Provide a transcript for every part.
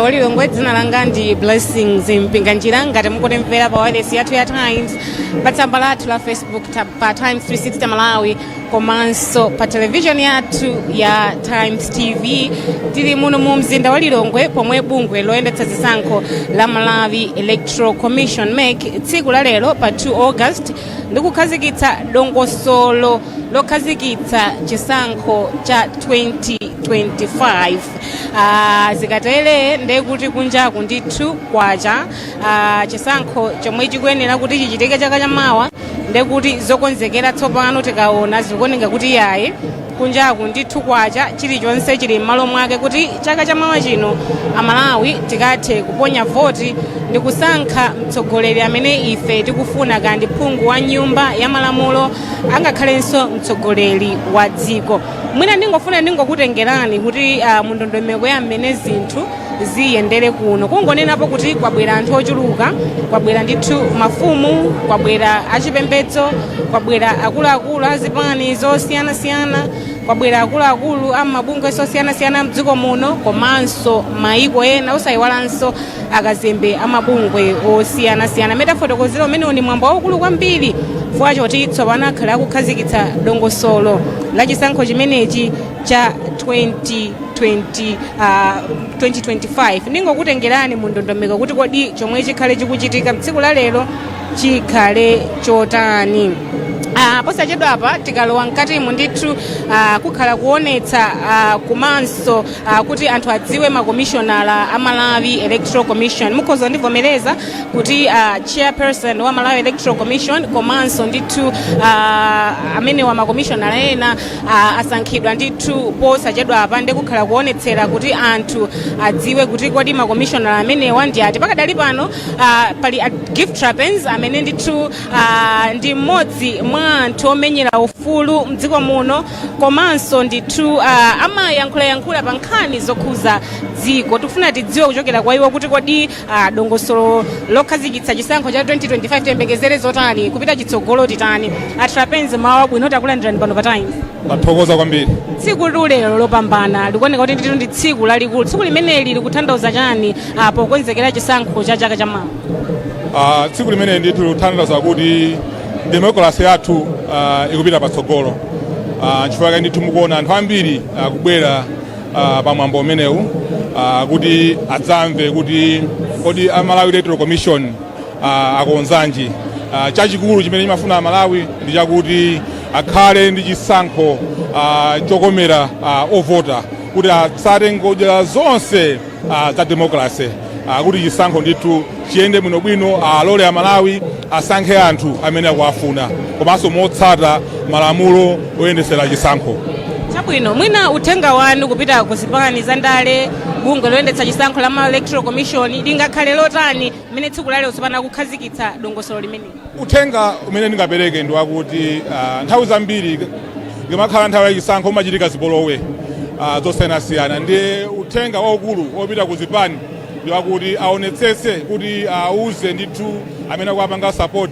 Wa Lilongwe. Dzina langa ndi Blessings Mpinganjira. Ngati mukutimvera pa wireless yathu ya Times, pa tsamba lathu la Facebook pa Times 360 Malawi, komanso pa television yathu ya Times TV, tili muno mu mzinda wa Lilongwe pomwe bungwe loyendetsa zisankho la Malawi Electoral Commission, MEC, tsiku la lero pa 2 August likukhazikitsa dongosolo lokhazikitsa chisankho cha 2025. Zikatere ndekuti kunjaku ndithu kwacha. Chisankho chomwe chikuyenera kuti chichitike chaka chamawa, ndekuti zokonzekera tsopano tikaona zikuoneka kuti yayi, kunjaku ndithu kwacha, chilichonse chili m'malo mwake kuti chaka chamawa chino Amalawi tikathe kuponya voti ndi kusankha mtsogoleri amene ife tikufuna, kandi phungu wa Nyumba ya Malamulo, angakhalenso mtsogoleri wa dziko. Mwina ndingofuna ndingokutengerani kuti mundondomeko ya mmene zinthu ziyendere kuno, kungonenapo kuti kwabwera anthu ochuluka. Kwabwera ndithu mafumu, kwabwera achipembedzo, kwabwera akuluakulu azipani zosiyanasiyana, kwabwera akuluakulu amabungwe osiyanasiyana mdziko muno komanso maiko ena, osayiwalanso akazembe amabungwe osiyanasiyana. Amene tafotokozera, umenewu ni mwambo waukulu kwambiri chifukwa choti tsopano akhala akukhazikitsa dongosolo la chisankho chimenechi cha 2020, 2025. Ndingokutengerani mu ndondomeko kuti kodi chomwe chikhale chikuchitika mtsiku la lero chikhale chotani. Posachedwapa tikalowa mkatimu ndithu kukhala kuonetsa komanso kuti anthu adziwe makomishonala a Malawi Electoral Commission. Mukhoza ndivomereza kuti chairperson wa Malawi Electoral Commission komanso ndithu amene wa makomishonala ena asankhidwa ndithu posachedwapa, ndi kukhala kuonetsera kuti anthu adziwe kuti kodi makomishonala amenewa ndi ati. Pakadali pano pali a Gift Trapence amene ndithu ndi mmodzi mwa anthu omenyera ufulu mdziko muno, komanso ndithu amayankhulayankhula pa nkhani zokhuza dziko. Tikufuna tidziwe kuchokera kwa iwo kuti kodi dongosolo lokhazikitsa chisankho cha 2025 tiyembekezere zotani, kupita chitsogolo titani? A Trapence, mawu abwino, takulandirani pano pa Times. Tathokoza kwambiri. Tsiku lero lopambana, likuoneka kuti ndithu ndi tsiku lalikulu. Tsiku limeneli likutanthauza chani pokonzekera chisankho cha chaka chamawa? Tsiku limene ndithu likutanthauza kuti demokrasi yathu ikupita patsogolo. Chifukwa chake ndithu mukuona anthu ambiri akubwera pamwambo umenewu kuti adzamve kuti kodi a Malawi Electoral Commission akonzanji. Chachikulu chimene chimafuna Amalawi ndi chakuti akhale ndi chisankho chokomera ovota, kuti atsate ngodya zonse za demokrasi, kuti chisankho ndithu chiyende bwinobwino, alole Amalawi asankhe anthu amene akuwafuna komanso motsata malamulo oyendesera chisankho. Chabwino, mwina uthenga wanu kupita ku zipani za ndale, bungwe loyendetsa chisankho la Malawi Electoral Commission, lingakhale lotani mmene tsiku lalero tsopano akukhazikitsa dongosolo limeneli? Uthenga umene ndingapereke ndi wakuti nthawi zambiri ikamakhala nthawi yachisankho umachitika zipolowe zosiyanasiyana. Ndiye uthenga waukulu wopita ku zipani ndi wakuti aonetsetse kuti auze ndithu amene akuwapanga support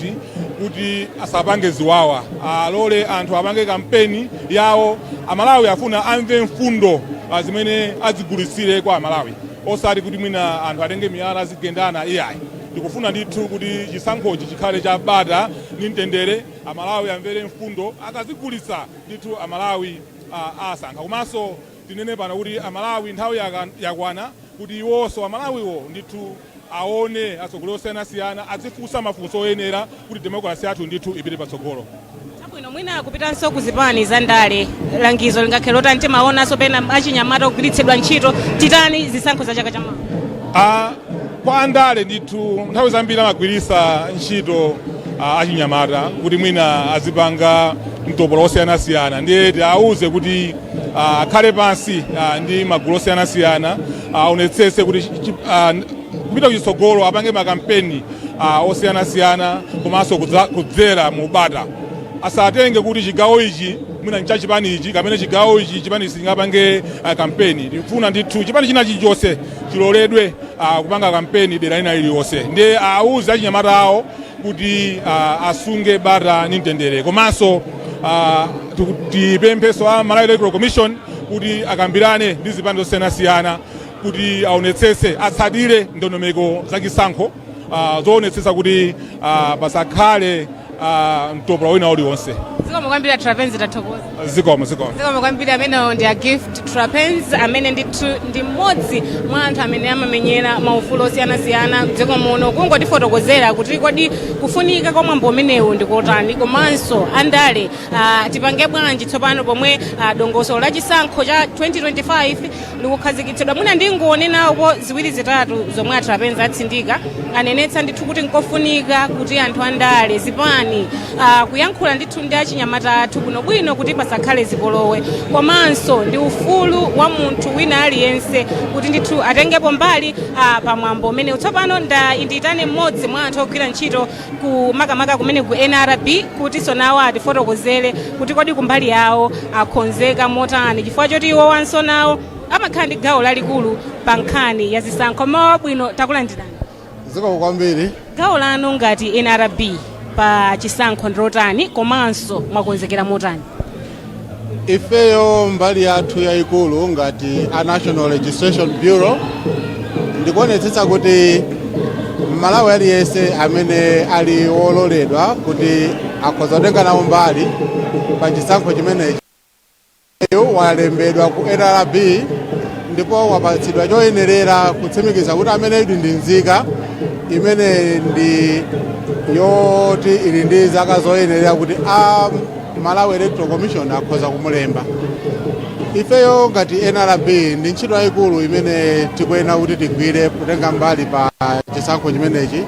kuti asapange ziwawa, alole anthu apange kampeni yawo. Amalawi afuna amve mfundo zimene adzigulitsire kwa Amalawi, osati kuti mwina anthu atenge miyala azigendana, iyayi. Ndikufuna ndithu kuti chisankhochi chikhale cha bata ndi mtendere, Amalawi amvere mfundo, akazigulitsa ndithu Amalawi asankha. Komanso tinene pano kuti Amalawi nthawi yakwana kuti iwonso Amalawiwo ndithu aone atsogoleri osiyanasiyana, azifunsa mafunso oyenera kuti demokrasi yathu ndithu ipite patsogolo. Chabwino, mwina kupitanso ku zipani za ndale, langizo lingakhale lotani? Timaonanso pena achinyamata kugwiritsidwa ntchito. Titani zisankho za chaka chamawa? Kwa andale ndithu nthawi zambiri amagwiritsa ntchito achinyamata kuti mwina azipanga mtopola osiyanasiyana. Ndiye tiawuze kuti akhale pansi ndi magulu osiyanasiyana, aonetsetse kuti kupita kuchitsogolo apange makampeni osiyanasiyana komanso kudzera mu bata. Asatenge kuti chigawo ichi mwina nchachipani ichi kapena chigawo ichi chipani singapange kampeni. Tikufuna ndithu chipani china chilichonse chiloledwe kupanga kampeni dera lina lililonse. Ndiye auze achinyamata awo kuti asunge bata ndi mtendere. Komanso tipempheso a Malawi Electoral Commission kuti akambirane ndi zipani zosiyanasiyana. Kuti aonetsetse, atsatire ndondomeko zachisankho zoonetsetsa kuti pasakhale mtopola wina uliwonse. Zikomo kwambiri, Trapence, tathokoza. Zikomo, zikomo. Zikomo kwambiri. Amenewo ndi a Gift Trapence, amene ndithu ndi mmodzi mwa anthu amene amamenyera maufulu osiyanasiyana mdziko muno, kungotifotokozera kuti kodi kufunika kwa mwambo umenewu ndi kotani, komanso andale tipange bwanji tsopano pomwe dongosolo la chisankho cha 2025 likukhazikitsidwa. Mwina ndingonenapo ziwiri zitatu zomwe a Trapence atsindika. Anenetsa ndithu kuti nkofunika kuti anthu andale, zipani, kuyankhula ndithu ndi achinyamata athu bwinobwino kuti pasakhale zipolowe, komanso ndi ufulu wa munthu wina aliyense kuti ndithu atengepo mbali pamwambo umenewu. Tsopano ndiyitane mmodzi mwa anthu ogwira ntchito ku makamaka kumene ku NRB kuti nawo atifotokozere kuti kodi kumbali yawo akonzeka motani, chifukwa choti iwo wanso nawo amakhala ndi gawo lalikulu pa nkhani ya zisankho. Mawa bwino, takulandirani. Zikomo kwambiri. Gawo lanu ngati NRB pa chisankho ndilotani, komanso mwakonzekera motani? Ifeyo mbali yathu yayikulu ngati a National Registration Bureau ndikuonetsetsa kuti Mmalawi aliyense amene ali wololedwa kuti akhoza kutenga nawo mbali pa chisankho chimenechi walembedwa ku NRB ndipo wapatsidwa choyenerera kutsimikiza kuti amene ili ndi nzika imene ndi yoti ili ndi zaka zoyenerera kuti a Malawi Electoral Commission akhoza kumulemba. Ifeyo ngati NRB ndi ntchito yayikulu imene tikuyenera kuti tigwire kutenga mbali pa chisankho chimenechi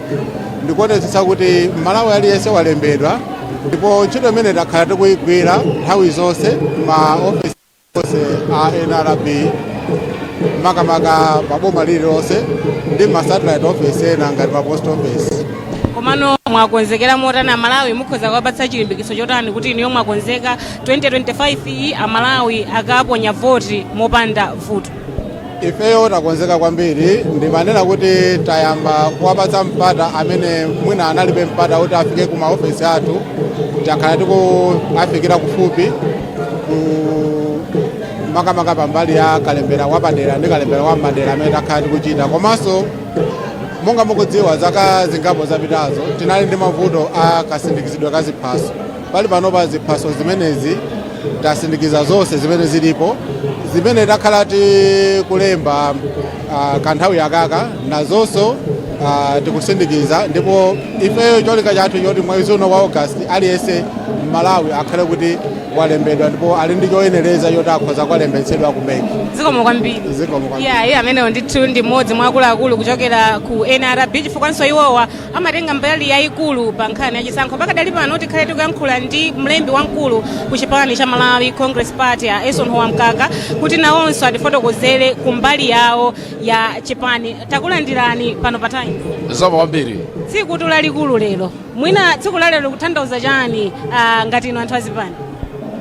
ndikuonetsetsa kuti Mmalawi aliyense walembedwa, ndipo ntchito imene takhala tikuyigwira nthawi zonse ma ofesi onse a NRB, makamaka paboma lililonse ndi ma satellite office ena ngati pa post office. Komano mwakonzekera motani? Amalawi mukhoza kuwapatsa chilimbikitso chotani kuti inuyo mwakonzeka, 2025 iyi Amalawi akaponya voti mopanda vuto? Ifeyo takonzeka kwambiri. Ndimanena kuti tayamba kuwapatsa mpata amene mwina analibe mpata kuti afike ku maofesi athu. Takhala tikuafikira kufupi ku makamaka pambali ya kalembera wapadera ndi kalembera wa madera amene takhala tikuchita. Komanso monga mukudziwa, zaka zingapo zapitazo tinali ndi mavuto a kasindikizidwe ka ziphaso. Pali panopa ziphaso zimenezi tasindikiza zonse zimene zilipo, zimene takhala tikulemba kanthawi yakaka nazonso tikusindikiza. Ndipo ifeyo cholinga chathu choti mwezi uno wa August aliyense Mmalawi akhale kuti walembedwa ndipo ali ndi choyenereza choti akhoza kukalembetsedwa ku MEC. Zikomo kwambiri. Zikomo kwambiri. Yeah, iye amenewo ndithu ndi mmodzi mwa akuluakulu kuchokera ku NRB, chifukwanso iwowa amatenga mbali yayikulu pa nkhani yachisankho. Pakadali pano tikhale tikuyankhula ndi mlembi wamkulu ku chipani cha Malawi Congress Party, a Eisenhower Mkaka, kuti nawonso atifotokozere ku mbali yawo ya chipani. Takulandirani pano pa Times. Zikomo kwambiri. Tsiku lalikulu lero, mwina tsiku la lero likutanthauza chani ngati inu anthu azipani?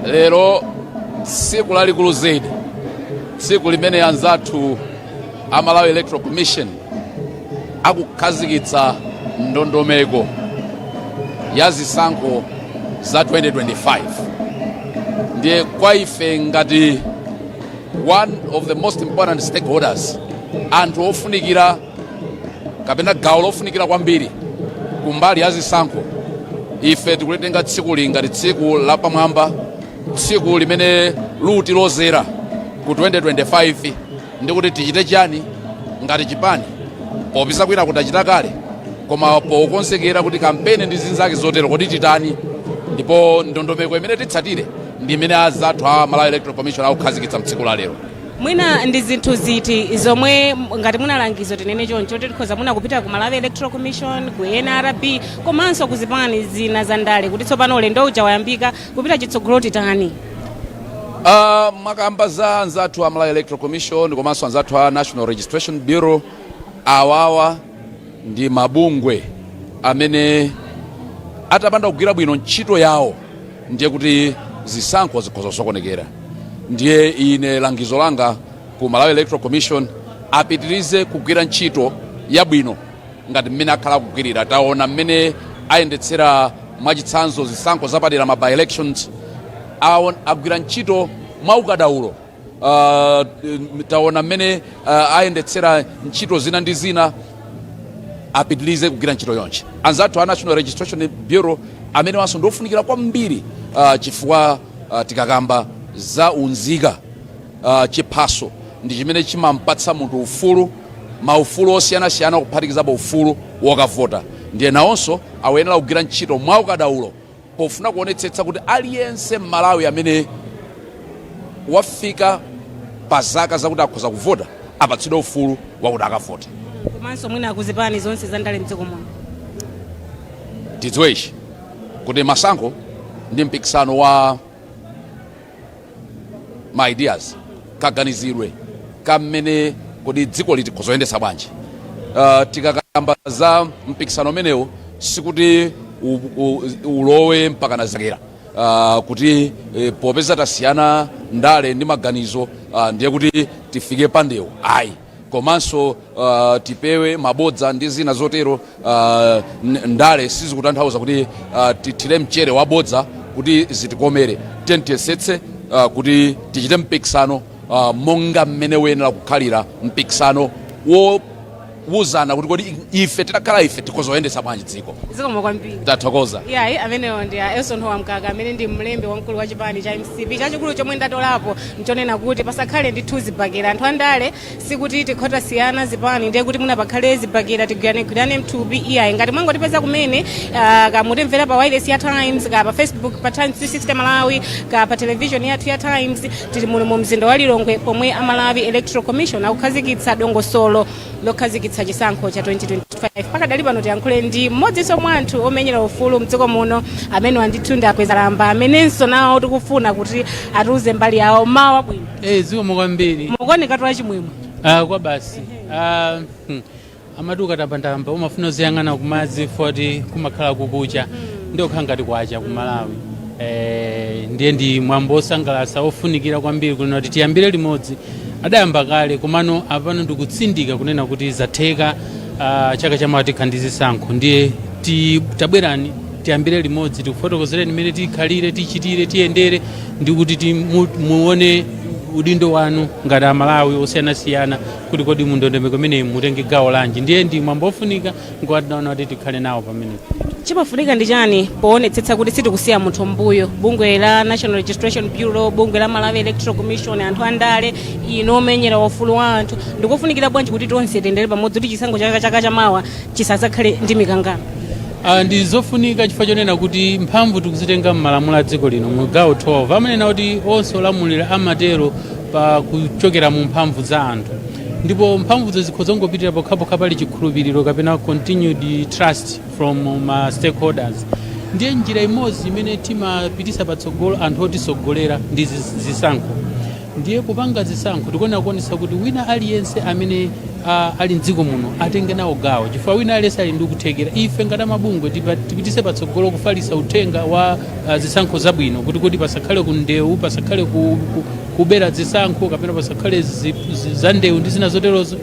Lero tsiku lalikulu zedi, tsiku limene anzathu a Malawi Electoral Commission akukhazikitsa ndondomeko ya zisankho za 2025. Ndiye kwa ife ngati one of the most important stakeholders, anthu ofunikira kapena gawo lofunikira kwambiri kumbali ya zisankho, ife tikulitenga tsiku ngati tsiku lapamwamba, tsiku limene lutilozera ku 2025 ndikuti tichite chani ngati chipani, popeza kwina kutachita kale, koma pokonzekera kuti kampeni ndi zinzake zotero, kodi titani? Ndipo ndondomeko imene titsatire ndi imene azathu a Malawi Electoral Commission akukhazikitsa mtsiku la lero. Mwina ndi zinthu ziti zomwe ngati munalangizo, tinene choncho, tikhoza muna kupita ku Malawi Electoral Commission, ku NRB, komanso ku zipani zina za ndale, kuti tsopano ulendo uja wayambika, kupita chitsogolo titani? Mwakamba za anzathu a Malawi Electoral Commission komanso anzathu a National Registration Bureau. Awawa ndi mabungwe amene atapanda kugwira bwino ntchito yawo ndiye kuti zisankho zikhoza kusokonekera. Ndiye ine langizo langa ku Malawi Electoral Commission, apitirize kugwira ntchito yabwino ngati mmene akhala akugwirira. Taona mmene ayendetsera, mwachitsanzo, zisankho zapadera, ma by elections, agwira ntchito mwaukadaulo. Taona mmene ayendetsera ntchito zina ndi zina. Apitilize kugwira ntchito yonse. Anzathu a National Registration Bureau amene wanso ndiofunikira kwambiri, chifukwa tikakamba za unzika, chiphaso ndi chimene chimampatsa munthu ufulu, maufulu osiyanasiyana, kuphatikizapo ufulu wokavota. Ndiye nawonso akuyenera kugwira ntchito mwaukadaulo pofuna kuonetsetsa kuti aliyense Mmalawi amene wafika pa zaka zakuti akhoza kuvota apatsidwe ufulu wakuti akavote. Komanso mwina akuzipani zonse za ndale mdziko muno. Tidziwe ichi, kuti masankho ndi mpikisano wa ma ideas, kaganizidwe kamene kodi dziko liti tikhozoyendetsa bwanji. Tikakamba za mpikisano umenewu, sikuti ulowe mpaka nazakera kuti popeza tasiyana ndale ndi maganizo, ndiye kuti tifike pandewu, ayi. Komanso tipewe mabodza ndi zina zotero. Ndale sizikutanthauza kuti tithire mchere wabodza kuti zitikomere. Tiye tiyesetse kuti tichite mpikisano monga mmene uyenera kukhalira mpikisano wowuzana kuti kodi ife titakhala ife tikhozoyendetsa bwanji dziko. Zikomo kwambiri. Tathokoza. Iyayi, amenewo ndi a Elson Howa Mkaka, amene ndi mlembi wamkulu wa chipani cha MCP. Chachikulu chomwe ndatolapo nchonena kuti pasakhale ndithu zibakera. Anthu andale, sikuti tikhotasiyana zipani ndiye kuti mwina pakhale zibakera, tigwiranegwirane mthupi, iyayi. Ngati mwangotipeza kumene, kamutimvera pa wireless ya Times, ka pa Facebook pa Times 360 Malawi, ka pa television yathu ya Times, tili muno mu mzinda wa Lilongwe pomwe a Malawi Electoral Commission akukhazikitsa dongosolo lokhazikitsa chisankho cha 2025. Pakadali pano tiyankhule ndi mmodzinso mwa anthu omenyera ufulu mdziko muno, amene wandithu ndi Akwezalamba, amenenso nawo tikufuna kuti atiuze mbali yawo. Mawa bwino. Eh, zikomo kwambiri. Mukuonekatu achimwemwe. Ah, kwa basi. Ah, Amati ukatambandamba umafuna uziyang'ana kumadzi foti kumakhala kukucha, ndiye kukhala ngati kwacha ku Malawi. Ndiye ndi mwambo osangalatsa, ofunikira kwambiri kunena kuti tiyambire limodzi. Adayamba kale, komano apano ndikutsindika kunena kuti zatheka. Chaka chamawa tikhala ndi zisankho, ndiye tabwerani tiyambire limodzi, tikufotokozereni mmene tikhalire, tichitire, tiyendere, ndi kuti muone udindo wanu ngati Amalawi osiyanasiyana, kuti kodi mu ndondomeko imeneyi mutenge gawo lanji. Ndiye ndi mwambo ofunika, nkowatinaona kuti tikhale nawo pamenepo. Chimafunika ndi chani poonetsetsa kuti sitikusiya munthu mbuyo? Bungwe la National Registration Bureau, bungwe la Malawi Electoral Commission, anthu andale, ino omenyera ufulu wa anthu, ndikufunikira bwanji kuti tonse tiyendere pamodzi kuti chisankho chaka chamawa chisazakhale ndi mikangano? Ndi zofunika chifukwa chonena kuti mphamvu tikuzitenga m'malamulo a dziko lino. Mu gawo 12 amanena kuti onse olamulira amatero pa kuchokera mu mphamvu za anthu, ndipo mphamvuzo zikhoza kungopitirira pokhapokha pali chikhulupiriro kapena continued trust from ma stakeholders. Ndiye njira imodzi imene timapitisa patsogolo anthu otisogolera ndi zisankho. Ndiye kupanga zisankho tikuona kuonetsa kuti wina aliyense amene ali mdziko muno atenge nawo gawo, chifukwa wina aliyense ali ndi kuthekera. Ife ngati amabungwe tipitise patsogolo kufalitsa uthenga wa zisankho zabwino, kuti pasakhale ku ndewu, pasakhale kubera zisankho, kapena pasakhale za ndewu ndi zina zoterozo.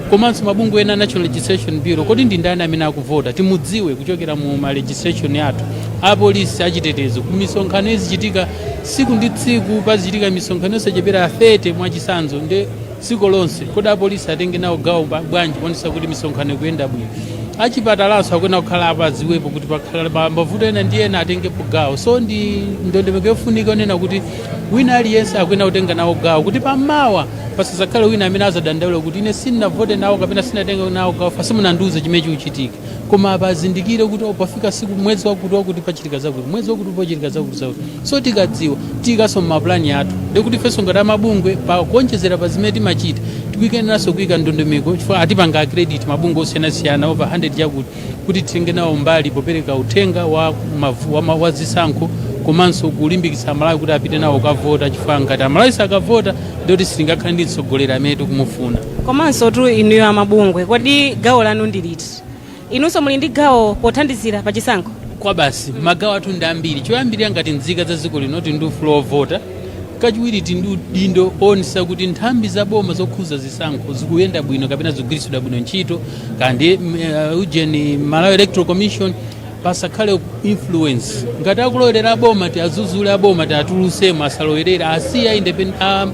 Komanso mabungwe ena, National Registration Bureau, kodi ndi ndani amene akuvota, timudziwe kuchokera mu ma registration yathu. Apolisi, achitetezo, ku misonkhano izichitika tsiku ndi tsiku, pazichitika misonkhano yosachepera 30 mwachisanzo, ndi dziko lonse, kodi apolisi atenge nawo gawo bwanji kuonetsa kuti misonkhano ikuyenda bwino? Achipatalanso akuyenera kukhala apo, adziwepo kuti pakhala mavuto ena ndi ena, atengepo gawo. So ndi ndondomeko yofunika onena kuti wina aliyense akuyenera kutenga nawo gawo, kuti pamawa pasazakhale wina amene azadandaula kuti ine sindinavote nawo kapena sindinatenga nawo gawo, simunandiuze chimene chikuchitika. Koma apa azindikire kuti, oh, pafika siku, mwezi wakuti wakuti pachitika zakuti, mwezi wakuti pachitika zakuti zakuti. So tikadziwa, tiyikaso mmapulani athu, ndikuti ifenso ngati amabungwe, pakuonjezera pa zimene timachita, tikuikeneranso kuyika ndondomeko, chifukwa atipanga accredit mabungwe osiyanasiyana over 100 chakuti kuti titenge nawo mbali popereka uthenga wa zisankho, komanso kulimbikitsa Amalawi kuti apite nawo kukavota, chifukwa ngati Amalawi sakavota, ndikuti sitingakhale ndi mtsogoleri amene tikumufuna. Komanso tu inuyo amabungwe, kodi gawo lanu ndi liti? Inunso muli ndi gawo pothandizira pa chisankho? Kwa basi, magawo athu ndi ambiri. Choyambirira, ngati nzika za dziko lino, tili ndi ufulu wovota. Kachiwiri, tili ndi udindo oonetsa kuti nthambi za boma zokhuza zisankho zikuyenda bwino kapena zikugwiritsidwa bwino ntchito, kandi ujeni Malawi Electoral Commission. Pasakhale influence. Ngati akulowelera aboma, tiazuzule aboma, tiatulusemo, asalowerere, asiya independent a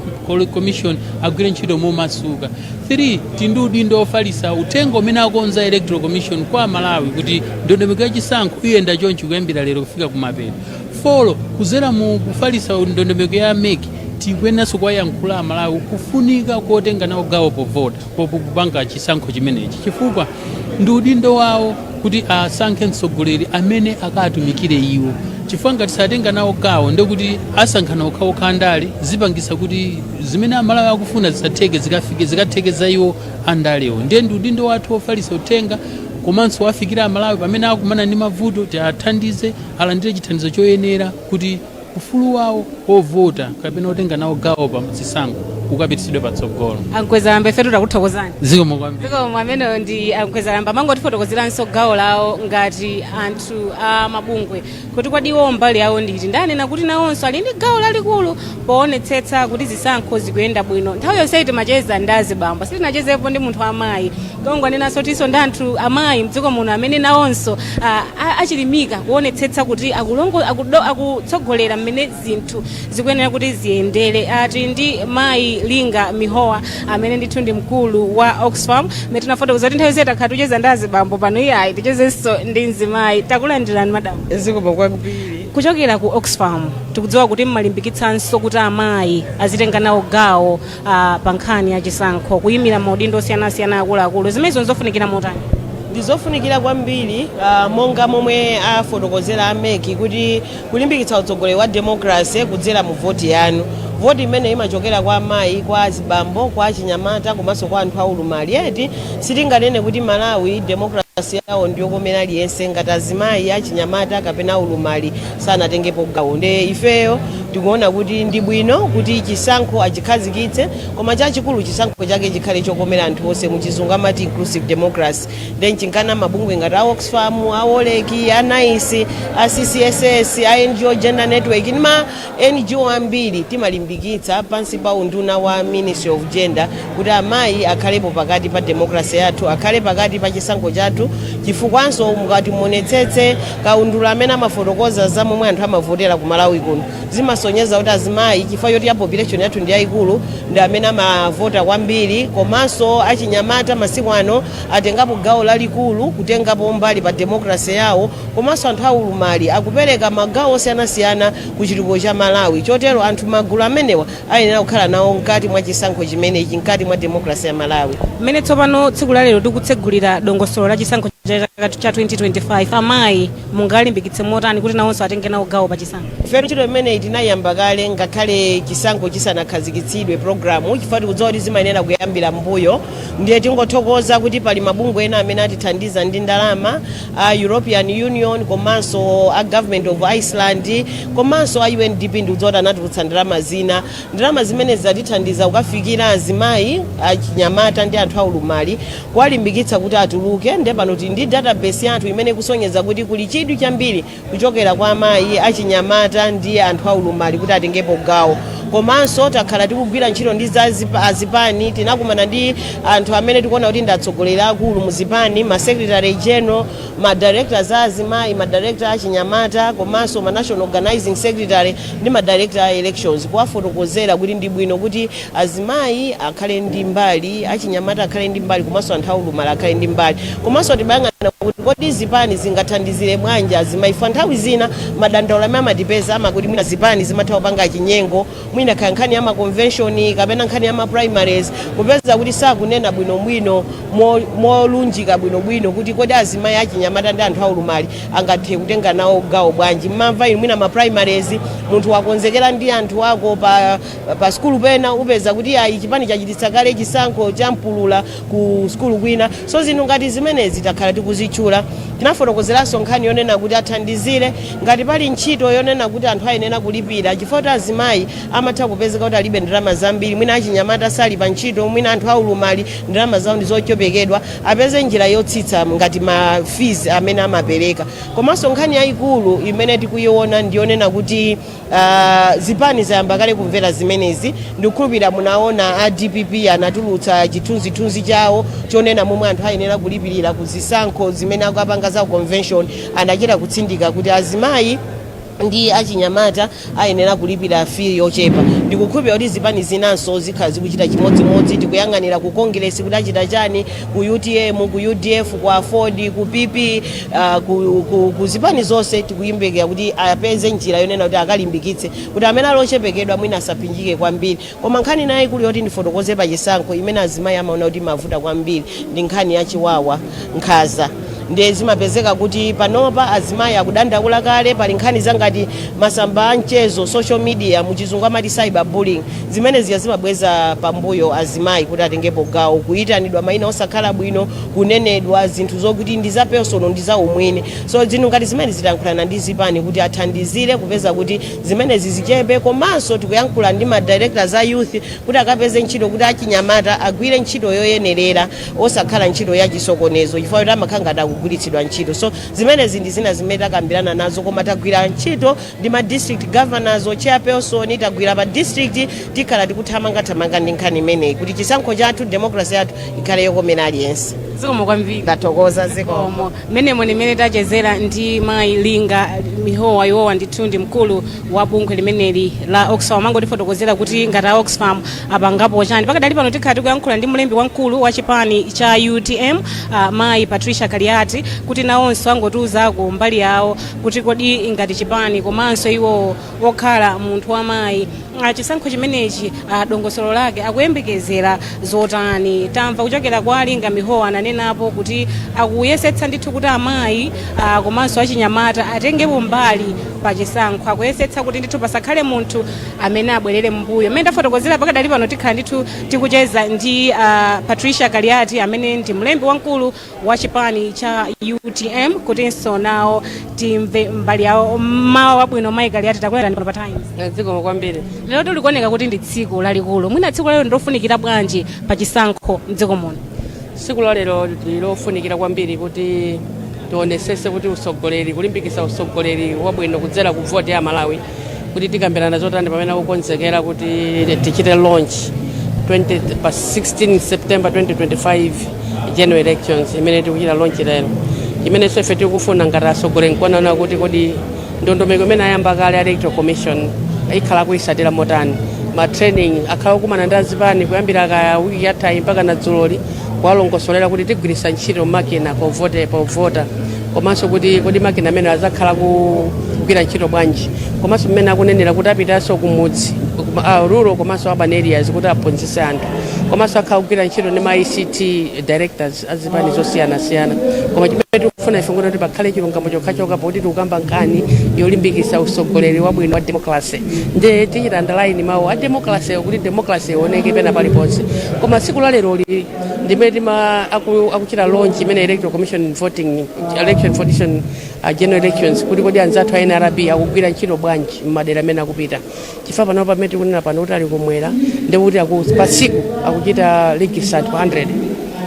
commission agwire ntchito momasuka. 3, tindi udindo ofalisa uthenga umene akonza Electoral Commission kwa Malawi kuti ndondomeko yachisankho iyenda chonchi kuyambira lero kufika kumapeto. 4, kuzera mu kufalisa ndondomeko ya MEC, tikuyeneranso kuwayankhula Amalawi kufunika kotenga nawo gawo povota, popanga chisankho chimenechi, chifukwa ndi udindo wawo kuti asankhe mtsogoleri amene akatumikire iwo. Chifukwa ngati satenga nawo gawo, ndekuti asankhana okhaokha andale, zipangisa kuti zimene Amalawi akufuna zisatheke, zikafike zikatheke za iwo andalewo. Ndiye ndi udindo wathu ofalisa uthenga komanso wafikira Amalawi pamene akumana ndi mavuto, tiathandize alandire chithandizo choyenera kuti ufulu wawo ovota kapena otenga nawo gawo pa zisankho ukapititsidwe patsogolo. A Mkwezalamba, ife takuthokozani. Zikomo kwambiri. Zikomo. Ameneyo ndi a Mkwezalamba, mangotifotokozeranso gawo lawo ngati anthu a mabungwe kuti kodi iwo mbali yawo nditi. Ndanena kuti nawonso ali ndi gawo lalikulu poonetsetsa kuti zisankho zikuyenda bwino. Nthawi yonseyi timacheza ndi azibambo, sitinachezepo ndi munthu amayi. Kongonenanso tinso ndi anthu amayi mdziko muno amene nawonso achilimika kuonetsetsa kuti akutsogolera mmene zinthu zikuyenera kuti ziyendere. Ati ndi mayi Linga Mihowa amene ndithu ndi mkulu wa Oxfam, mmene tinafotokoza kuti nthawi yonse takhala tucheza ndi azibambo, pano iyayi, tichezenso ndi mzimayi. Takulandirani, madamu. Zikomo kwambiri. Kuchokera ku Oxfam, tikudziwa kuti mmalimbikitsanso kuti amayi azitenga nawo gawo pa nkhani ya chisankho, kuyimira maudindo osiyanasiyana akuluakulu. Zimenezo nzofunikira motani? Ndizofunikira kwambiri, monga momwe afotokozera a MEC kuti kulimbikitsa utsogoleri wa democracy kudzera mu voti yanu. Voti imene imachokera kwa amayi, kwa azibambo, kwa achinyamata komanso kwa anthu aulumali, eti? Sitinganene kuti Malawi democracy yawo ndiyokomera aliyense ngati azimayi, achinyamata kapena aulumali sanatengepo gawo. Nde ifeyo tikuona kuti ndi bwino kuti chisankho achikhazikitse, koma chachikulu chisankho chake chikhale chokomera anthu onse. Muchizungu amati inclusive democracy. Then chinkana mabungwe ngati a Oxfam, a WOLREC, a NICE, a CCSS, a NGO Gender Network ndi ma NGO ambiri, timalimbikitsa pansi pa unduna wa Ministry of Gender kuti amayi akhalepo pakati pa democracy yathu, akhale pakati pa chisankho chathu, chifukwanso mukati muonetsetse kaundula amene amafotokoza za momwe anthu amavotera ku Malawi kuno, zimasonyeza kuti azimayi, chifukwa choti ya population yathu ndi yayikulu, ndi amene amavota kwambiri. Komanso achinyamata masiku ano atengapo gawo lalikulu kutengapo mbali pa democracy yawo, komanso anthu aulumali akupereka magawo osiyanasiyana ku chitukuko cha Malawi. Chotero anthu magulu amenewa ayenera kukhala nawo mkati mwa chisankho chimenechi, mkati mwa democracy ya Malawi. Mmene tsopano tsiku la lero tikutsegulira dongosolo la chisankho cha chaka cha 2025, amayi mungalimbikitse motani kuti nawonso atenge nawo gawo pa chisankho? Ifetu ntchito imeneyi tinayamba kale ngakhale chisankho chisanakhazikitsidwe programu, chifukwa tikudziwa kuti zimayenera kuyambira mbuyo. Ndiye tingothokoza kuti pali mabungwe ena amene atithandiza ndi ndalama, a European Union komanso a Government of Iceland komanso a UNDP. Ndikudziwa kuti anatulutsa ndalama zina. Ndalama zimene zatithandiza kukafikira azimayi, achinyamata ndi anthu aulumali, kuwalimbikitsa kuti atuluke. Nde pano tili ndi database yathu imene ikusonyeza kuti kuli chidwi chambiri kuchokera kwa amayi, achinyamata ndi anthu aulumali kuti atengepo gawo. Komanso takhala tikugwira ntchito ndi za azipani. Tinakumana ndi anthu amene tikuona kuti ndi atsogoleri akulu mu zipani, ma secretary general, ma directors a azimayi, ma director achinyamata komanso ma national organizing secretary ndi ma director a elections, kuwafotokozera kuti ndi bwino kuti azimayi akhale ndi mbali, achinyamata akhale ndi mbali komanso anthu aulumali akhale ndi mbali. Komanso timayang'ana kuti kodi zipani zingathandizire bwanji azimayi? Fa nthawi zina madandaulo amene amatipeza amakuti mwina zipani zimatha kupanga chinyengo, mwina kaya nkhani ya ma convention kapena nkhani ya ma primaries, kupeza kuti sakunena bwinobwino molunjika bwinobwino kuti kodi azimayi, achinyamata ndi anthu aulumali angathe kutenga nawo gawo bwanji. Mmamva inu, mwina ma primaries munthu wakonzekera ndi anthu ako pa skulu, pena upeza kuti ayi, chipani chachititsa kale chisankho cha mpulula ku skulu kwina. So zinthu ngati zimenezi takhala tikuzitchula. Tinafotokozeranso nkhani yonena kuti athandizire ngati pali ntchito yonena kuti anthu ayenera kulipira, chifukwa kuti azimayi amatha kupezeka kuti alibe ndalama zambiri, mwina achinyamata sali pa ntchito, mwina anthu aulumali ndalama zawo ndi zochepekedwa, apeze njira yotsitsa ngati ma fees amene amapereka. Komanso nkhani yayikulu imene tikuiona ndiyonena kuti zipani zayamba kale kumvera zimenezi. Ndikukhulupirira munaona a DPP anatulutsa chithunzithunzi chawo chonena momwe anthu ayenera kulipirira ku zisankho. zimene akapanga za convention, anachita kutsindika kuti azimayi ndi achinyamata ayenera kulipira fee yochepa. Ndikukhulupirira kuti zipani zinanso zikhala zikuchita chimodzimodzi. Tikuyang'anira ku Congress kuti achita chani, ku UTM, ku UDF, ku AFORD, ku PP, ku zipani zonse tikuyembekera kuti apeze njira yonena kuti akalimbikitse kuti amene ali ochepekedwa mwina asaphinjike kwambiri. Koma nkhani nayi kuli yoti ndifotokoze pachisankho imene azimayi amaona kuti mavuta kwambiri ndi nkhani yachiwawa, nkhaza. Ndiye zimapezeka kuti panopa azimayi akudandaula kale. Pali nkhani zangati masamba a mchezo, social media, muchizungu amati cyber bullying, zimene ziya zimabweza pambuyo azimayi kuti atengepo gawo, kuyitanidwa mayina osakhala bwino, kunenedwa zinthu zokuti ndi za personal, ndi za umwini. So zinthu ngati zimene zitayankhulana ndi zipani kuti athandizire kupeza kuti zimenezi zichepe. Komanso tikuyankhula ndi ma directors a youth kuti akapeze ntchito kuti achinyamata agwire ntchito yoyenerera, osakhala ntchito yachisokonezo, chifukwa kuti amakhala ngati akugwiritsidwa ntchito. So zimenezi ndi zina zimene takambirana nazo. Koma tagwira ntchito ndi ma district governors o chairperson, tagwira pa district, tikhala tikuthamangathamanga ndi nkhani imeneyi kuti chisankho chathu, democracy yathu ikhale yokomera aliyense. Zikomo kwambiri. Ndathokoza, zikomo. Omo mmenemo nimene tachezera ndi mayi Linga Mihowa. Iwowa ndithu ndi mkulu wa bungwe limeneli la Oxfam. Angotifotokozera kuti ngati a Oxfam apangapo chani. Pakadali pano tikhala tikuyankhula ndi mlembi wamkulu wa chipani cha UTM, mayi Patricia Kaliati, kuti nawonso angotiuzako mbali yawo kuti kodi ngati chipani komanso iwo wokhala munthu wamayi, chisankho chimenechi, dongosolo lake akuyembekezera zotani. Tamva kuchokera kwa Alinga Mihowa, ananenapo kuti akuyesetsa ndithu kuti amayi komanso achinyamata atengepo mbali pa chisankho, akuyesetsa kuti ndithu pasakhale munthu amene abwerere mbuyo. Mmene ndafotokozera, pakadali pano tikhala ndithu tikucheza ndi Patricia Kaliati amene ndi mlembi wamkulu wa chipani cha UTM kutinso nawo timve mbali yawo. Mawa wabwino, mayi Kaliati, takulandirani pano pa Times. Zikomo kwambiri. Lero tulikuoneka kuti ndi tsiku lalikulu. Mwina tsiku lalero ndilofunikira bwanji pa chisankho mdziko muno? Tsiku la lero ndilofunikira kwambiri kuti tionesese kuti usogoleri, kulimbikitsa usogoleri wabwino kudzera ku voti ya Malawi, kuti tikambirana zotani pamene akukonzekera kuti tichite launch 20, pa 16 September 2025 general elections imene tikuchita launch lero. Chimenenso ife tikufuna ngati atsogoleri nkuonana kuti kodi ndondomeko imene ayamba kale Electoral Commission ikhala kuyisatira motani. Ma training akhala kukumana ndi azipani kuyambira kaya wiki yathayi mpaka na dzuloli, kuwalongosolera kuti tigwiritsa ntchito makina povote, povota, komanso kuti kodi makina amene azakhala kugwira ntchito bwanji, komanso mmene akunenera kuti apitanso kumudzi, rural komanso urban areas, kuti aphunzitse anthu, komanso akhala kugwira ntchito ndi ma ICT directors azipani zosiyanasiyana. Koma chimene tikufuna ife kuti pakhale chilungamo chokhachokha, pakuti tikukamba nkhani yolimbikitsa usogoleri wabwino wa democracy. Nde tichita underline mawu a democracy kuti democracy ioneke pena paliponse. Koma tsiku la leroli ndimene tima akuchita launch imene Electoral Commission voting election votation, general elections, kuti kodi anzathu a NRB akugwira ntchito bwanji m'madera amene akupita, chifukwa pano pamene tikunena pano kuti ali kumwera, ndikuti pa tsiku akuchita register anthu 100,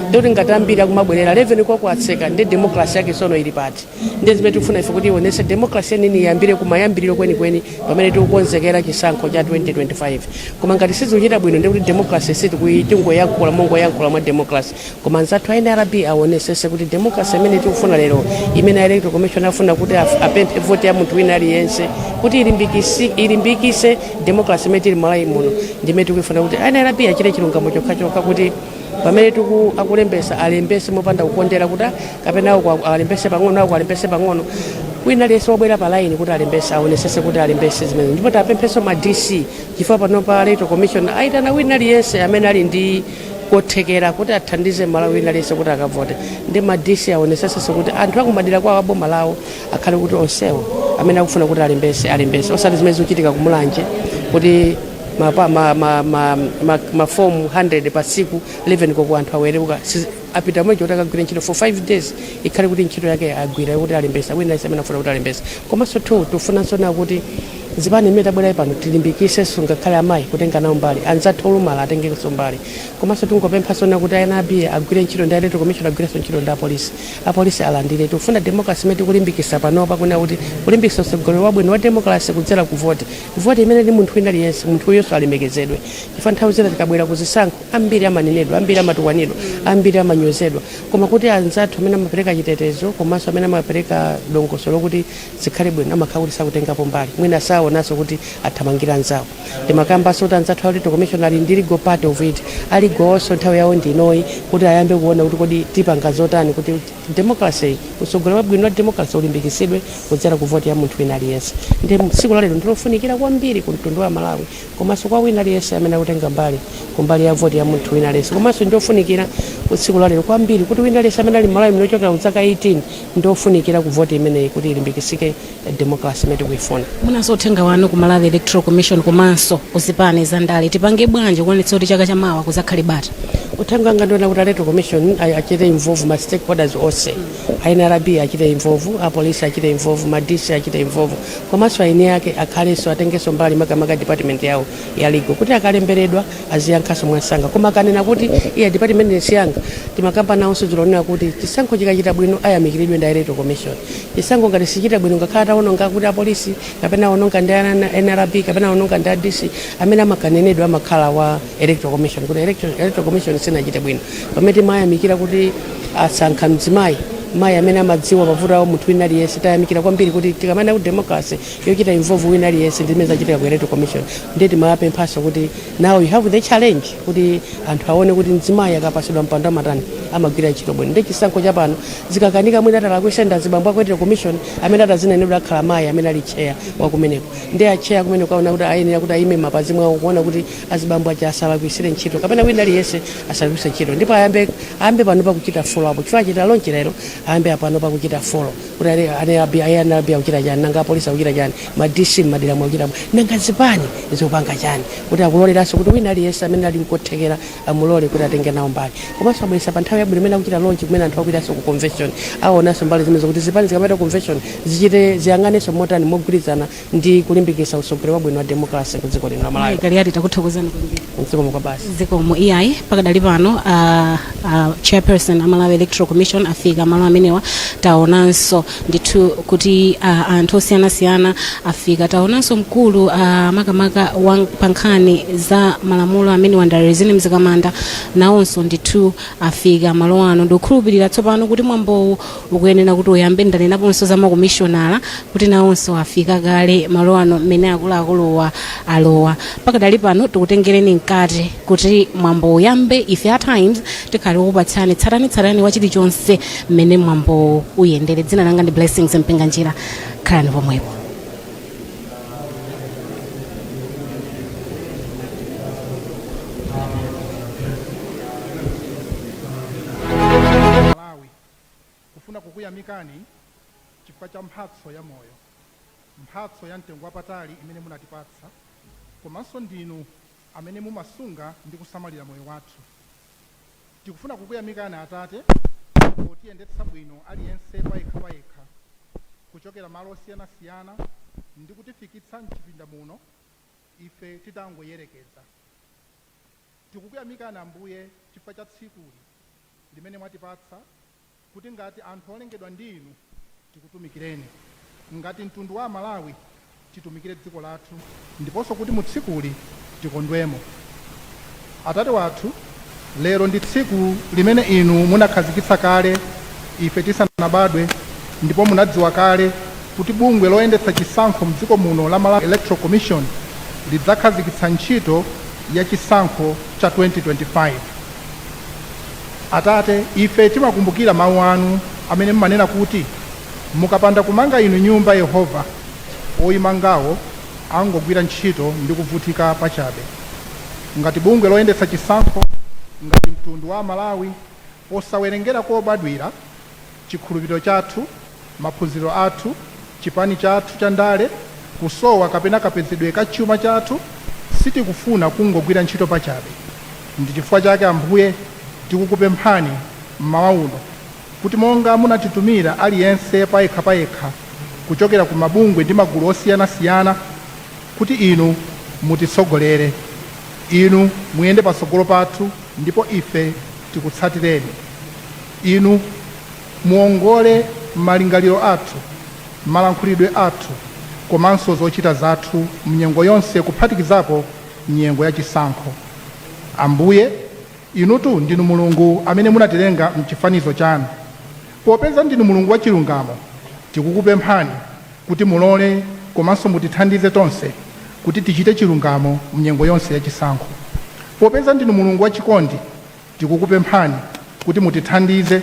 ndikuti ngati ambiri akumabwerera 11 kwakuatseka, ndi democracy yake sono ili pati? Ndi zimene tikufuna ife kuti ionese democracy yenini iyambire kumayambiriro kwenikweni pamene tikukonzekera chisankho cha 2025. Koma ngati sizikuchita bwino, ndikuti democracy sitingoyankhula mongoyankhula mwa democracy. Koma anzathu a NRB aonesese kuti democracy imene tikufuna lero, imene Electoral Commission afuna kuti apemphe voti ya munthu wina aliyense kuti ilimbikise democracy imene tili Malawi muno, ndimene tikufuna kuti NRB achite chilungamo chokhachokha, kuti pamene tiku akulembesa alembese mopanda kukondera kuti kapena ako alembese pang'ono, ako alembese pang'ono. Wina aliyense wabwera pa line kuti alembese, aonesese kuti alembese zimene. Ndipo tapempheso ma DC, chifukwa pano pa Electoral Commission aitana wina aliyense amene ali ndi kothekera kuti athandize Malawi wina aliyense kuti akavote, ndi ma DC aonesesenso kuti anthu akumadera kwawo, aboma lawo, akhale kuti onsewo amene akufuna kuti alembese alembese, osati zimene zikuchitika kumulanje kuti mafomu 100 pa tsiku, 11 koko anthu aweruka. Apita mwejo kuti akagwira ntchito for 5 days, ikhale kuti ntchito yake agwira kuti alembesa wina aliyense amene afuna kuti alembese. Komanso two, tifunanso na kuti Zipani imene tabwera pano, tilimbikisenso ngakhale amayi kutenga nawo mbali, anzathu olumala atengenso mbali. Komanso tingopemphaso na kuti NRB agwire ntchito ndi Electoral Commission, agwirenso ntchito ndi apolisi, apolisi alandire. Tikufuna democracy imene tikulimbikisa panopa, kuna kuti kulimbikisa utsogoleri wabwino wa democracy kudzera ku voti, voti imene ndi munthu wina aliyense, munthu uyonso alemekezedwe, chifukwa nthawi zina tikabwera kuzisankho ambiri amanenedwa, ambiri amatukwanidwa, ambiri amanyozedwa. Koma kuti anzathu amene amapereka chitetezo komanso amene amapereka dongosolo lokuti zikhale bwino amakhala kuti sakutengapo mbali, mwina saonanso kuti athamangira anzawo. Ndimakambanso kuti anzathu a Electoral Commission ali ndi legal part of it, a legal onso nthawi yawo ndi inoyi kuti ayambe kuona kuti kodi tipanga zotani kuti democracy, utsogoleri wabwino wa democracy ulimbikisidwe kudzera ku voti ya munthu wina aliyense. Ndi tsiku lalero ndilofunikira kwambiri ku mtundu wa Malawi komanso kwa wina aliyense amene akutenga mbali kumbali ya voti ya munthu wina aliyense. Komanso ndiofunikira ku tsiku lalero kwambiri kuti wina aliyense amene ali Malawi mnochokera ku zaka 18 ndiofunikira ku voti imeneyi kuti ilimbikisike democracy imene tikuifuna. Munanso uthenga wanu ku Malawi Electoral Commission komanso kuzipani za ndale, tipange bwanji kuonetsa kuti chaka chamawa kuzakhale bata? Uthenga wanga ndiona kuti Electoral Commission achite involve ma stakeholders onse, NRB achite involve, apolisi achite involve, ma DC achite involve, komanso eni ake akhalenso atengenso mbali, makamaka department yawo ya legal, kuti akalemberedwa aziyankhaso mwansanga. Koma akanena kuti iya department siyanga, timakamba nawonso zilonera kuti chisankho chikachita bwino ayamikiridwe ndi Electoral Commission. Chisankho ngati sichita bwino, ngakhale ataononga kuti apolisi kapena aononga ndi NRB kapena aononga ndi a DC, amene amakanenedwa amakhala wa Electoral Commission, kuti Electoral Commission sinachite bwino. Pamene timayamikira kuti asankha mzimayi, mayi amene amadziwa mavuto awo munthu wina aliyense, tayamikira kwambiri kuti tikamanena kuti democracy yochita involve wina aliyense, ndi zimene zachitika ku Electoral Commission. Ndiye timapemphanso kuti now you have the challenge kuti anthu aone kuti mzimayi akapasidwa mpando amatani, amagwira ntchito bwino. Ndi chisankho chapano zikakanika, mwina atalakwisa ndi azibambo aku Electoral Commission, amene atazinenedwa akhala mayi amene ali chair wakumeneko. Ndi a chair kumeneko aona kuti ayenera kuti ayime mapazi mwawo kuona kuti azibambo aja asalakwitsire ntchito kapena wina aliyense asalakwitse ntchito. Ndipo ayambe pano pakuchita follow up, chifukwa achita launch lero, ayambe apano pakuchita follow kuti NRB, NRB akuchita chani, nanga apolisi akuchita chani, ma DC m'madera mwakuchita, nanga zipani zikupanga chani, kuti akuloleranso kuti wina aliyense amene ali nkothekera amulole kuti atenge nawo mbali. Komanso abweresa pa nthawi yabwino imene akuchita launch, kumene anthu akupitanso ku convention, aonanso mbali zimene kuti zipani zikamapita convention zichite ziyang'anenso motani mogwirizana ndi kulimbikitsa utsogoleri wabwino wa democracy ku dziko lino la Malawi. Kaliati, takuthokozani kwambiri. Mdzikomo kwa basi. Zikomo. Iyayi, pakadali pano chairperson a Malawi Electoral Commission afika malo amenewa. Taonanso ndithu kuti anthu osiyanasiyana afika. Taonanso mkulu makamaka wa pankhani za malamulo amene a Rizine Mzikamanda, nawonso ndithu afika malo ano. Ndikukhulupirira tsopano kuti mwambowu ukuyenera kuti uyambe. Ndanenaponso za makomishonala kuti nawonso afika kale malo ano mmene akuluakuluwa alowa. Pakadali pano tikutengereni mkati kuti mwambo uyambe. Ife a Times tikhale kukupatsani tsatanetsatane wa chilichonse mmene mwambo uyendere. Dzina langa ndi Blessings Mpinganjira, khalani pomwepo. Malawi kufuna kukuyamikani chifukwa cha mphatso ya moyo, mphatso ya mtengo wapatali imene munatipatsa, komanso ndinu amene mumasunga ndi kusamalira moyo wathu. Tikufuna kukuyamikani Atate potiyendetsa bwino aliyense payekha payekha kuchokera malo osiyanasiyana ndi kutifikitsa mchipinda muno ife titangoyerekeza. Tikukuyamikani Ambuye chifukwa cha tsikuli limene mwatipatsa kuti ngati anthu olengedwa ndi inu tikutumikireni, ngati mtundu wa Amalawi titumikire dziko lathu, ndiponso kuti mu tsikuli tikondwemo. Atate wathu, lero ndi tsiku limene inu munakhazikitsa kale ife tisanabadwe, ndipo munadziwa kale kuti bungwe loyendetsa chisankho mdziko muno la Malawi Electoral Commission lidzakhazikitsa ntchito ya chisankho cha 2025. Atate, ife timakumbukira mawu anu amene mumanena kuti mukapanda kumanga inu nyumba Yehova, oyimangawo angogwira ntchito ndi kuvutika pachabe. Ngati bungwe loyendetsa chisankho, ngati mtundu wa Amalawi, posawerengera kobadwira, chikhulupiriro chathu, maphunziro athu, chipani chathu cha ndale, kusowa kapena kapezedwe ka chuma chathu, sitikufuna kungogwira ntchito pachabe. Ndi chifukwa chake Ambuye tikukupemphani mmawa uno kuti monga munatitumira aliyense payekha payekha kuchokera ku mabungwe ndi magulu osiyanasiyana Kuti inu mutitsogolere, inu muyende patsogolo pathu ndipo ife tikutsatireni. Inu muongole malingaliro athu, malankhulidwe athu komanso zochita zathu mnyengo yonse, kuphatikizapo nyengo ya chisankho. Ambuye, inutu ndinu Mulungu amene munatilenga mchifanizo chanu. Popeza ndinu Mulungu wachilungamo, tikukupemphani kuti mulole komanso mutithandize tonse kuti tichite chilungamo mnyengo yonse ya chisankho. Popeza ndinu Mulungu wachikondi, tikukupemphani kuti mutithandize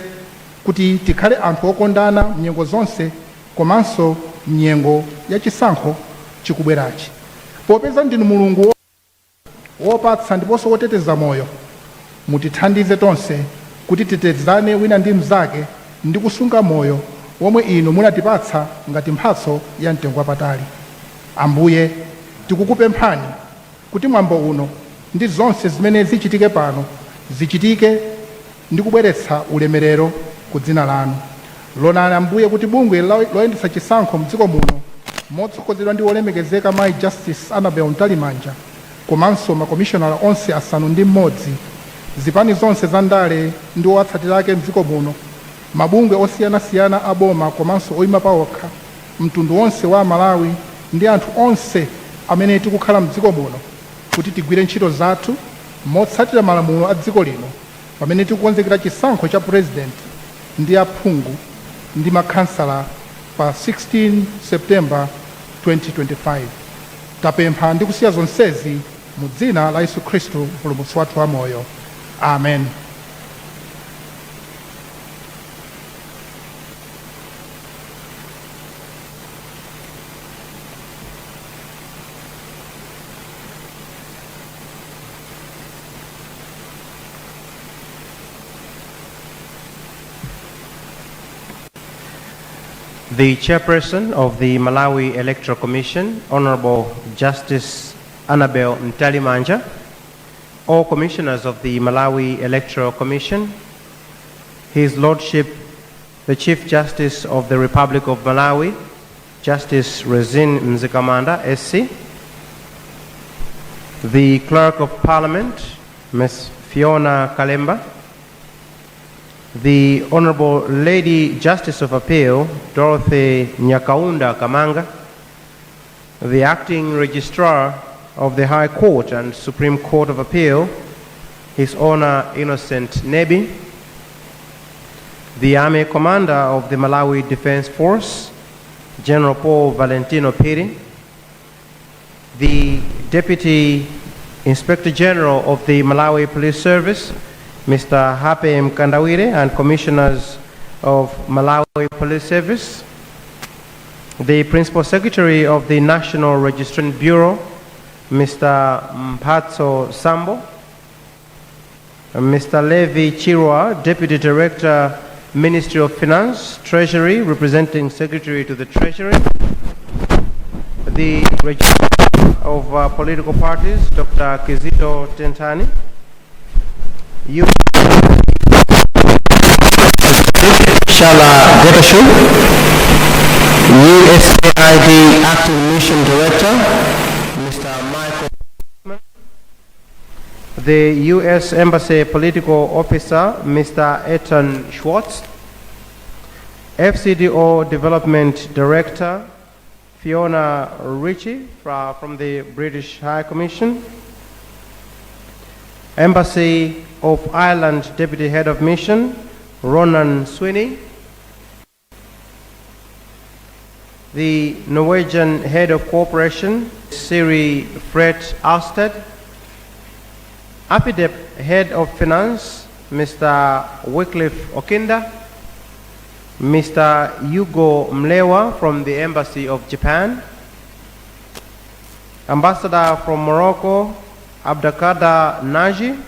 kuti tikhale anthu okondana mnyengo zonse komanso mnyengo ya chisankho chikubwerachi. Popeza ndinu Mulungu wopatsa ndiponso woteteza moyo, mutithandize tonse kuti titetezane wina ndi mnzake ndi kusunga moyo womwe inu munatipatsa ngati mphatso ya mtengo wapatali. Ambuye, tikukupemphani kuti mwambo uno ndi zonse zimene zichitike pano zichitike ndi kubweretsa ulemerero ku dzina lanu. Lolani, Ambuye, kuti bungwe loyendetsa chisankho mdziko muno, motsogozedwa ndi wolemekezeka Mayi Justice Annabel Mtalimanja komanso makomishonala onse 6, zipani zonse za ndale ndi owatsatira ake mdziko muno, mabungwe osiyanasiyana a boma komanso oyima paokha, mtundu wonse wa Amalawi ndi anthu onse amene tikukhala mdziko muno, kuti tigwire ntchito zathu motsatira malamulo a dziko lino pamene tikukonzekera chisankho cha President ndi aphungu ndi makhansala pa 16 September 2025. Tapempha ndi kusiya zonsezi mu dzina la Yesu Khristu, Mpulumutsi wathu wa moyo. Amen. The Chairperson of the Malawi Electoral Commission, Honorable Justice Annabel Mtalimanja, all commissioners of the Malawi Electoral Commission, His Lordship, the Chief Justice of the Republic of Malawi, Justice Rizine Mzikamanda, SC, the Clerk of Parliament, Ms. Fiona Kalemba, the Honorable Lady Justice of Appeal, Dorothy Nyakaunda Kamanga, the Acting Registrar of the High Court and Supreme Court of Appeal, His Honor Innocent Nebi, the Army Commander of the Malawi Defense Force, General Paul Valentino Phiri, the Deputy Inspector General of the Malawi Police Service, Mr. Hape Mkandawire, and Commissioners of Malawi Police Service, the Principal Secretary of the National Registration Bureau, Mr. Mphatso Sambo, Mr. Levi Chirwa, Deputy Director, Ministry of Finance, Treasury, representing Secretary to the Treasury, the Registrar of Political Parties, Dr. Kizito Tentani, you Shala Gotashu, USAID Acting Mission Director, Mr. Michael, the U.S. Embassy Political Officer, Mr. Ethan Schwartz, FCDO Development Director, Fiona Ritchie from the British High Commission, Embassy of Ireland Deputy Head of Mission, Ronan Sweeney, the Norwegian Head of Cooperation, Siri Fred Alsted, AFIDEP Head of Finance, Mr. Wycliffe Okinda, Mr. Yugo Mlewa from the Embassy of Japan, Ambassador from Morocco, Abdelkader Naji,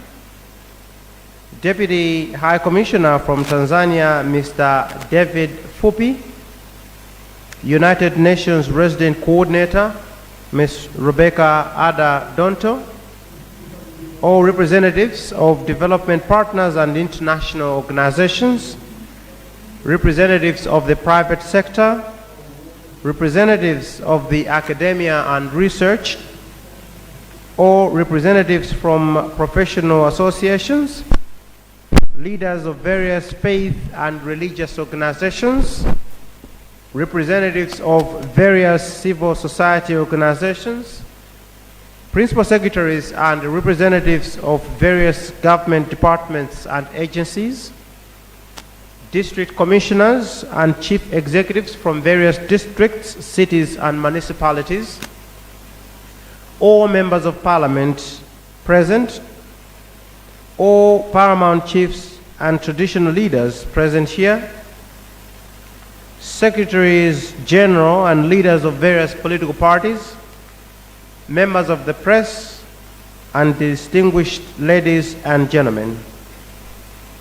Deputy High Commissioner from Tanzania, Mr. David Fupi, United Nations Resident Coordinator, Ms. Rebecca Ada Donto, all representatives of development partners and international organizations, representatives of the private sector, Representatives of the academia and research, all representatives from professional associations, leaders of various faith and religious organizations, representatives of various civil society organizations, principal secretaries and representatives of various government departments and agencies, district commissioners and chief executives from various districts, cities, and municipalities, all members of parliament present, all paramount chiefs and traditional leaders present here, secretaries general and leaders of various political parties, members of the press, and distinguished ladies and gentlemen.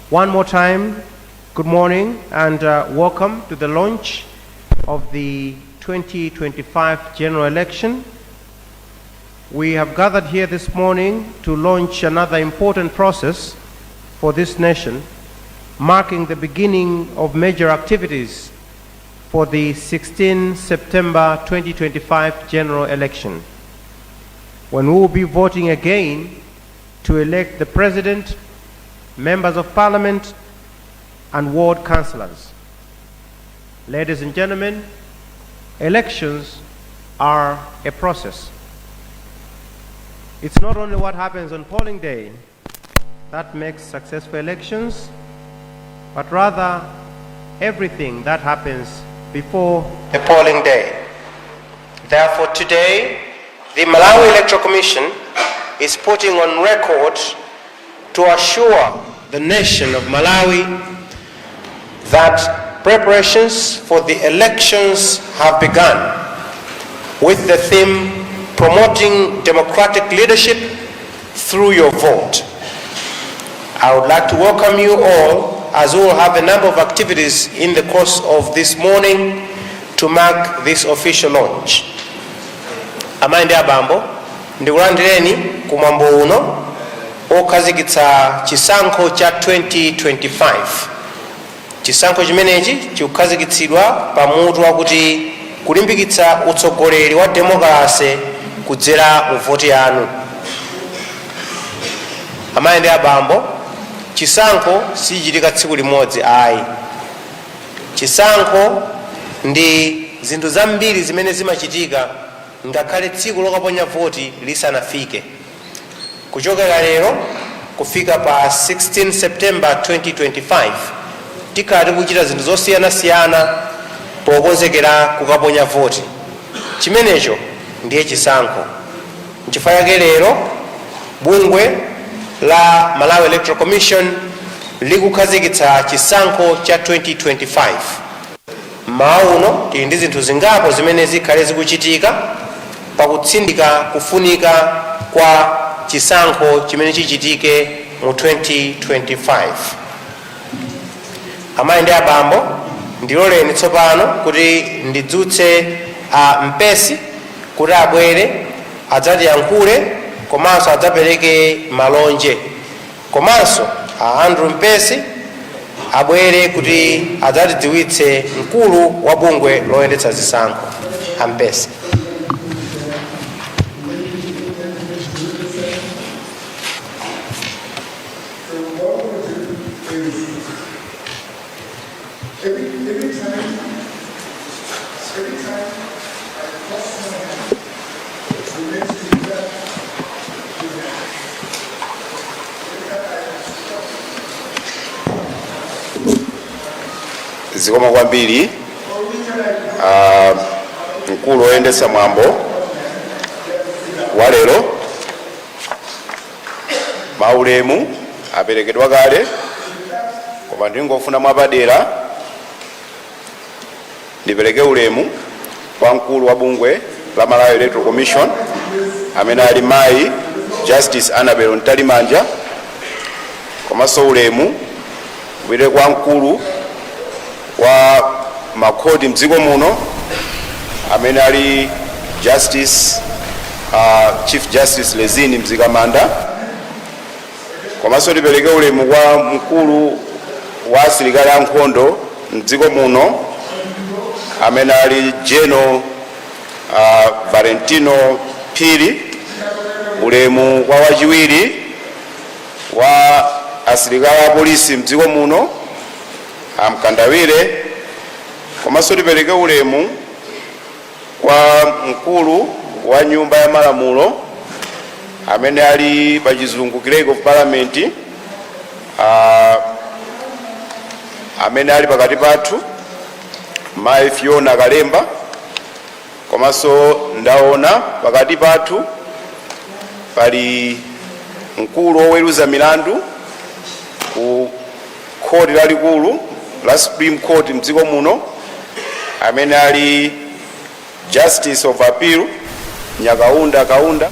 One more time, good morning and welcome to the launch of the 2025 general election. We have gathered here this morning to launch another important process for this nation, marking the beginning of major activities for the 16 September 2025 general election, when we will be voting again to elect the president, members of parliament, and ward councillors. Ladies and gentlemen, elections are a process. It's not only what happens on polling day that makes successful elections, but rather everything that happens before the polling day. Therefore, today, the Malawi Electoral Commission is putting on record to assure the nation of Malawi that preparations for the elections have begun, with the theme "Promoting Democratic Leadership Through Your Vote." I would like to welcome you all, as we will have a number of activities in the course of this morning to mark this official launch. Amayi ndi abambo, ndikulandireni kumwambo uno okhazikitsa chisankho cha 2025. Chisankho chimenechi chikukhazikitsidwa pamutu wakuti "Kulimbikitsa utsogoleri wa demokrasi kudzera mu voti yanu." Amayi ndi abambo, chisankho sichichitika tsiku limodzi ayi. Chisankho ndi zinthu zambiri zimene zimachitika ngakhale tsiku lokaponya voti lisanafike. Kuchokera lero kufika pa 16 September 2025, tikhala tikuchita zinthu zosiyanasiyana pokonzekera kukaponya voti. Chimenecho ndiye chisankho. Nchifukwa chake lero bungwe la Malawi Electoral Commission likukhazikitsa chisankho cha 2025. Mmawa uno tili ndi zinthu zingapo zimene zikhale zikuchitika pakutsindika kufunika kwa chisankho chimene chichitike mu 2025. Amayi ndi abambo, ndiloleni tsopano kuti ndidzutse a Mpesi kuti abwere adzatiyankhule komanso adzapereke malonje, komanso a Andrew Mpesi abwere kuti adzatidziwitse mkulu wa bungwe loyendetsa zisankho, a Mpesi. So what we do is every time I cross my hand, we meant to clap your hands. Every time I stop, Zikomo kwambiri, mkulu woyendetsa mwambo wa lero. Maulemu aperekedwa kale, koma ndingofuna mwapadera ndipereke ulemu kwa mkulu wa bungwe la Malawi Electoral Commission, amene ali Mayi Justice Annabel Mtalimanja, komanso ulemu upite kwa mkulu wa makhoti mdziko muno, amene ali Justice Chief Justice Rizine Mzikamanda, komanso tipereke ulemu kwa mkulu wa asilikali ankhondo mdziko muno, Amene ali General Valentino Phiri. Ulemu kwa wachiwiri wa asilikali a polisi mdziko muno, Amkandawire. Komanso tipereke ulemu kwa mkulu wa Nyumba ya Malamulo, amene ali pachizungu Clerk of Parliament, amene ali pakati pathu, Mayi Fiona Kalemba. Komanso ndaona pakati pathu pali mkulu woweruza milandu ku khoti lalikulu la Supreme Court mdziko muno, amene ali Justice of Appeal Nyakaunda Kaunda.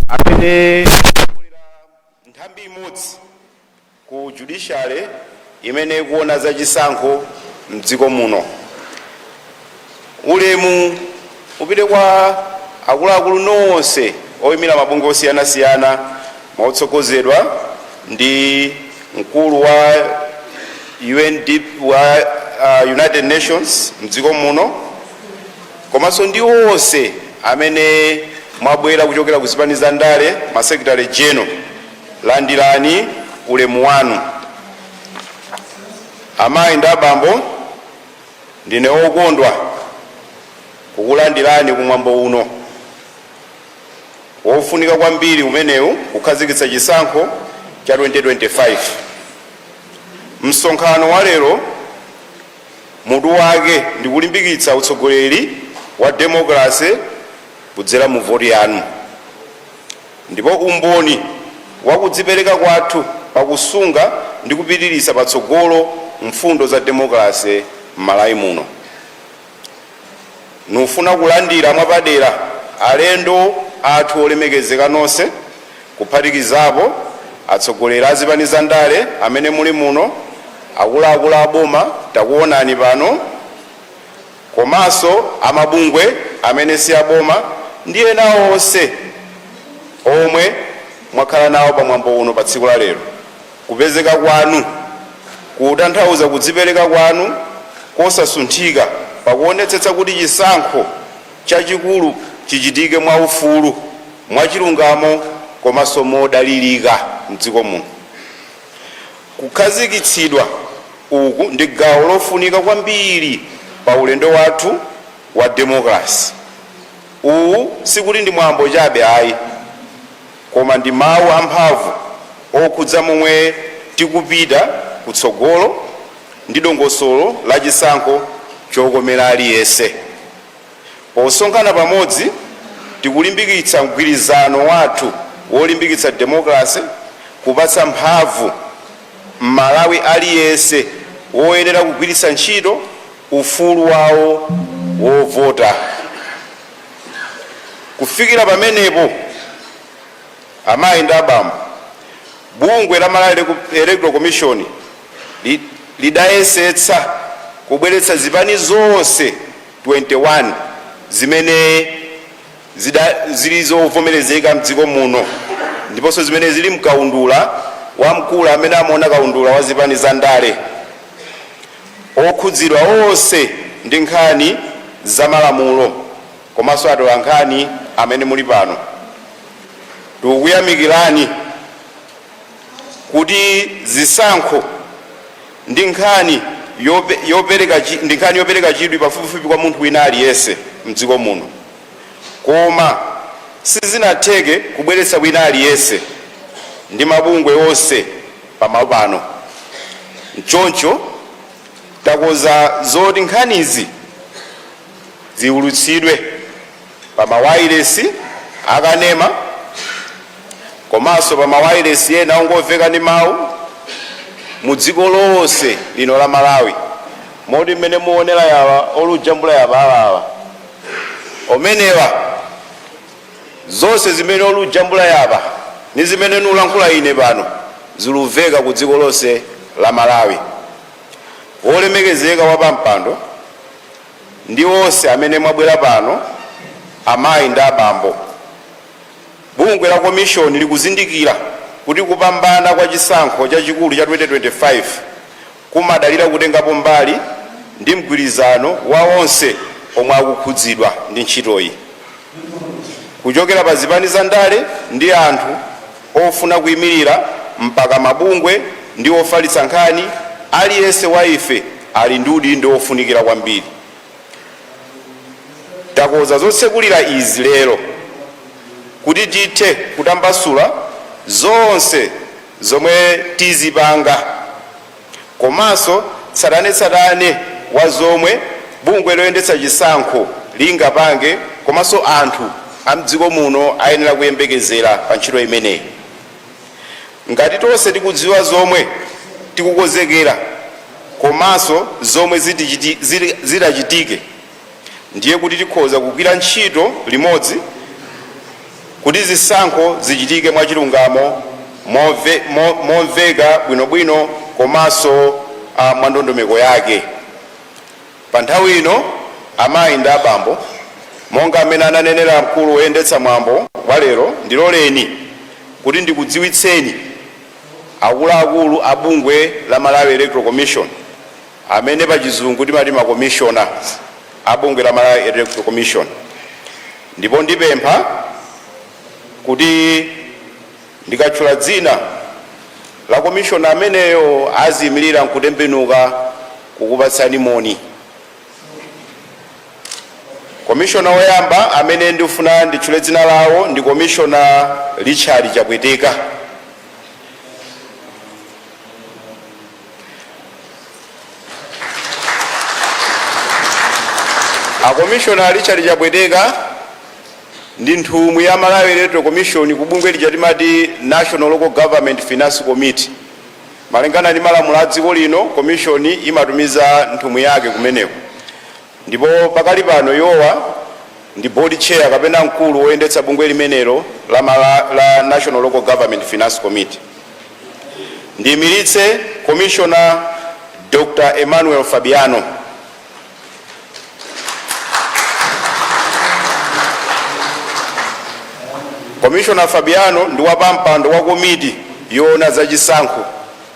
Amene nthambi imodzi ku judiciary imene ikuona zachisankho mdziko muno. Ulemu upite kwa akuluakulu nonse oyimira mabungwe osiyanasiyana, motsogozedwa ndi mkulu wa UND wa United Nations mdziko muno, komanso ndi onse amene mwabwera kuchokera ku zipani za ndale, ma secretary general, landirani ulemu wanu. Amayi ndi abambo, ndine wokondwa kukulandirani kumwambo uno wofunika kwambiri umenewu, kukhazikitsa chisankho cha 2025. Msonkhano wa lero mutu wake ndi kulimbikitsa utsogoleri wa demokrasi kudzera mu voti yanu, ndipo umboni wa kudzipereka kwathu pakusunga ndi kupitiriza patsogolo mfundo za demokrasi m'Malawi muno. Nufuna kulandira mwapadera alendo athu olemekezeka nonse, kuphatikizapo atsogoleri a zipani za ndale amene muli muno, akuluakulu aboma takuonani pano, komanso amabungwe amene si aboma ndi ena onse omwe mwakhala nawo pamwambo uno pa tsiku la lero. Kupezeka kwanu kutanthauza kudzipereka kwanu kosasunthika pakuonetsetsa kuti chisankho chachikulu chichitike mwaufulu, mwachilungamo komanso modalirika mdziko muno. Kukhazikitsidwa uku ndi gawo lofunika kwambiri pa ulendo wathu wa demokrasi. Uwu sikuti ndi mwambo chabe ayi, koma ndi mawu amphamvu okhudza momwe tikupita kutsogolo ndi dongosolo la chisankho chokomera aliyense. Posonkhana pamodzi, tikulimbikitsa mgwirizano wathu wolimbikitsa demokrasi, kupatsa mphamvu Mmalawi aliyense woyenera kugwiritsa ntchito ufulu wawo wovota. Kufikira pamenepo, amayi ndi abambo, bungwe la Malawi Electoral Commission lidayesetsa kubweretsa zipani zonse 21 zimene zili zovomerezeka mdziko muno, ndiponso zimene zili mkaundula wamkulu amene amaona kaundula wa zipani za ndale, okhudzidwa onse ndi nkhani za malamulo, komanso atola nkhani amene muli pano. Tikukuyamikirani kuti zisankho ndi nkhani yopereka chidwi pafupifupi kwa munthu wina aliyense mdziko muno, koma sizinatheke kubweretsa wina aliyense ndi mabungwe onse pamalo pano. Choncho takonza zoti nkhanizi ziwulutsidwe pa mawayilesi akanema komanso pa mawayilesi ena ongomveka ndi mawu mu dziko lonse lino la Malawi, moti mmene muonera yawa olujambula yapa alawa omenewa, zonse zimene olujambula yapa ndi zimene nulankhula ine pano zilumveka ku dziko lonse la Malawi. Wolemekezeka wapampando ndi onse amene mwabwera pano, amayi ndi abambo, bungwe Bungwe la komishoni likuzindikira kuti kupambana kwa chisankho chachikulu cha 2025 kumadalira kutengapo mbali ndi mgwirizano wa onse omwe akukhudzidwa ndi ntchitoyi, kuchokera pa zipani za ndale ndi anthu ofuna kuyimirira mpaka mabungwe ndi ofalitsa nkhani. Aliyense wa ife ali ndi udindo wofunikira kwambiri. Takonza zotsekulira izi lero kuti tithe kutambasula zonse zomwe tizipanga komanso tsatanetsatane wa zomwe bungwe loyendetsa chisankho lingapange komanso anthu a mdziko muno ayenera kuyembekezera pa ntchito imeneyi. Ngati tonse tikudziwa zomwe tikukonzekera komanso zomwe zitachitike, ndiye kuti tikhoza kugwira ntchito limodzi kuti zisankho zichitike mwachilungamo, momveka bwinobwino komanso mwa ndondomeko yake. Pa nthawi ino, amayi ndi abambo, monga amene ananenera mkulu woyendetsa mwambo wa lero, ndiloleni kuti ndikudziwitseni akuluakulu a bungwe la Malawi Electoral Commission, amene pa Chizungu timati makomishona a bungwe la Malawi Electoral Commission. Ndipo ndipempha kuti ndikatchula dzina la komishona ameneyo, aziyimirira nkutembenuka kukupatsani moni. Komishona woyamba amene ndifuna nditchule dzina lawo ndi Komishona Richard Chapweteka. Akomishona Richard Chapweteka ndi nthumwi ya Malawi Electoral Commission ku bungwe lija timati National Local Government Finance Committee. Malingana ndi malamulo a dziko lino, commission imatumiza nthumwi yake kumeneko, ndipo pakali pano iwowa ndi board chair kapena mkulu woyendetsa bungwe limenelo la National Local Government Finance Committee. Ndiyimiritse Commissioner Dr Emmanuel Fabiano. Commissioner Fabiano ndi wapampando wa komiti yoona zachisankho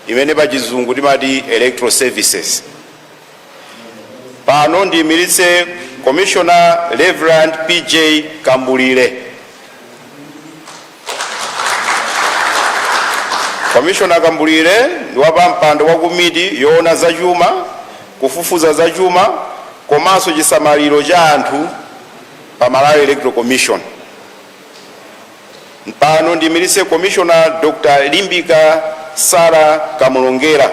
imene pa Chizungu timati Electoral Services. Pano ndiyimiritse Commissioner Reverend PJ Kambulire. Commissioner Kambulire ndi wapampando wa komiti yoona zachuma, kufufuza zachuma komanso chisamaliro cha anthu pa Malawi Electoral Commission. Pano ndiyimiritse Commissioner Dr Limbika Sara Kamulongera.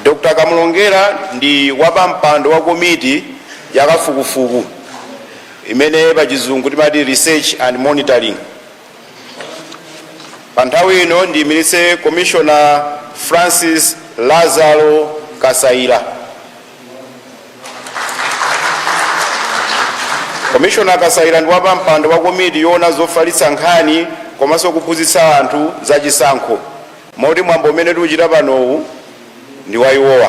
Dr Kamulongera ndi wapampando wa komiti yakafukufuku imene pa Chizungu timati Research and Monitoring. Pa nthawi ino ndiyimiritse Commissioner Francis Lazaro Kasaila. Komishona Kasaila ndi wapampando wa komiti yoona zofalitsa nkhani komanso kuphunzitsa anthu za chisankho, moti mwambo umene tikuchita panowu ndi wa iwowa.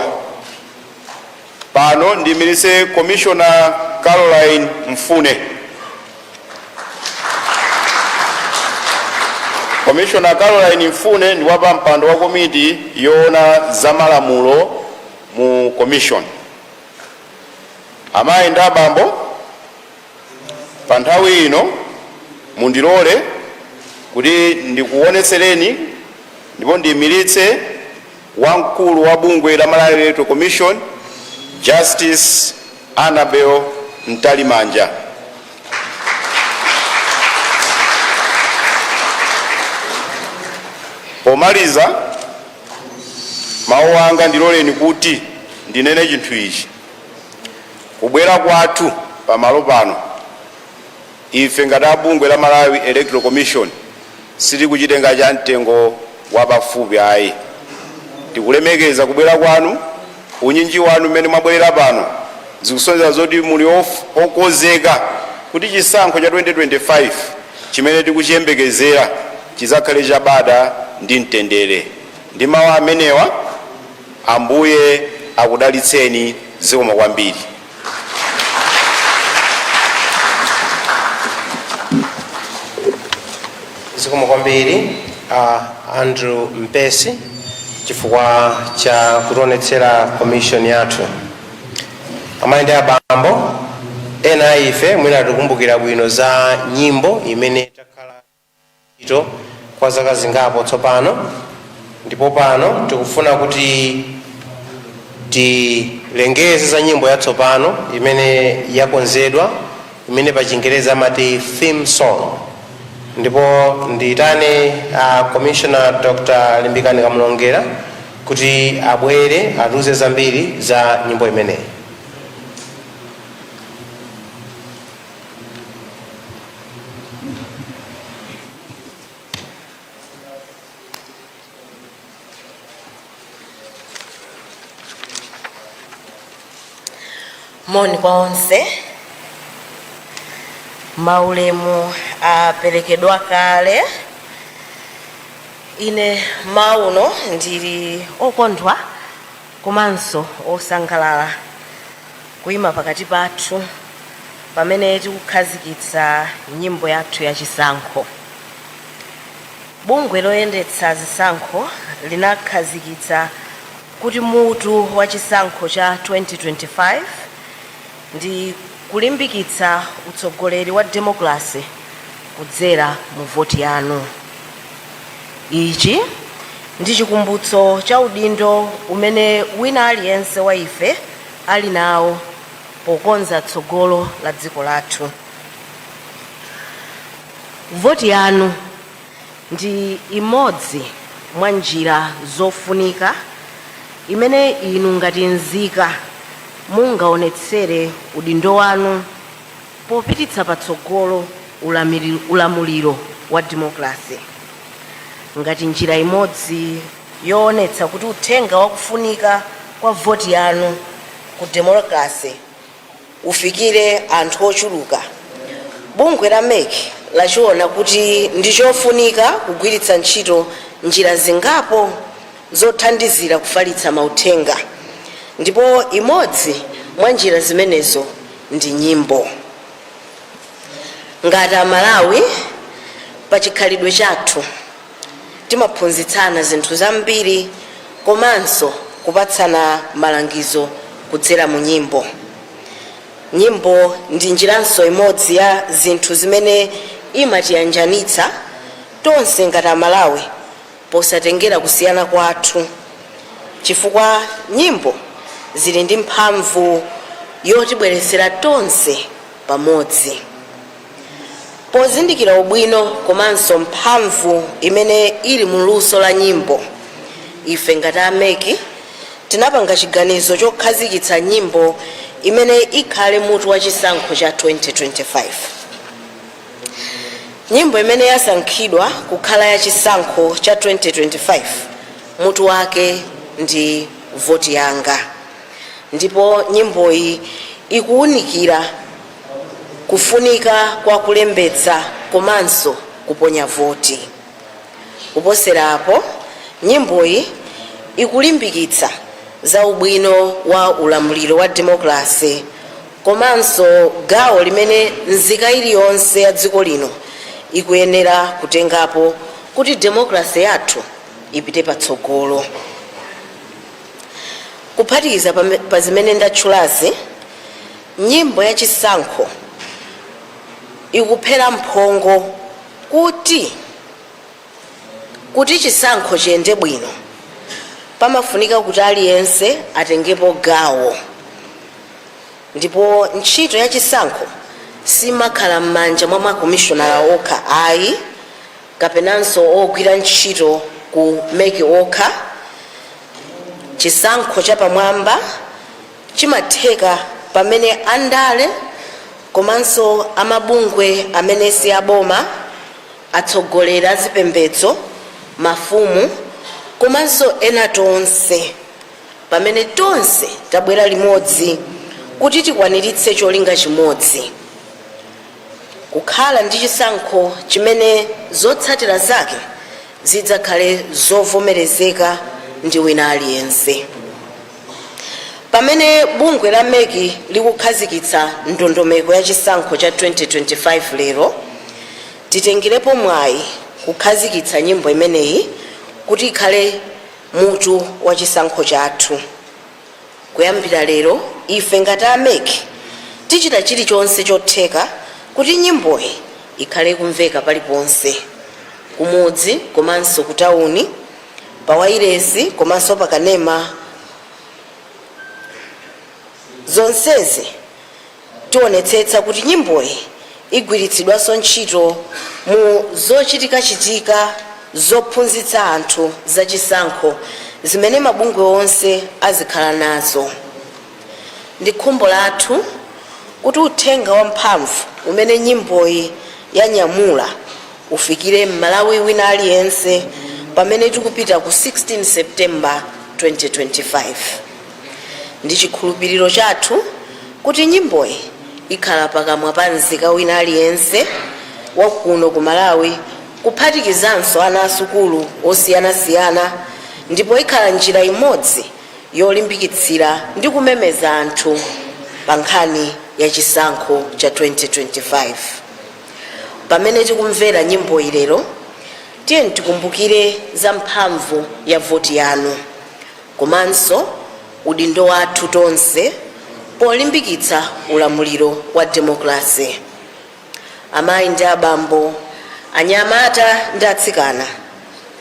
Pano ndiyimiritse Komishona Caroline Mfune. Komishona Caroline Mfune ndi wapampando wa komiti yoona za malamulo mu commission. Amayi ndi abambo, pa nthawi ino mundilole kuti ndikuonetsereni ndipo ndiyimiritse wamkulu wa bungwe la Malawi Electoral Commission, Justice Annabel Mtalimanja. Pomaliza mawu anga, ndiloleni kuti ndinene chinthu ichi: kubwera kwathu pamalo pano, ife ngati abungwe la Malawi Electoral Commission sitikuchitenga cha mtengo wapafupi ayi. Tikulemekeza kubwera kwanu. Unyinji wanu mmene mwabwerera pano zikusonyeza zoti muli okonzeka kuti chisankho cha 2025 chimene tikuchiyembekezera chizakhale chabata ndi mtendere. Ndi mawu amenewa, Ambuye akudalitseni. Zikomo kwambiri. Zikomo kwambiri Andrew Mpesi chifukwa cha kutionetsera commission yathu. Amayi ndi abambo, ena a ife mwina tikukumbukira bwino za nyimbo imene takhala ito kwa zaka zingapo tsopano, ndipo pano tikufuna kuti tilengeze za nyimbo yatsopano imene yakonzedwa, imene pa Chingerezi amati theme song. Ndipo ndiyitane Commissioner Dr. Limbikani Kamulongera kuti abwere atiuze zambiri za nyimbo imeneyi. Moni kwa onse. Maulemu aperekedwa kale. Ine mauno ndili okondwa komanso osangalala kuyima pakati pathu pamene tikukhazikitsa nyimbo yathu ya chisankho. Bungwe loyendetsa zisankho linakhazikitsa kuti mutu wa chisankho cha 2025 ndi kulimbikitsa utsogoleri wa demokrasi kudzera mu voti yanu. Ichi ndi chikumbutso cha udindo umene wina aliyense wa ife ali nawo pokonza tsogolo la dziko lathu. Voti yanu ndi imodzi mwa njira zofunika imene inu ngati nzika mungaonetsere udindo wanu popititsa patsogolo ulamuliro wa demokrasi, ngati njira imodzi yoonetsa kuti uthenga wakufunika kwa voti yanu ku demokrasi ufikire anthu ochuluka. Bungwe la MEC lachiona kuti ndi chofunika kugwiritsa ntchito njira zingapo zothandizira kufalitsa mauthenga, ndipo imodzi mwa njira zimenezo ndi nyimbo. Ngati Amalawi, pa chikhalidwe chathu timaphunzitsana zinthu zambiri komanso kupatsana malangizo kudzera mu nyimbo. Nyimbo ndi njiranso imodzi ya zinthu zimene imatiyanjanitsa tonse ngati Amalawi posatengera kusiyana kwathu, chifukwa nyimbo zili ndi mphamvu yotibweretsera tonse pamodzi. Pozindikira ubwino komanso mphamvu imene ili mu luso la nyimbo, ife ngati a MEC tinapanga chiganizo chokhazikitsa nyimbo imene ikhale mutu wa chisankho cha 2025. Nyimbo imene yasankhidwa kukhala ya chisankho cha 2025 mutu wake ndi "Voti Yanga", ndipo nyimboyi ikuwunikira kufunika kwa kulembetsa komanso kuponya voti. Kuposerapo, nyimboyi ikulimbikitsa za ubwino wa ulamuliro wa demokrasi komanso gawo limene nzika iliyonse ya dziko lino ikuyenera kutengapo kuti demokrasi yathu ipite patsogolo. Kuphatikiza pa zimene ndatchulazi, nyimbo ya chisankho ikuphera mphongo kuti chisankho chiyende bwino pamafunika kuti aliyense atengepo gawo, ndipo ntchito ya chisankho simakhala m'manja mwa makomishonala okha ayi, kapenanso ogwira ntchito ku MEC okha. Chisankho chapamwamba chimatheka pamene andale komanso amabungwe amene si aboma, atsogoleri azipembedzo, mafumu komanso ena tonse, pamene tonse tabwera limodzi kuti tikwaniritse cholinga chimodzi: kukhala ndi chisankho chimene zotsatira zake zidzakhale zovomerezeka ndi wina aliyense. Pamene bungwe la MEC likukhazikitsa ndondomeko ya chisankho cha 2025 lero, titengerepo mwayi. Kukhazikitsa nyimbo imeneyi kuti ikhale mutu wa chisankho chathu. Kuyambira lero, ife ngati a MEC tichita chilichonse chotheka kuti nyimboyi ikhale kumveka paliponse, kumudzi komanso ku tawuni, pa wairesi komanso pakanema. Zonsezi tionetsetsa kuti nyimboyi igwiritsidwanso ntchito mu zochitikachitika zophunzitsa anthu zachisankho zimene mabungwe onse azikhala nazo. Ndi khumbo lathu kuti uthenga wamphamvu umene nyimboyi yanyamula ufikire Mmalawi wina aliyense pamene tikupita ku 16 September 2025. Ndi chikhulupiriro chathu kuti nyimboyi ikhala pakamwa pa nzika wina aliyense wakuno ku Malawi, kuphatikizanso ana asukulu osiyanasiyana, ndipo ikhala njira imodzi yolimbikitsira ndi kumemeza anthu pa nkhani ya chisankho cha 2025. Pamene tikumvera nyimboyi lero, tiye tikumbukire za mphamvu ya voti yanu komanso udindo wathu tonse polimbikitsa ulamuliro wa demokrasi. Amayi ndi abambo, anyamata ndi atsikana,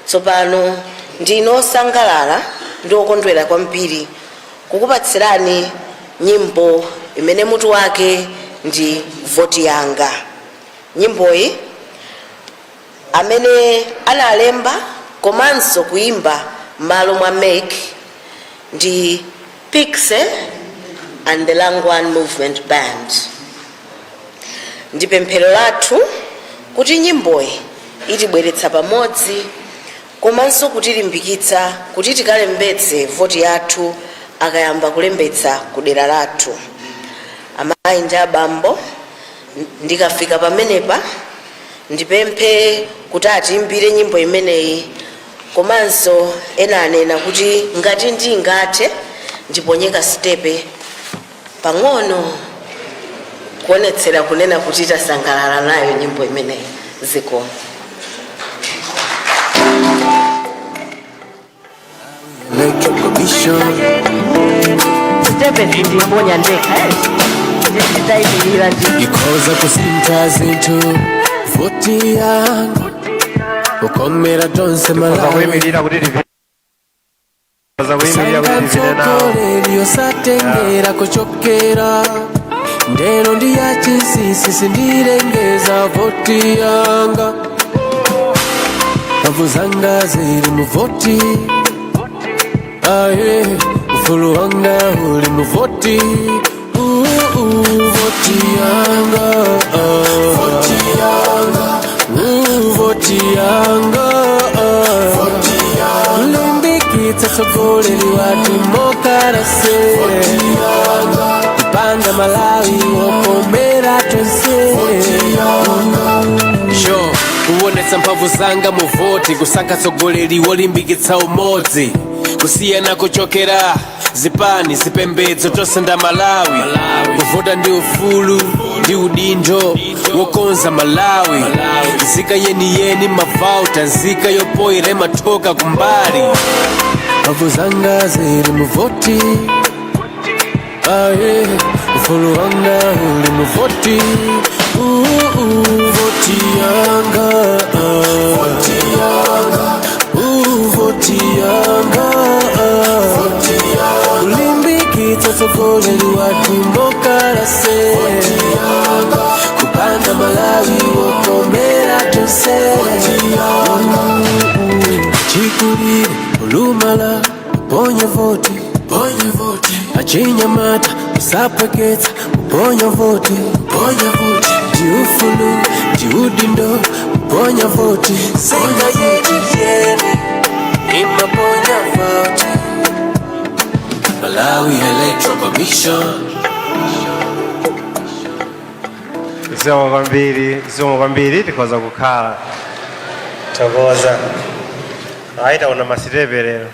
tsopano ndine osangalala ndi okondwera kwambiri kukupatsirani nyimbo imene mutu wake ndi "Voti Yanga". Nyimboyi amene analemba komanso kuimba m'malo mwa MEC ndi Piksy and the Langwan Movement Band. Ndi pemphero lathu kuti nyimboyi itibweretsa pamodzi komanso kutilimbikitsa kuti tikalembetse voti yathu akayamba kulembetsa ku dera lathu. Amayi ndi abambo, ndikafika pamenepa ndipemphe kuti atiimbire nyimbo imeneyi, komanso ena anena kuti ngati ndingathe ndiponyeka sitepe pang'ono kuonetsera kunena kuti tasangalala nayo nyimbo imeneyi. Zikomo. Electoral Commission. Sitepe zindiponya ndekha, nditayimirira ndi Ikhoza kusintha zinthu voti yanga, kukomera tonse Malawi. Kuyimirira kuti kuyimirira kuti tivine nawo. Mtsogoleri osatengera kuchokera ndeno ndi ya chinsinsi, sindilengeza voti yanga. Mphamvu zanga zili mu voti, aye, ufulu wanga uli mu voti. Voti yanga, voti yanga, voti yanga, voti yanga, limbikitsa tsogoleri wa demokarasi, kupanga Malawi wokomera tonse. Sho kuonetsa mphamvu zanga mu voti, kusankha tsogoleri wolimbikitsa umodzi, kusiyana kuchokera zipani, zipembedzo, tonse nda Malawi. Kuvota ndi ufulu ndi udindo wokonza Malawi. Nzika yeniyeni mavauta, nzika yopoyera imathoka kumbali. Mphamvu zanga zili mu voti, aye, ufulu wanga uli mu voti. Voti yanga, voti yanga, voti yanga, voti yanga, kulimbikitsa tsogoleri wa demokarasi, kupanga Malawi wokomera tonse. Chikulire, olumala, ponya voti, ponya voti. Achinyamata, usapweketsa, ponya voti, ponya voti. Ndiufulu ndiudindo, ponya voti. Singa yeniyeni imaponya voti. Malawi Electoral Commission. Zikomo kwambiri, zikomo kwambiri, tikhoza kukhala. Thokoza. Ayi, taona masitepe lero,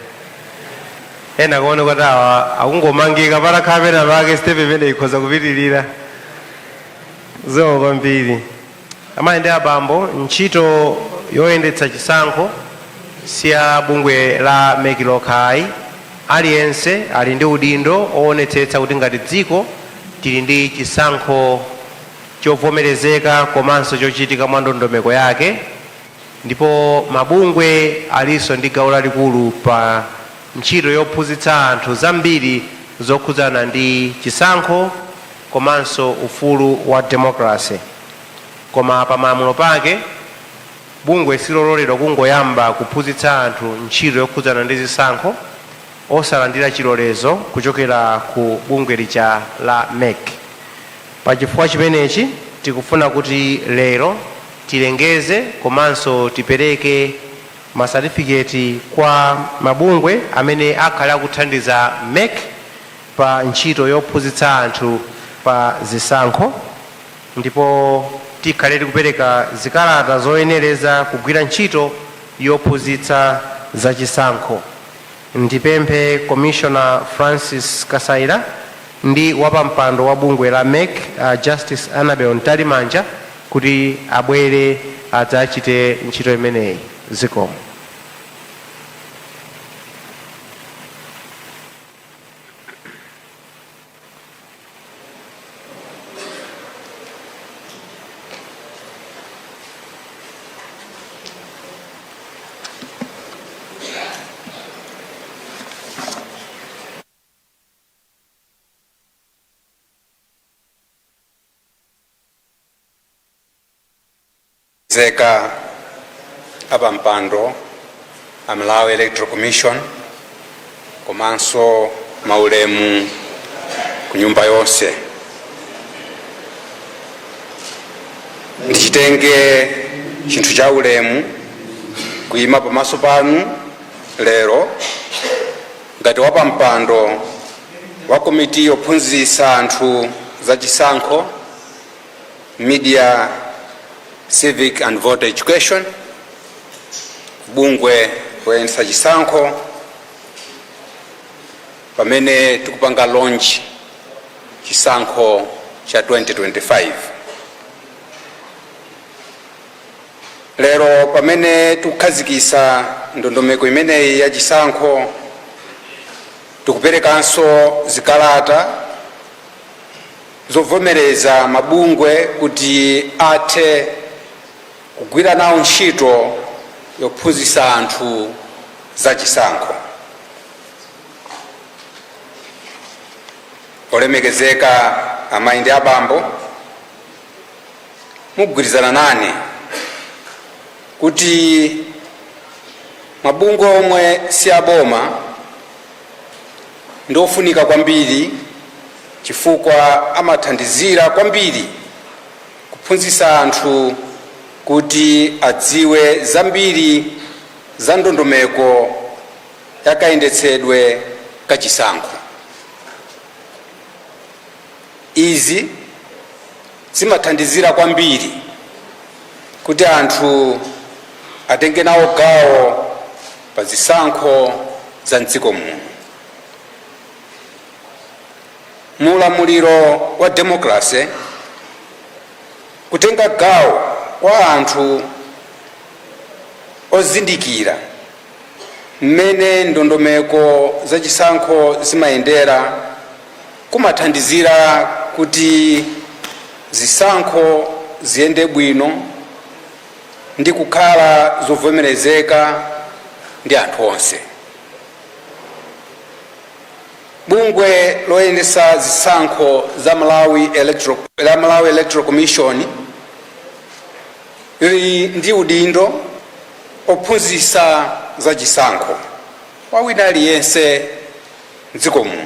ena kuone kuti awa akungomangika, patakhala pena pake sitepe imene ikhoza kupitirira. Zikomo kwambiri. Amayi ndi abambo, ntchito Yoyendetsa chisankho si ya bungwe la MEC lokhayi. Aliyense ali ndi udindo owonetsetsa kuti ngati dziko tili ndi chisankho chovomerezeka komanso chochitika mwa ndondomeko yake, ndipo mabungwe alinso ndi gawo lalikulu pa ntchito yophunzitsa anthu zambiri zokhudzana ndi chisankho komanso ufulu wa democracy. Koma pa malamulo pake, bungwe silololedwa kungoyamba kuphunzitsa anthu ntchito yokhudzana ndi zisankho osalandira chilolezo kuchokera ku bungwe lija la MEC. Pachifukwa chimenechi, tikufuna kuti lero tilengeze komanso tipereke masatifiketi kwa mabungwe amene akhale akuthandiza MEC pa ntchito yophunzitsa anthu pa zisankho, ndipo tikhale tikupereka zikalata zoyenereza kugwira ntchito yophunzitsa zachisankho. Ndipemphe Commissioner Francis Kasaila ndi wapampando wa bungwe la MEC, Justice Annabel Mtalimanja, kuti abwere adzachite ntchito imeneyi. Zikomo. Zeka apampando a Malawi Electoral Commission, komanso maulemu ku nyumba yonse. Ndichitenge chinthu cha ulemu kuyima pamaso panu lero ngati wapampando wa komiti yophunzitsa anthu za chisankho, media, civic and voter education, bungwe loyendetsa chisankho, pamene tikupanga launch chisankho cha 2025. Lero pamene tikukhazikitsa ndondomeko imeneyi ya chisankho, tikuperekanso zikalata zovomereza mabungwe kuti athe kugwira nawo ntchito yophunzitsa anthu za chisankho. Olemekezeka amayi ndi abambo, mugwirizana nane kuti mabungwe omwe si aboma ndi ofunika kwambiri, chifukwa amathandizira kwambiri kuphunzitsa anthu kuti adziwe zambiri za ndondomeko yakayendetsedwe kachisankho. Izi zimathandizira kwambiri kuti anthu atenge nawo gawo pa zisankho za mdziko muno. Mu ulamuliro wa democracy, kutenga gawo kwa anthu ozindikira mmene ndondomeko za chisankho zimayendera kumathandizira kuti zisankho ziyende bwino ndi kukhala zovomerezeka ndi anthu onse. Bungwe loyendetsa zisankho za Malawi Electoral, la Malawi Electoral Commission lili ndi udindo ophunzitsa za chisankho kwa wina aliyense mdziko muno,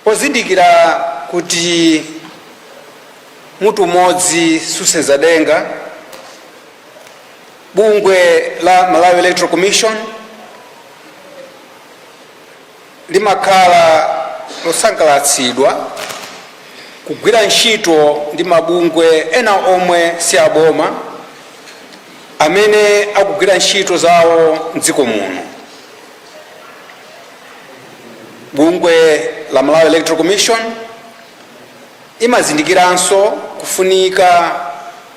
pozindikira kuti mutu umodzi susenza denga. Bungwe la Malawi Electoral Commission limakhala losangalatsidwa kugwira ntchito ndi mabungwe ena omwe si aboma amene akugwira ntchito zawo mdziko muno. Bungwe la Malawi Electoral Commission imazindikiranso kufunika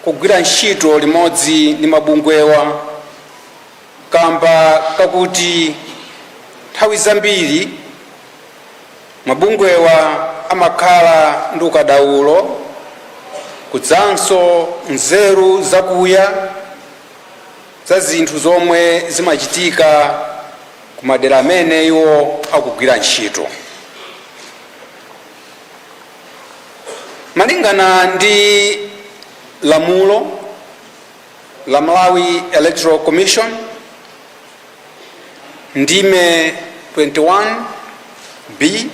kugwira ntchito limodzi ndi mabungwewa kamba kakuti nthawi zambiri mabungwewa amakhala ndi ukadaulo kudzanso nzeru zakuya za zinthu zomwe zimachitika ku madera amene iwo akugwira ntchito. Malingana ndi lamulo la Malawi Electoral Commission ndime 21 b,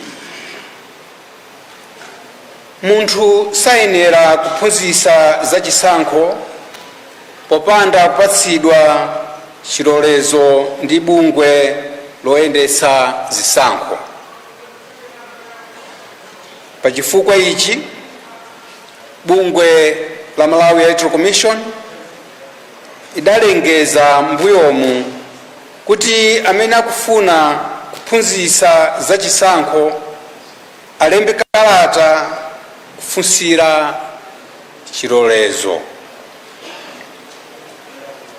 munthu sayenera kuphunzitsa zachisankho popanda kupatsidwa chilolezo ndi bungwe loyendetsa zisankho. Pachifukwa ichi, bungwe la Malawi Electoral Commission idalengeza mbuyomu kuti amene akufuna kuphunzitsa zachisankho alembe kalata kufunsira chilolezo.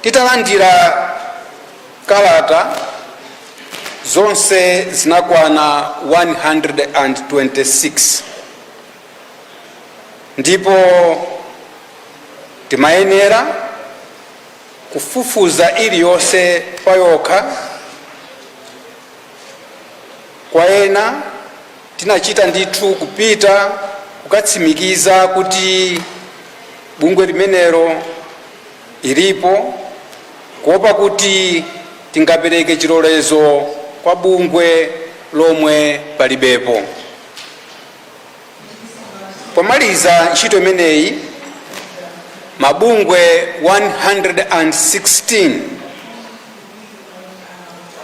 Titalandira kalata zonse zinakwana 126, ndipo timayenera kufufuza iliyonse payokha. Kwa ena tinachita ndithu kupita kukatsimikiza kuti bungwe limenelo ilipo, kuopa kuti tingapereke chilolezo kwa bungwe lomwe palibepo. Pomaliza ntchito imeneyi, mabungwe 116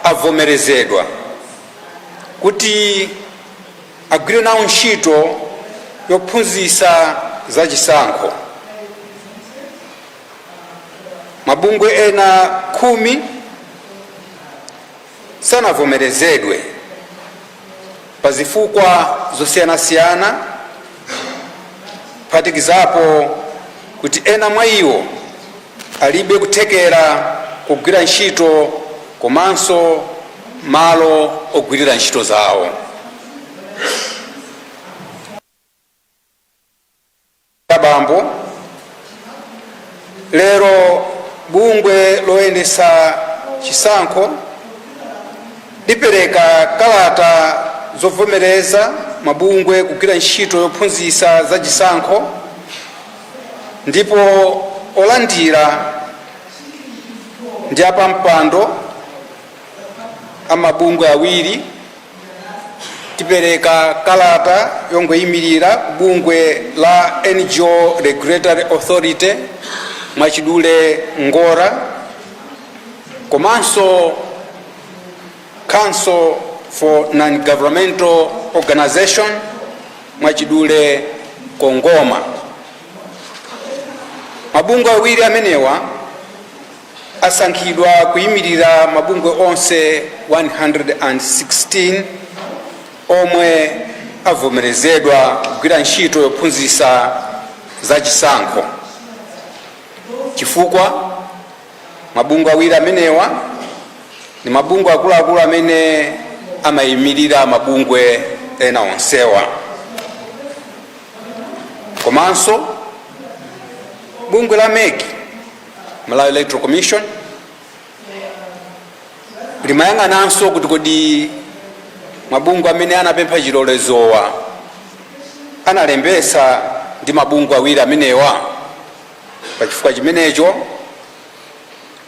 avomerezedwa kuti agwire nawo ntchito yophunzitsa zachisankho. Mabungwe ena 10 sanavomerezedwe pa zifukwa zosiyanasiyana, kuphatikizapo kuti ena mwa iwo alibe kuthekera kugwira ntchito komanso malo ogwirira ntchito zawo. Abambo, lero bungwe loyendetsa chisankho lipereka kalata zovomereza mabungwe kugwira ntchito yophunzitsa za chisankho, ndipo olandira ndi apampando amabungwe awiri. Tipereka kalata yongoyimirira bungwe la NGO Regulatory Authority, mwachidule NGORA, komanso Council for Non-Governmental Organization, mwachidule CONGOMA. Mabungwe awiri amenewa asankhidwa kuyimirira mabungwe onse 116 omwe avomerezedwa kugwira ntchito yophunzitsa zachisankho, chifukwa mabungwe awiri amenewa ndi mabungwe akuluakulu amene amayimirira mabungwe ena onsewa. Komanso bungwe la MEC, Malawi Electoral Commission, limayang'ananso kuti kodi mabungwe amene anapempha chilolezowa analembesa ndi mabungwe awiri amenewa. Pachifukwa chimenecho,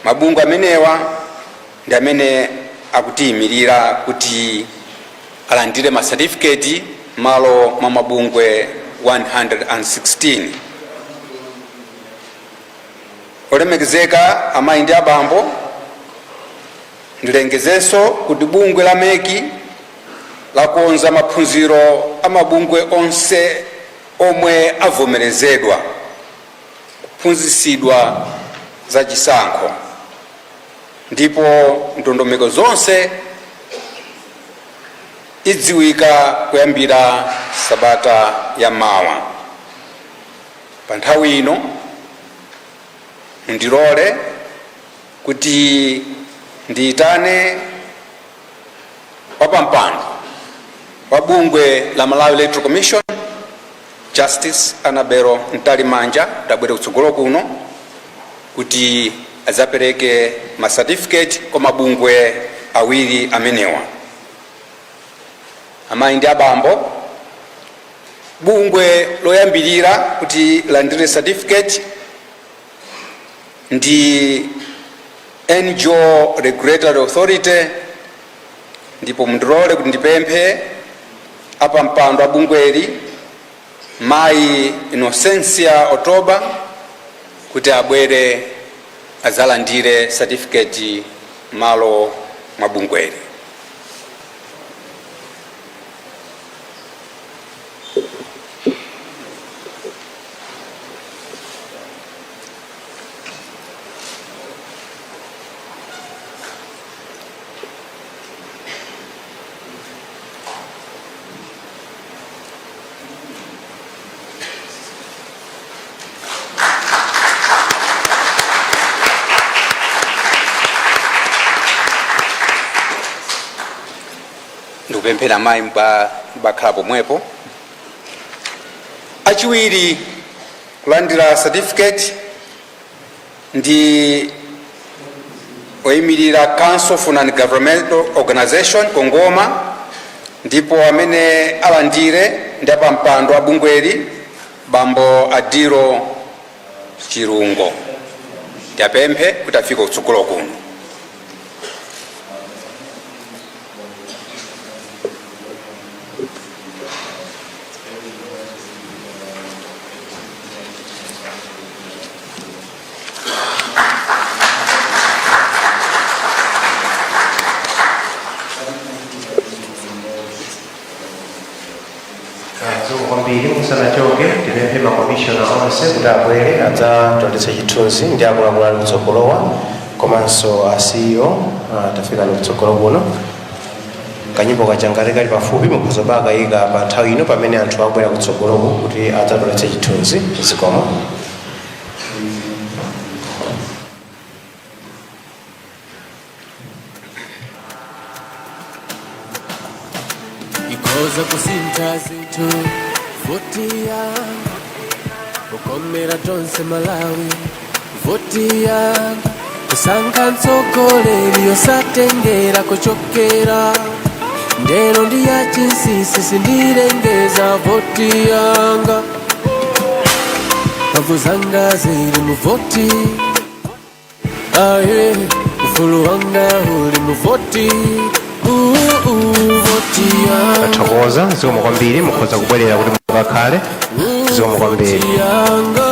mabungwe amenewa ndi amene akutiyimirira kuti alandire masatifiketi malo mwa mabungwe 116. Olemekezeka amayi ndi abambo, ndilengezenso kuti bungwe la MEC lakonza maphunziro a mabungwe onse omwe avomerezedwa kuphunzitsidwa za chisankho, ndipo ndondomeko zonse idziwika kuyambira sabata ya mawa. Pa nthawi ino Mundilole kuti ndiyitane wapampando wa bungwe la Malawi Electoral Commission, Justice Annabel Mtalimanja, tabwere kutsogolo kuno kuti adzapereke ma certificate kwa mabungwe awiri amenewa. Amayi ndi abambo, bungwe loyambirira kuti landire certificate ndi NGO Regulatory Authority, ndipo mundilole kuti ndipemphe apampando a bungweli, Mayi Innocencia Otoba, kuti abwere adzalandire certificate malo mwa bungweli. Ndikupemphera mayi mubakhala pomwepo. Achiwiri kulandira certificate ndi oyimirira Council for Non-Governmental Organization, CONGOMA, ndipo amene alandire ndi apampando a bungweli, Bambo Adilo Chirungo. Ndiyapemphe kuti afike kutsogolo kuno. Zikomo kwambiri. Musanachoke, tipemphe makomishona onse kuti abwere adzatoletse chithunzi ndi akuluakulu ali kutsogolowa, komanso a CEO. Tafikani kutsogolo kuno. Kanyimbo kachangati kali pafupi, mukhoza kukayika pa nthawi ino pamene anthu akubwera kutsogoloku kuti adzatoletse chithunzi. Zikomo. Ikhoza kusintha zinthu voti yanga, kukomera tonse Malawi. Voti yanga, kusankha mtsogoleri yosatengera kuchokera ndero ndi ya chinsinsi, sindilengeza. Voti yanga, mphamvu zanga zili mu voti aye, ufulu wanga uli mu voti. Voti yanga. Tathokoza, zikomo kwambiri. Mukhoza kubwerera kuti mukakhale. Zikomo kwambiri. Yanga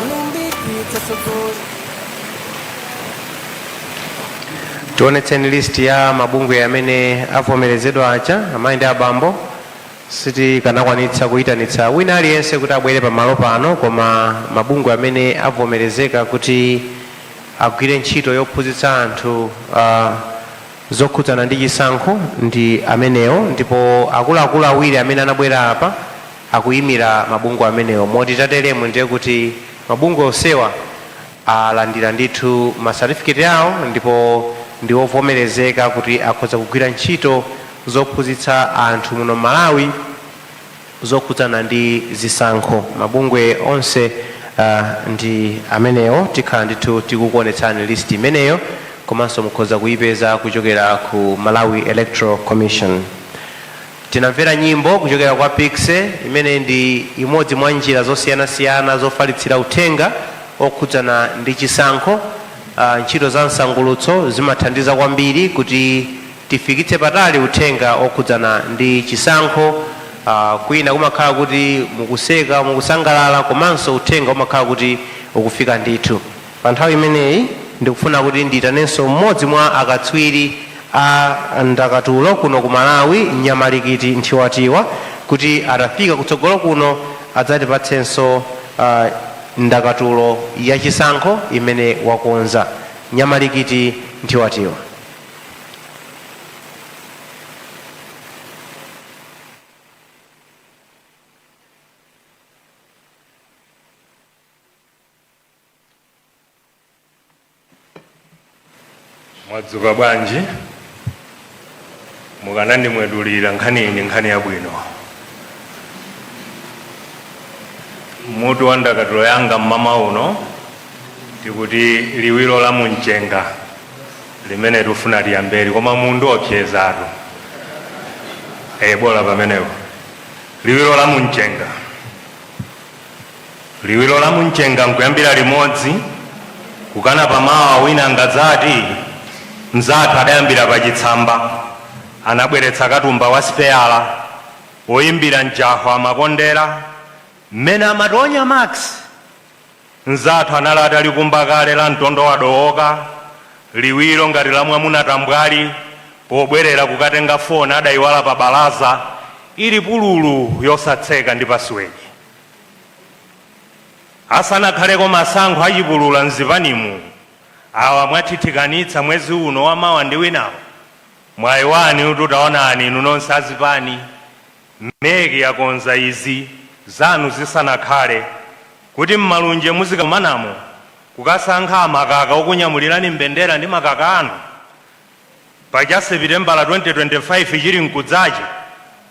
limbikitsa tsogolo. Tionetseni list ya mabungwe amene avomerezedwa aja. Amayi ndi abambo, sitikanakwanitsa kuyitanitsa wina aliyense kuti abwere pamalo pano, koma mabungwe amene avomerezeka kuti agwire ntchito yophunzitsa anthu zokhudzana ndi chisankho ndi amenewo, ndipo akuluakulu awiri amene anabwera apa akuyimira mabungwe amenewo. Moti tateremu ndiye kuti mabungwe onsewa alandira ndithu masatifiketi awo ndipo ndi ovomerezeka kuti akhoza kugwira ntchito zophunzitsa anthu muno Malawi zokhudzana ndi zisankho. Mabungwe onse ndi amenewo. Tikhala ndithu tikukuonetsani list imeneyo, komanso mukhoza kuyipeza kuchokera ku Malawi Electoral Commission. Tinamvera nyimbo kuchokera kwa Piksy, imene ndi imodzi mwa njira zosiyanasiyana zofalitsira uthenga okhudzana ndi chisankho. Ntchito za msangulutso zimathandiza kwambiri kuti tifikitse patali uthenga okhudzana ndi chisankho. Kwina kumakhala kuti mukuseka, mukusangalala, komanso uthenga umakhala kuti ukufika ndithu. Pa nthawi imeneyi ndikufuna kuti ndiyitanenso mmodzi mwa akatswiri a ndakatulo kuno ku Malawi, Nyamalikiti Nthiwatiwa, kuti atafika kutsogolo kuno adzatipatsenso ndakatulo yachisankho imene wakonza. Nyamalikiti Nthiwatiwa. Mwadzuka bwanji? Mukanandimwedulira, nkhani iyi ndi nkhani yabwino. Mutu wa ndakatulo yanga mmama uno tikuti "Liwiro la mumchenga limene tifuna tiyamberi", koma mundu opyezatu bola pamenepo. Liwiro la mumchenga, liwiro la mumchenga nkuyambira limodzi kukana pamawa. Wina ngadzati mzathu adayambira pachitsamba, anabweretsa katumba wa speyala, woyimbira mjaho amakondera mmene amatonya max. Mzathu anali atalikumba kale la mtondo wadowoka, liwiro ngati la mwamuna tambwali. Pobwerera kukatenga foni adayiwala pa balaza, ili pululu yosatseka ndi password. Asanakhaleko masankho achipulula mzipanimu awa mwathithikanitsa mwezi uno wamawa ndi winawo. Mwayi wani tutaonani inu nonse azipani. MEC yakonza izi zanu zisanakhale kuti mmalunje muzikamanamo kukasankha amakaka okunyamulirani mbendera ndi makaka anu pacha Sepitembala 2025 chili mkudzachi.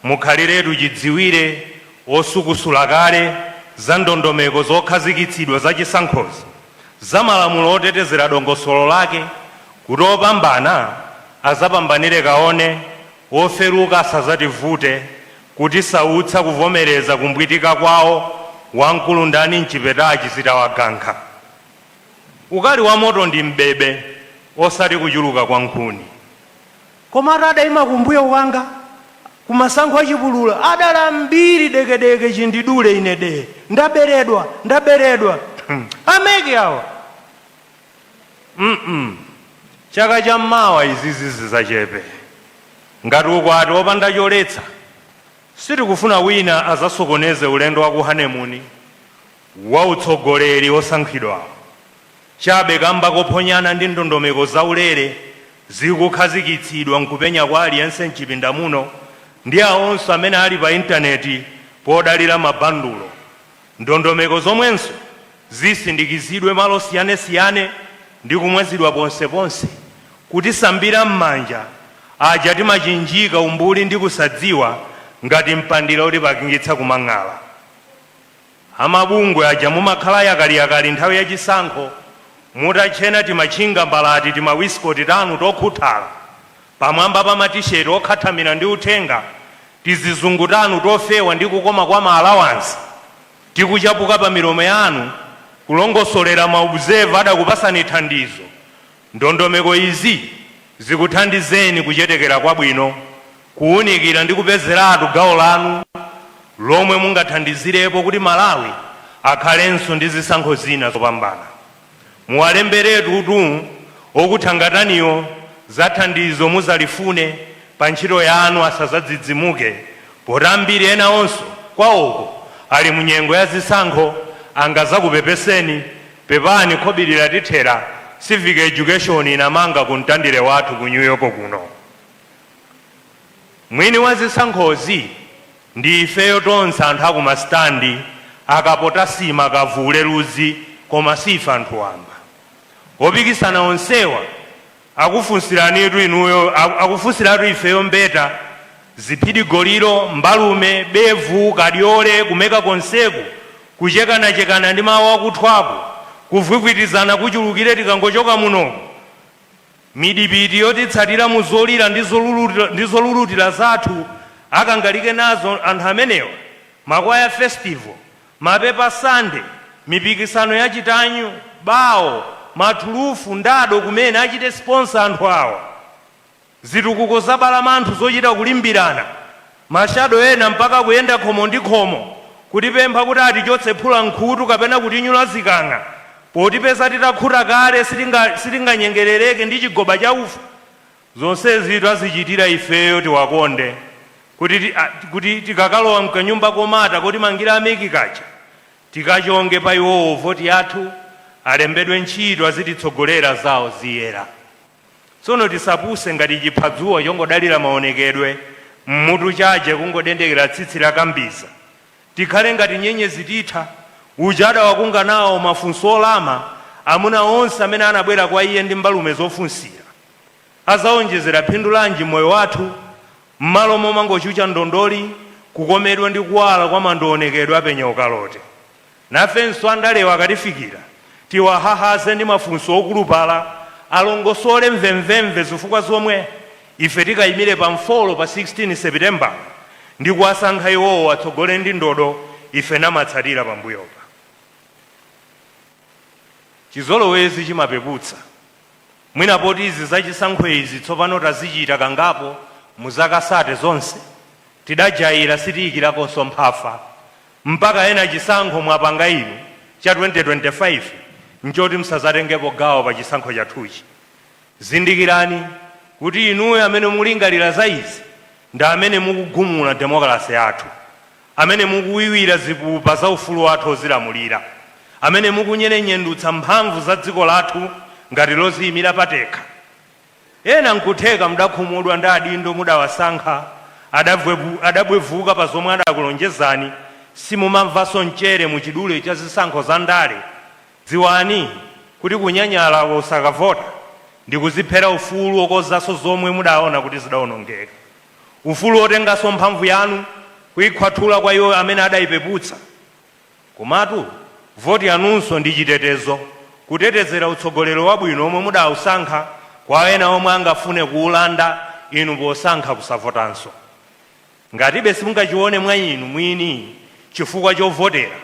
Mukhaliretu chidziwire osukusula kale za ndondomeko zokhazikitsidwa za chisankhozi, za malamulo otetezera dongosolo lake, kuti opambana azapambanire kaone, oferuka asazativute kuti sautsa kuvomereza kumbwitika kwawo wamkulu ndani mchipetachi zitawagankha. Ukali wa moto ndi mbebe, osati kuchuluka kwa nkhuni. Komatu adayima kumbuyo kwanga kumasankho achipulula adala mbiri dekedeke, chindidule ine de, ndaberedwa, ndaberedwa. A MEC awa Chaka chammawa izizi zizachepe ngati ukwati wopanda choletsa. Sitikufuna wina azasokoneze ulendo wa ku honeymoon wa utsogoleri osankhidwawo chabe kamba kophonyana ndi ndondomeko zaulere zikukhazikitsidwa nkupenya kwa aliyense mchipinda muno ndi awonso amene ali pa intaneti podalira mabandulo. Ndondomeko zomwenso zisindikizidwe malo siyanesiyane ndi kumwazidwa ponseponse kuti sambira m'manja aja timachinjika umbuli ndi kusadziwa ngati mpandira utipakingitsa kumang'ala. Amabungwe aja mumakhala yakaliyakali nthawi yachisankho, mutachena timachinga mbalati, timawisikoti tanu tokhuthala pamwamba pa matisheti okhathamira ndi uthenga, tizizungu tanu tofewa ndi kukoma kwa ma allowance tikuchapuka pa milomo yanu, kulongosolera ma observer adakupasani thandizo. Ndondomeko izi zikuthandizeni kuchetekera kwabwino, kuwunikira ndi kupezeratu gawo lanu lomwe mungathandizirepo kuti Malawi akhalenso ndi zisankho zina zopambana. Muwalemberetu tu okuthangataniyo za thandizo muzalifune pa ntchito yanu, asazadzidzimuke poti ambiri ena onso kwawoko ali munyengo ya zisankho, angazakupepeseni, "Pepani, khobiri latithera, civic education inamanga ku mtandire wathu ku New York kuno." Mwini wa zisankhozi ndi ifeyo tonse anthu akumasitandi, akapotasima kavule luzi, koma sife anthu wamba. Opikisana onsewa akufunsiranitu inuyo, akufunsiratu ifeyo mbeta, ziphidigoliro, mbalume, bevu, kadyole, kumeka konseku, kuchekanachekana ndi mawu akuthwaku, kuvwivwitizana kuchulukire tikangochoka muno, midipiti yotitsatira mu zolira ndi zolulutira zathu akangalike nazo anthu amenewa, makwaya festival, mapepa Sunday, mipikisano yachitanyu, bawo, mathulufu, ndado kumene achite sponsor anthu awa, zitukuko zabala manthu zochita kulimbirana, ma shadow ena mpaka kuyenda khomo ndi khomo kutipempha kuti atichotse phula nkhutu kapena kutinyula zikang'a potipeza titakhuta kale, sitinganyengerereke ndi chigoba cha ufa. Zonsezi tazichitira ifeyo tiwakonde kuti tikakalowa mkanyumba komata kotimangira a MEC kaja, tikachonge pa iwowo voti yathu, alembedwe ntchito, azititsogolera zawo ziyera. Tsono tisapuse ngati chiphadzuwa chongodalira maonekedwe, mmutu chaje kungodendekera tsitsi la kambiza. Tikhale ngati nyenyezi titha uja adawakunga nawo mafunso olama amuna onse amene anabwera kwa iye ndi mbalume zofunsira. Azawonjezera phindu lanji moyo wathu m'malo momangochucha ndondoli, kukomedwa ndi kuwala kwa mandionekedwe apenya ukalote? Nafenso andalewa akatifikira, tiwahahaze ndi mafunso okulupala, alongosole mvemvemve zifukwa zomwe ife tikayimire pa mfolo pa 16 Sepitembala ndi kuwasankha iwowo atsogole ndi ndodo, ife namatsatira pambuyopa. Chizolowezi chimapeputsa. Mwina poti izi zachisankho izi tsopano tazichita kangapo mu zaka 30 zonse, tidajayira, sitiyikirakonso mphafa mpaka ena chisankho mwapanga inu cha 2025 nchoti msazatengepo gawo pa chisankho chathuchi. Zindikirani kuti inuyo amene mulingalira za izi ndi amene mukugumula demokrasi yathu, amene mukuwiwira zipupa za ufulu wathu ozilamulira, amene mukunyerenyendutsa mphamvu za dziko lathu ngati loziyimira patekha. Ena nkutheka mudakhumudwa ndi adindo mudawasankha, adabwevuka pa zomwe adakulonjezani, simumamvanso mchere muchidule cha zisankho za ndale. Dziwani kuti kunyanyala osakavota ndi kuziphera ufulu okonzanso zomwe mudaona kuti zidawonongeka, ufulu otenganso mphamvu yanu kuyikhwathula kwa iwo amene adayipeputsa. Komatu voti yanunso ndi chitetezo, kutetezera utsogoleri wabwino omwe mudawusankha kwa ena omwe angafune kuwulanda inu posankha kusavotanso. Ngatibe simungachione mwa inu mwini chifukwa chovotera,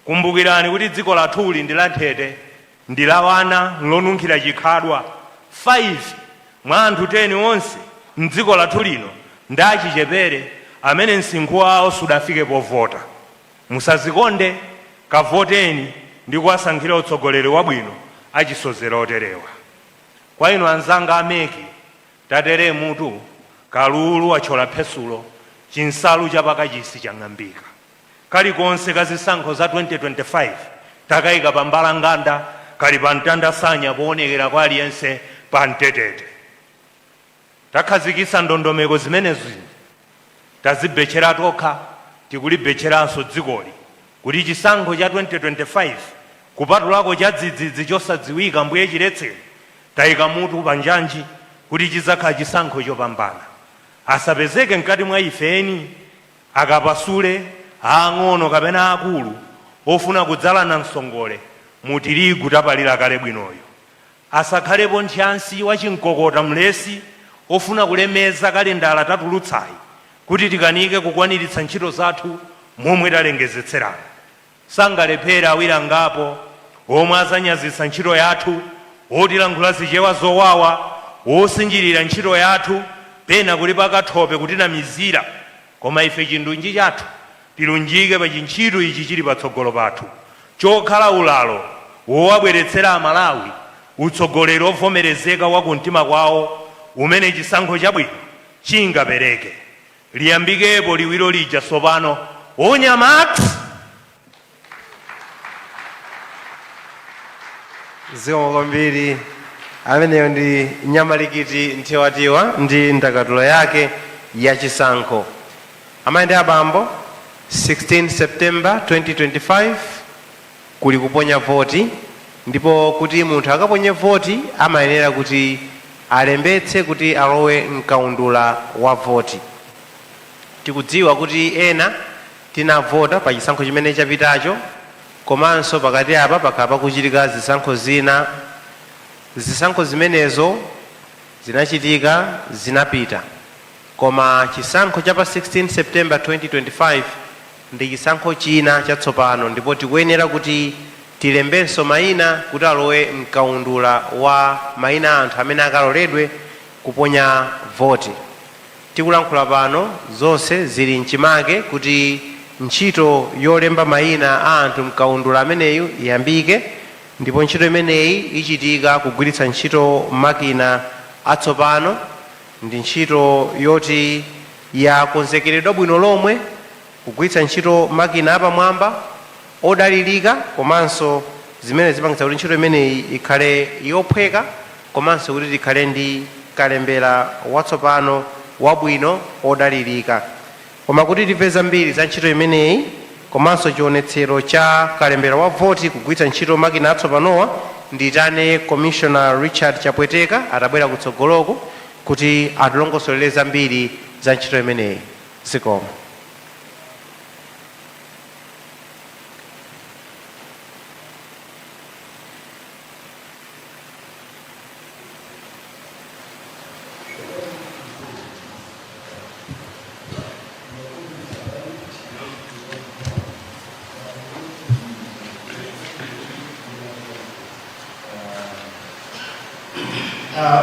kumbukirani kuti dziko lathuli ndi la nthete, ndi la wana, nlonunkhira chikhadwa. 5 mwa anthu 10 onse mdziko lathu lino ndi achichepere amene msinkhu wawo sudafike povota. Musazikonde, kavoteni ndi kuwasankhira utsogoleri wabwino achisozera oterewa. Kwa inu anzanga a MEC, tatere mutu kalulu wathyola phesulo, chinsalu chapakachisi chang'ambika. Kalikonse ka zisankho za 2025 takayika pa mbalanganda, kali pa mtandasanya poonekera kwa aliyense pa mtetete. Takhazikitsa ndondomeko zimenezi, tazibetchera tokha, tikulibetcheranso dzikoli kuti chisankho cha 2025, kupatulako cha dzidzidzi chosadziwika, mbuye chiletseni, tayika mutu pa njanji kuti chidzakhala chisankho chopambana. Asapezeke mkati mwa ife eni akapasule aang'ono kapena aakulu ofuna kudzalana msongole mu tirigu tapalira kale bwinoyo. Asakhalepo nthyansi wachimkokota mlesi ofuna kulemeza kalendala tatulutsayi kuti tikanike kukwaniritsa ntchito zathu momwe talengezetseramo. Sangalephere awiri angapo omwe azanyazitsa ntchito yathu, otilankhula Zichewa zowawa, osinjirira ntchito yathu, pena kulipaka thope kutinamizira, koma ife chindunji chathu tilunjike pa chintchito ichi chili patsogolo pathu, chokhala ulalo wowabweretsera Amalawi utsogoleri ovomerezeka wa kumtima kwawo umene chisankho chabwino chingapereke. Liyambikepo liwiro lija tsopano. Onyamax! Zikomo kwambiri. Ameneyo ndi Nyamalikiti Nthiwatiwa ndi ndakatulo yake ya chisankho. Amayi ndi abambo, 16 September 2025 kuli kuponya voti, ndipo kuti munthu akaponye voti amayenera kuti alembetse kuti alowe mkaundula wa voti. Tikudziwa kuti ena tinavota pa chisankho chimene chapitacho, komanso pakati apa pakhala pakuchitika zisankho zina. Zisankho zimenezo zinachitika, zinapita, koma chisankho cha pa 16 September 2025 ndi chisankho china chatsopano, ndipo tikuyenera kuti tilembenso mayina kuti alowe mkaundula wa mayina a anthu amene akaloledwe kuponya voti. Tikulankhula pano zonse zili mchimake kuti ntchito yolemba mayina a anthu mkaundula ameneyu iyambike, ndipo ntchito imeneyi ichitika kugwiritsa ntchito makina atsopano. Ndi ntchito yoti yakonzekeredwa bwino lomwe kugwiritsa ntchito makina apamwamba odalirika, komanso zimene zipangitsa kuti ntchito imeneyi ikhale yophweka, komanso kuti tikhale ndi kalembera watsopano wabwino odalirika. Koma kuti timve zambiri za ntchito imeneyi komanso chionetsero cha kalembera wa voti kugwiritsa ntchito makina atsopanowa, ndiyitane Commissioner Richard Chapweteka atabwera kutsogoloku. Kuti atilongosolere zambiri za ntchito imeneyi. Zikomo.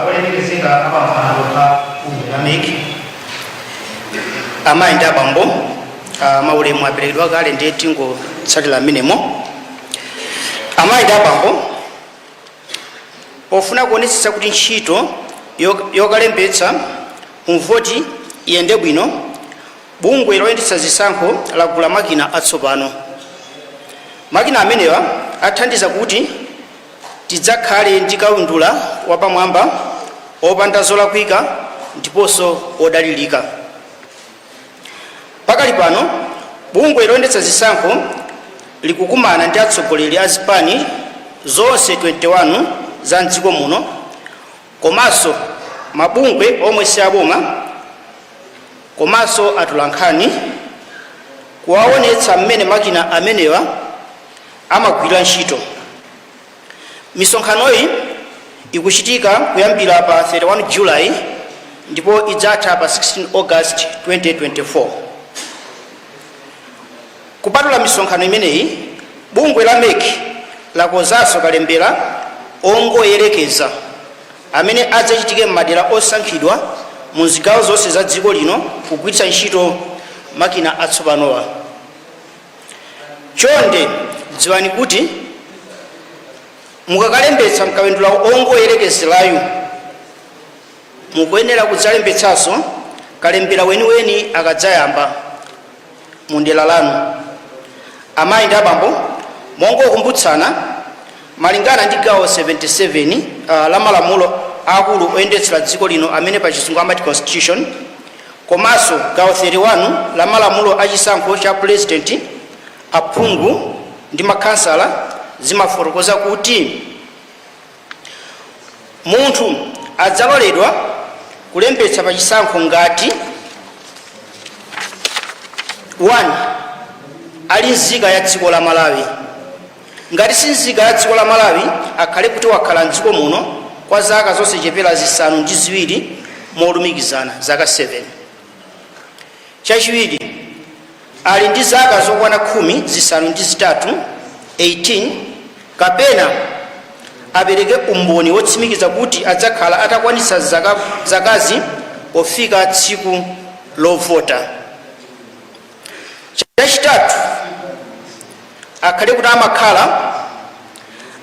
Olemekezeka apampando pa bungwe la MEC, amayi ndi abambo, maulemu aperekedwa kale, ndiye tingotsatira amenemo. Amayi ndi abambo, pofuna kuonetsetsa kuti ntchito yokalembetsa mvoti iyende bwino, bungwe loyendetsa zisankho lagula makina atsopano. Makina amenewa athandiza kuti tidzakhale ndi kaundula wapamwamba, opanda zolakwika ndiponso odalirika. Pakali pano bungwe loyendetsa zisankho likukumana ndi atsogoleri a zipani zonse 21 za mdziko muno, komanso mabungwe omwe si aboma, komanso atolankhani, kuwaonetsa mmene makina amenewa amagwira ntchito. Misonkhanoyi ikuchitika kuyambira pa 31 July ndipo idzatha pa 16 August 2024. Kupatula misonkhano imeneyi, bungwe la MEC lakonzanso kalembera ongoyerekeza amene adzachitike m'madera osankhidwa mu zigawo zonse za dziko lino kugwiritsa ntchito makina atsopanowa. Chonde dziwani kuti mukakalembetsa mkawundula ongoyerekezerayu, mukuyenera kudzalembetsanso kalembera weniweni akadzayamba mu dera lanu. Amayi ndi abambo, mongokumbutsana, malingana ndi gawo 77 la malamulo akulu oyendetsera dziko lino amene pa Chizungu amati Constitution, komanso gawo 31 la malamulo achisankho cha President, aphungu ndi makhansala, zimafotokoza kuti munthu adzaloledwa kulembetsa pa chisankho ngati 1 ali nzika ya dziko la Malawi. Ngati si nzika ya dziko la Malawi, akhale kuti wakhala mdziko muno kwa zaka zosachepera 7 molumikizana, zaka 7. Chachiwiri, ali ndi zaka zokwana 18, 18, kapena apereke umboni wotsimikiza kuti adzakhala atakwanitsa zakazi pofika tsiku lovota. Chachitatu, akhale kuti amakhala,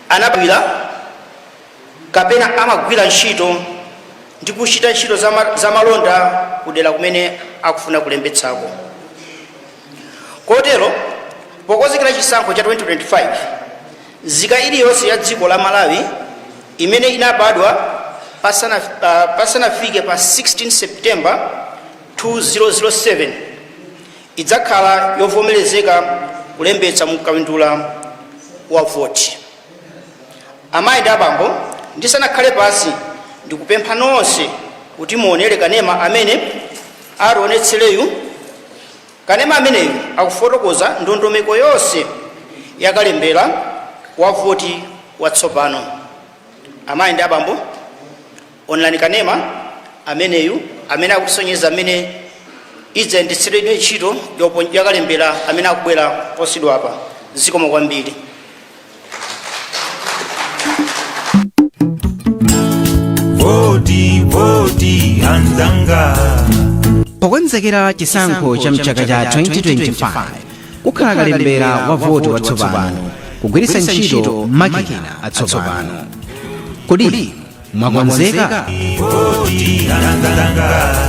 anabwira kapena amagwira ntchito ndi kuchita ntchito zamalonda kudera kumene akufuna kulembetsako. Kotero pokonzekera chisankho cha 2025, nzika iliyonse ya dziko la Malawi imene inabadwa pasanafike pa 16 September 2007 idzakhala yovomerezeka kulembetsa mu kaundula wa voti. Amayi ndi abambo, ndisanakhale pansi, ndikupempha nonse kuti muonere kanema amene ationetsereyu. Kanema ameneyu akufotokoza ndondomeko yonse yakalembera wa voti watsopano. Amayi ndi abambo, onerani kanema ameneyu amene akutisonyeza amene idzayendetseredwe ntchito yakalembera amene akubwera posachedwapa. Zikomo kwambiri. Voti, voti, anzanga. Pokonzekera chisankho cha mchaka cha 2025, kukhala kalembera wa voti watsopano kugwiritsa ntchito makina atsopano. Kodi mwakonzeka? Voti, anzanga.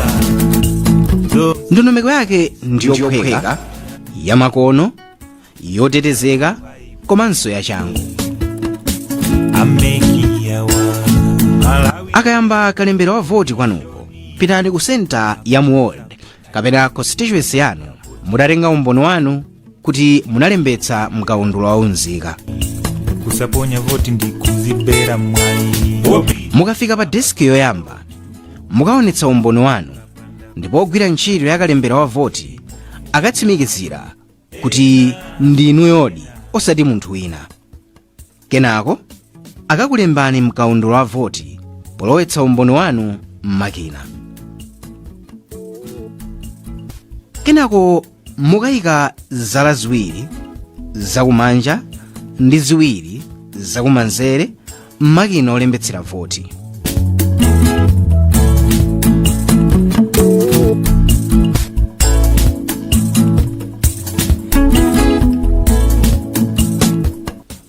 Ndondomeko yake ndiyophweka, yamakono, yotetezeka komanso yachangu. A MEC yawa Malawi. Akayamba kalembera wa voti kwanuko, pitani ku senta ya mu ward kapena constituency yanu mutatenga umboni wanu kuti munalembetsa mkaundula wa unzika. Kusaponya voti ndi kuzibera mwayi. Mukafika pa deski yoyamba, Mukaonetsa umboni wanu ndipo ogwira ntchito ya kalembera wa voti akatsimikizira kuti ndinuyodi osati munthu wina. Kenako akakulembani mkaundula wa voti polowetsa umboni wanu m'makina. Kenako mukayika zala ziwiri zakumanja ndi ziwiri zakumanzere m'makina olembetsera voti.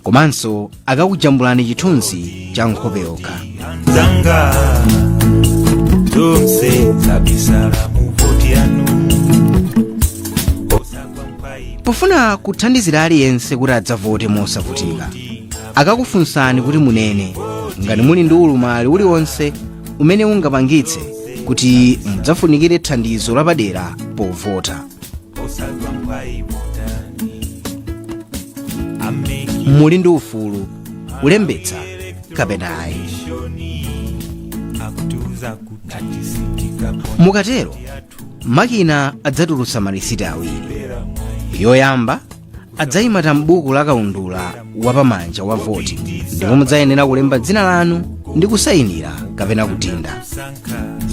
Komanso akakujambulani chithunzi cha nkhope yokha. Anzanga tonse tabisala mu voti yanu. Pofuna kuthandizira aliyense kuti adzavote mosavutika, akakufunsani kuti munene ngati muli ndi ulumali uliwonse umene ungapangitse kuti mudzafunikire thandizo lapadera povota. Osagwa mphwayi votani. A MEC Muli ndi ufulu kulembetsa kapena ayi. Akutiuza kuti sitikaponya. Mukatero makina adzatulutsa marisiti awiri. Yoyamba adzayimata m'buku la kaundula wapamanja wa voti ndipo mudzayenera kulemba dzina lanu ndi kusayinira kapena kudinda.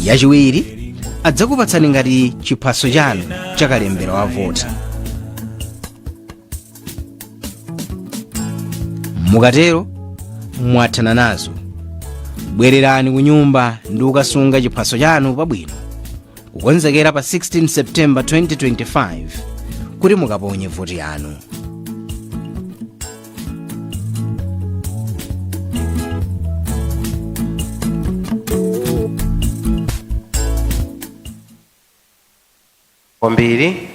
Yachiwiri adzakupatsani ngati chiphaso chanu cha kalembera wa voti. Mukatero mwathana nazo. Bwererani ku nyumba ndi kukasunga chiphaso chanu pabwino kukonzekera pa 16 September 2025 kuti mukaponye voti yanu. Kwambiri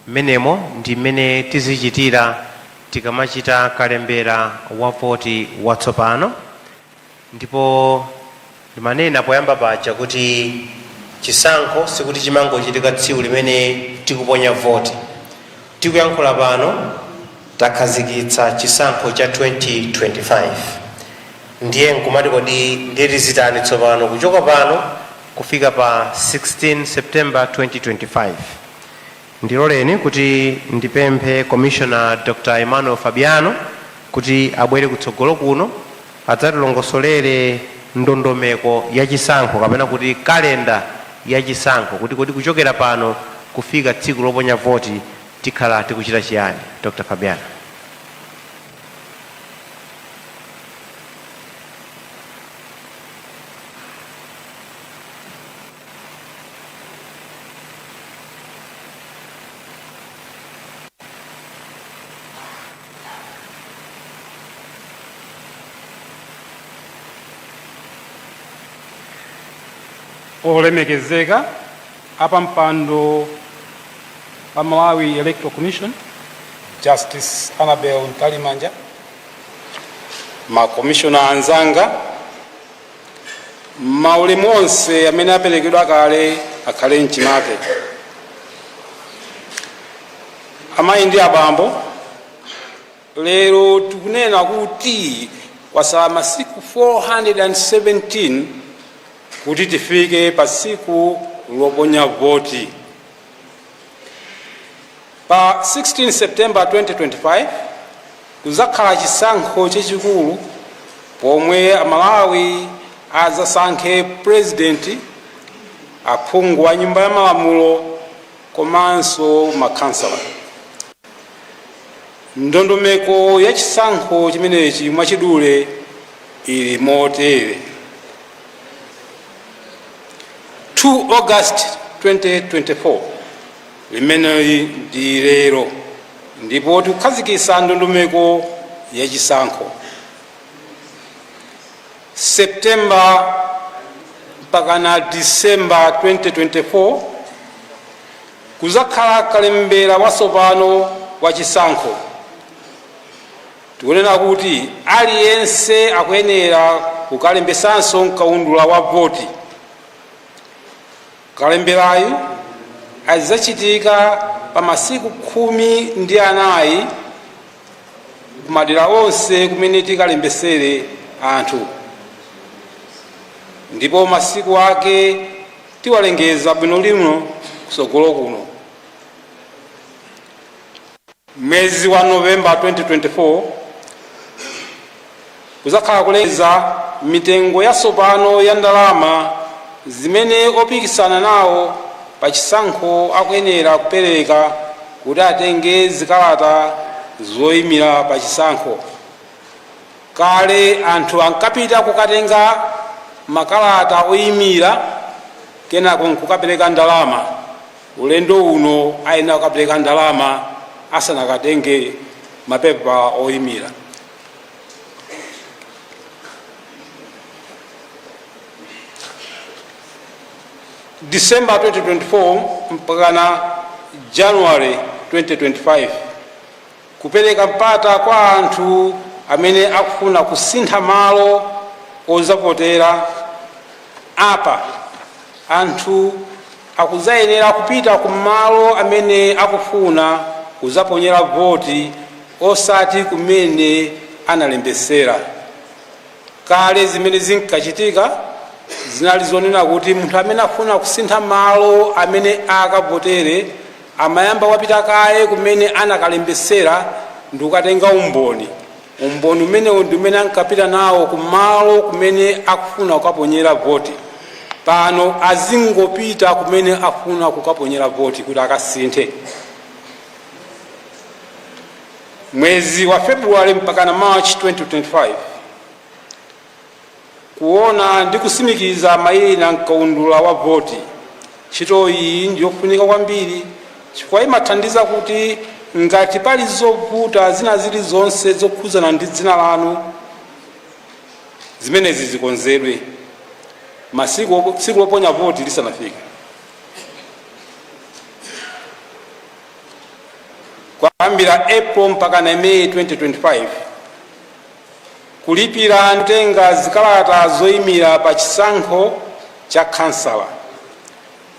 mmenemo ndi mmene tizichitira tikamachita kalembera wa voti watsopano. Ndipo ndimanena poyamba paja kuti chisankho sikuti chimangochitika tsiku limene tikuponya voti. Tikuyankhula pano takhazikitsa chisankho cha 2025. Ndiye nkumati kodi ndiye tizitani tsopano kuchoka pano kufika pa 16 September 2025? Ndiloleni kuti ndipemphe Commissioner Dr Emmanuel Fabiano kuti abwere kutsogolo kuno adzatilongosolere ndondomeko ya chisankho kapena kuti kalenda ya chisankho, kuti kodi kuchokera pano kufika tsiku loponya voti tikhala tikuchita chiyani. Dr Fabiano. Olemekezeka apa mpando wa Malawi Electoral Commission, Justice Annabel Mtalimanja, makomishona anzanga, maulemu onse amene aperekedwa kale akhale mchimake. Amayi ndi abambo, lero tikunena kuti kwasala masiku 417 kuti tifike pa tsiku loponya voti. Pa 16 September 2025 kuzakhala chisankho chachikulu pomwe Amalawi adzasankhe president, aphungu a nyumba ya malamulo komanso makhansala. Ndondomeko ya chisankho chimenechi mwachidule ili motere: 2 August 2024, limeneli ndi lero, ndipo tikukhazikitsa ndondomeko ya chisankho. September mpakana December 2024 kuzakhala kalembera watsopano wa chisankho. Tikunena kuti aliyense akuyenera kukalembesanso mkaundula wa voti. Kalemberayu azizachitika pa masiku 14 kumadera onse kumene tikalembesere anthu, ndipo masiku ake Tiwalengeza bwino lino kusogolo kuno. Mwezi wa Novemba 2024 kuzakhala kulengeza mitengo yatsopano ya ndalama zimene opikisana nawo pa chisankho akuyenera kupereka kuti atenge zikalata zoyimira pa chisankho. Kale anthu ankapita kukatenga makalata oyimira, kenako nkukapereka ndalama. Ulendo uno ayenera kukapereka ndalama asanakatenge mapepa oyimira. December 2024 mpakana January 2025, kupereka mpata kwa anthu amene akufuna kusintha malo ozavotera. Apa anthu akuzayenera kupita ku malo amene akufuna kuzaponyera voti, osati kumene analembesera. Kale zimene zinkachitika zinali zonena kuti munthu amene afuna kusintha malo amene akavotere amayamba wapita kaye kumene anakalembesera ndi kukatenga umboni. Umboni umenewo ndi umene ankapita nawo kumalo kumene akufuna kukaponyera voti. Pano azingopita kumene afuna kukaponyera voti kuti akasinthe. Mwezi wa February mpakana March 2025, kuona ndi kusimikiza mayina mkaundula wa voti. Ntchito iyi ndiyofunika kwambiri chifukwa imathandiza kuti ngati pali zovuta zina zilizonse zokhuzana ndi dzina lanu, zimenezi zikonzedwe masiku tsiku loponya voti lisanafike. Kuyambira April mpaka na May 2025, kulipira ndikutenga zikalata zoyimira pa chisankho cha khansala.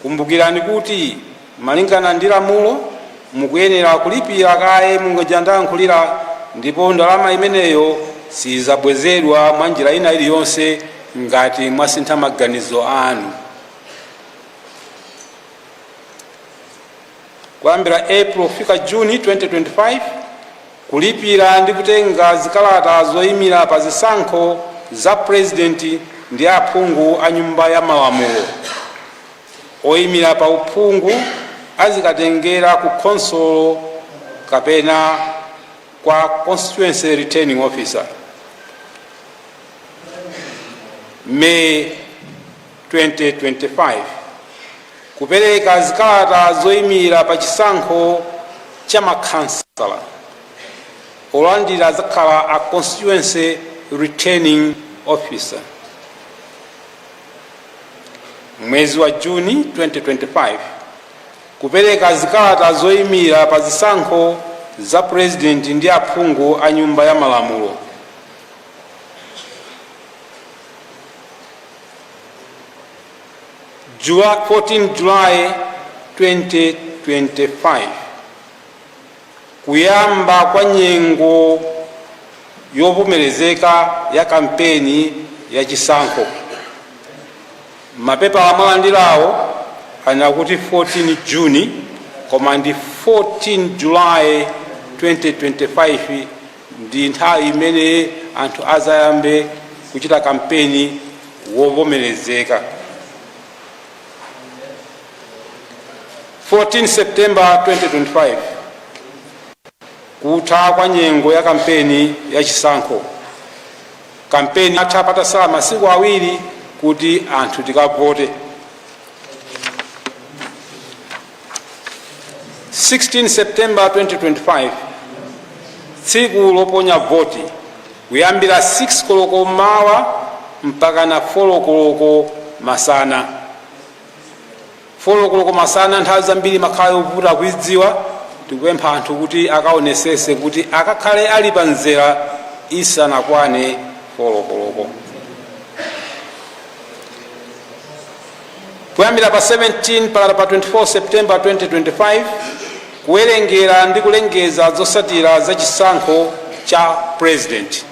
Kumbukirani kuti malingana ndi lamulo mukuyenera kulipira kaye mungoja ndayankhulira, ndipo ndalama imeneyo sizabwezedwa mwa njira ina iliyonse ngati mwasintha maganizo anu. Kuyambira April kufika June 2025, kulipira ndi kutenga zikalata zoyimira pa zisankho za purezidenti ndi aphungu a Nyumba ya Malamulo. Oyimira pa uphungu azikatengera ku khonsolo kapena kwa constituency returning officer. May 2025, kupereka zikalata zoyimira pa chisankho cha makhansala. Olandira azakhala a constituency returning officer. Mwezi wa Juni 2025, kupereka zikalata zoyimira pa zisankho za purezidenti ndi aphungu a Nyumba ya Malamulo. July, 14 July 2025, kuyamba kwa nyengo yovomerezeka ya kampeni ya chisankho. Mapepala mwalandirawo anakuti 14 Juni, koma ndi 14 July 2025 ndi nthawi imene anthu azayambe kuchita kampeni wovomerezeka. 14 September 2025, kutha kwa nyengo ya kampeni ya chisankho. Kampeni atha patasala masiku 2 kuti anthu tikavote. 16 September 2025, tsiku loponya voti, kuyambira 6 koloko mmawa mpaka na 4 koloko masana. 4 koloko masana nthawi zambiri makhala yovuta kuidziwa. Tikupempha anthu kuti akaonesese kuti akakhale ali pa mzera isanakwane 4 koloko. Kuyambira pa 17 mpaka pa 24 September 2025, kuwerengera ndi kulengeza zotsatira za chisankho cha president.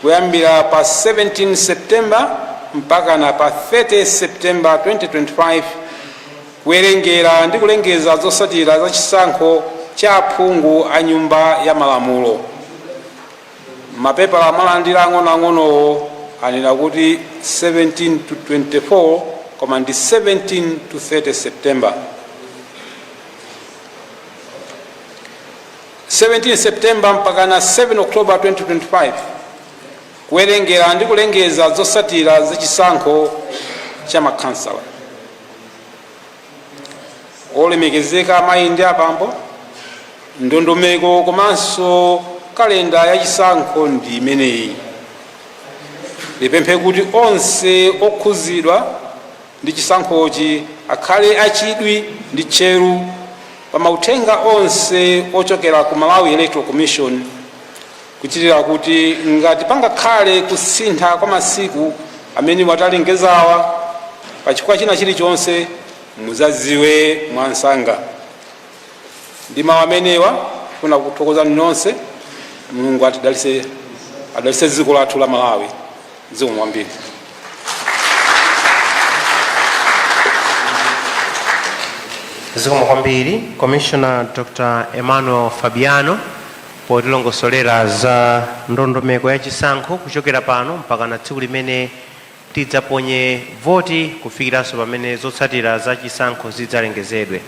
Kuyambira pa 17 September mpaka na pa 30 September 2025, kuwerengera ndi kulengeza zotsatira za chisankho cha aphungu a Nyumba ya Malamulo. Mapepala mwalandira ang'onoang'onowo anena kuti 17 to 24, koma ndi 17 to 30 September. 17 September mpaka na 7 October 2025, kuwerengera ndi kulengeza zotsatira za chisankho cha makhansala. Olemekezeka amayi ndi abambo, ndondomeko komanso kalenda ya chisankho ndi imeneyi. Ndipemphe kuti onse okhuzidwa ndi chisankhochi akhale achidwi ndi tcheru pa mauthenga onse ochokera ku Malawi Electoral Commission, kuchitira kuti ngati pangakhale kusintha kwa masiku amene watalengezawa pa chifukwa china chilichonse, muzadziwe mwansanga. Ndi mawu amenewa, funa kuthokozani nonse. Mulungu atidalitse, adalitse dziko lathu la Malawi. Zikomo kwambiri. Zikomo kwambiri, Commissioner Dr Emmanuel Fabiano, potilongosolera za ndondomeko ya chisankho kuchokera pano mpaka na tsiku limene tidzaponye voti, kufikiranso pamene zotsatira za chisankho zidzalengezedwe.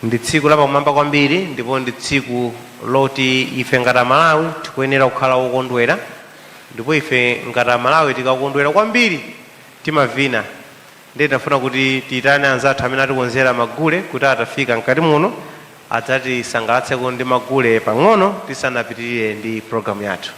Ndi tsiku lapamwamba kwambiri, ndipo ndi tsiku loti ife ngati Amalawi tikuyenera kukhala wokondwera. Ndipo ife ngati Amalawi tikakondwera kwambiri timavina. Ndiye tafuna kuti tiyitane anzathu amene atikonzera magule kuti atafika mkati muno adzatisangalatse ndi magule pang'ono tisanapitirire ndi programu yathu.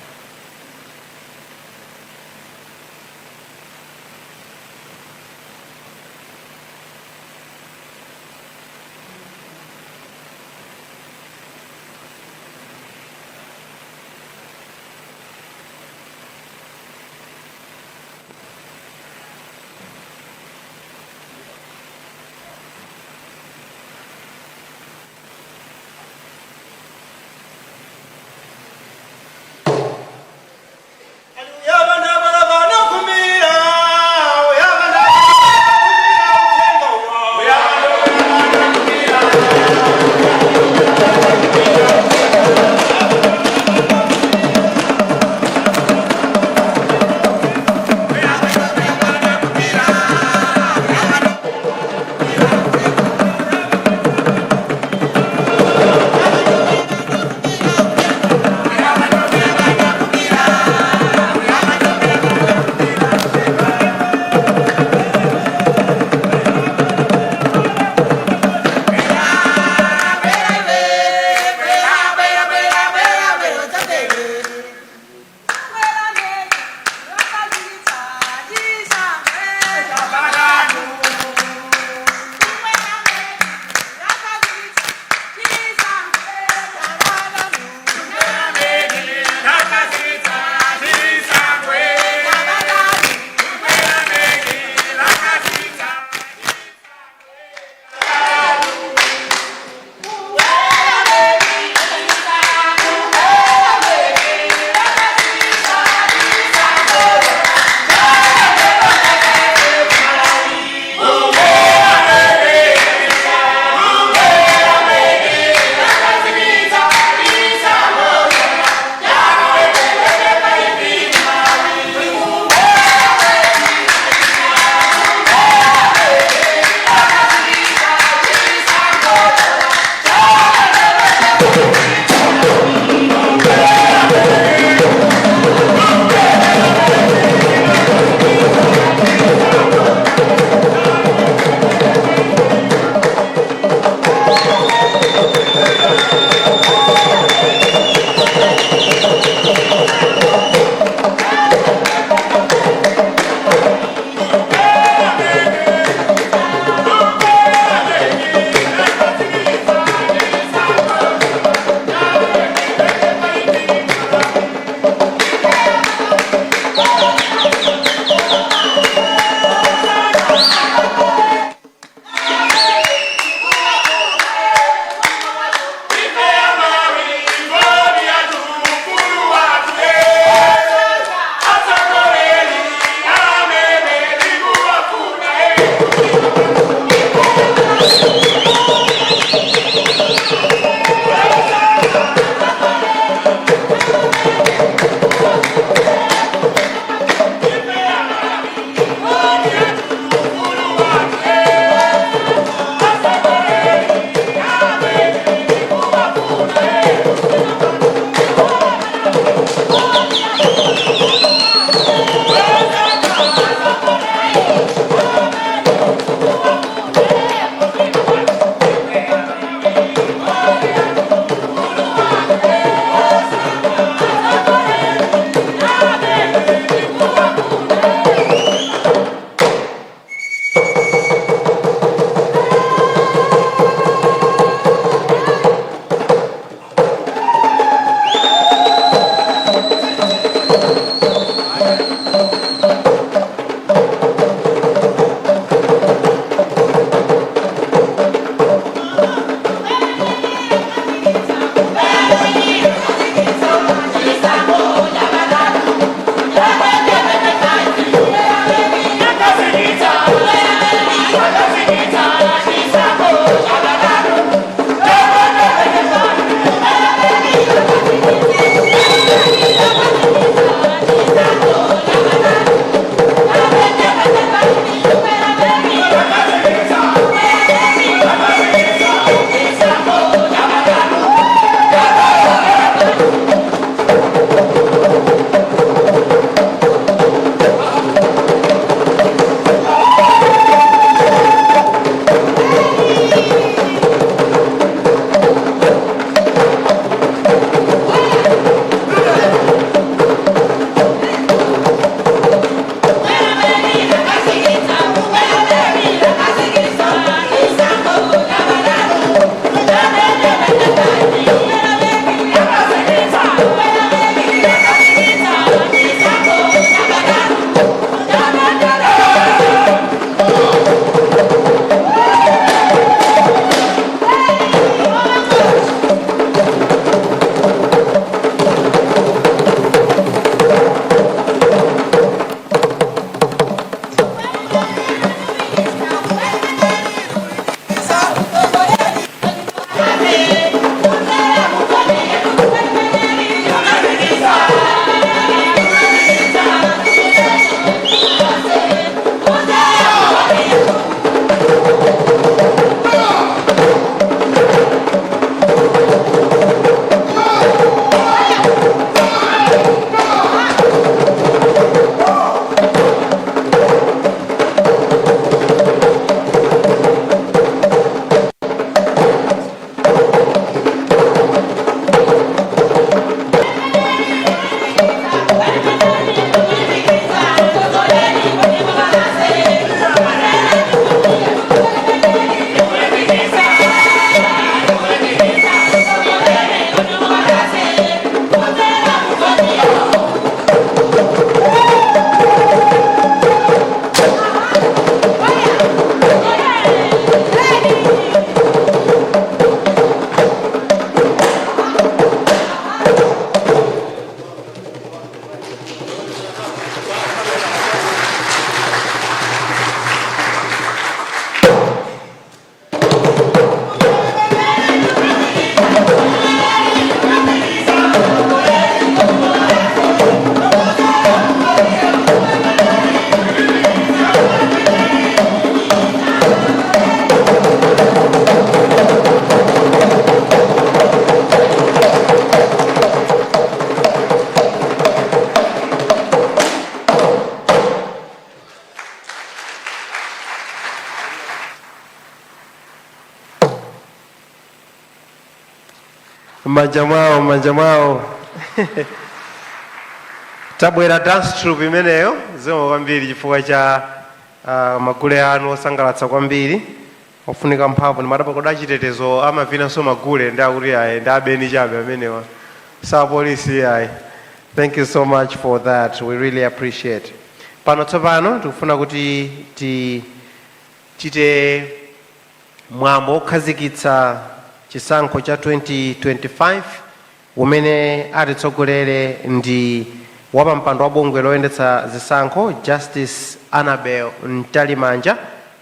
M'manja mwawo, m'manja mwawo. Tabwera Dance Troupe imeneyo, zikomo kwambiri chifukwa cha magule anu osangalatsa kwambiri, ofunika mphamvu. Ndimadabwa, kodi achitetezo amavinanso magule? Ndi akuti ayi, ndi abeni chabe amenewa, sa polisi ayi. Thank you so much for that, we really appreciate. Pano tsopano tikufuna kuti tichite mwambo wokhazikitsa chisankho cha 2025, umene atitsogolere ndi wapampando wa bungwe loyendetsa zisankho, Justice Annabel Mtalimanja.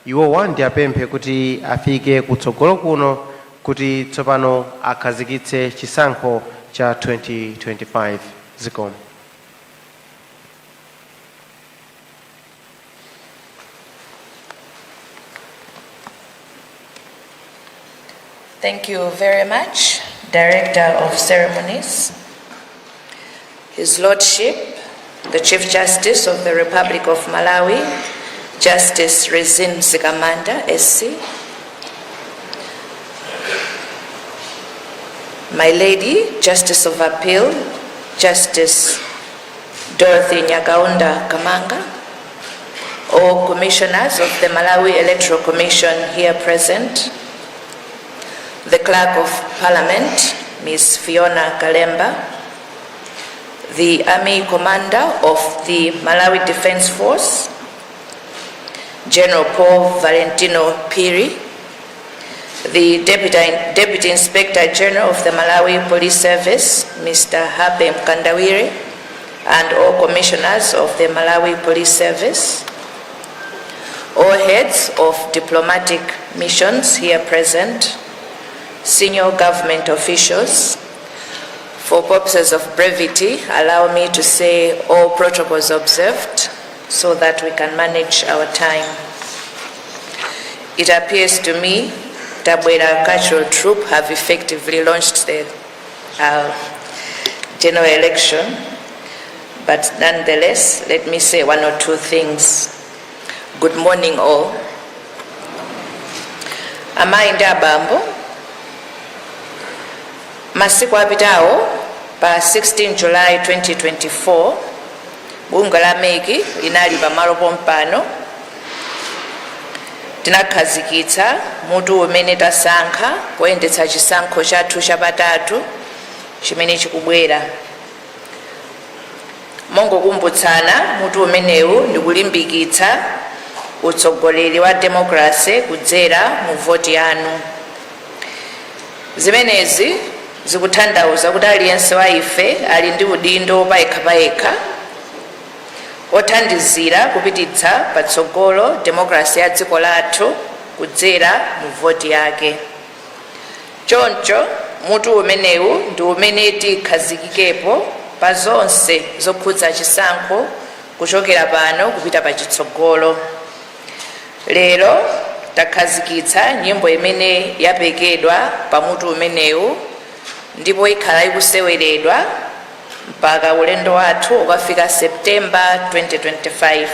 Iwowa ndi apemphe kuti afike kutsogolo kuno kuti tsopano akhazikitse chisankho cha 2025. Zikomo. Thank you very much, Director of Ceremonies. His Lordship, the Chief Justice of the Republic of Malawi, Justice Rizine Mzikamanda, SC. My Lady, Justice of Appeal, Justice Dorothy Nyakaunda Kamanga, all commissioners of the Malawi Electoral Commission here present, the Clerk of Parliament, Ms. Fiona Kalemba, the Army Commander of the Malawi Defense Force, General Paul Valentino Phiri, the Deputy Inspector General of the Malawi Police Service, Mr. Hape Mkandawire, and all commissioners of the Malawi Police Service, all heads of diplomatic missions here present, senior government officials. For purposes of brevity, allow me to say all protocols observed so that we can manage our time. It appears to me Tabwera Cultural Troupe have effectively launched the general election, but nonetheless, let me say one or two things. Good morning, all. Amayi ndi abambo, masiku apitawo pa 16 July 2024, bungwe la MEC linali pamalo pompano. Tinakhazikitsa mutu umene tasankha kuyendetsa chisankho chathu chapatatu chimene chikubwera. Mongokumbutsana, mutu umenewu ndi kulimbikitsa utsogoleri wa demokrasi kudzera mu voti yanu. Zimenezi zikutanthauza kuti aliyense wa ife ali ndi udindo payekhapayekha othandizira kupititsa patsogolo demokrasi ya dziko lathu kudzera mu voti yake. Choncho mutu umenewu ndi umene tikhazikikepo pa zonse zokhudza chisankho kuchokera pano kupita pachitsogolo. Lero takhazikitsa nyimbo imene yapekedwa pa mutu umenewu, ndipo ikhala ikuseweredwa mpaka ulendo wathu ukafika Septemba 2025.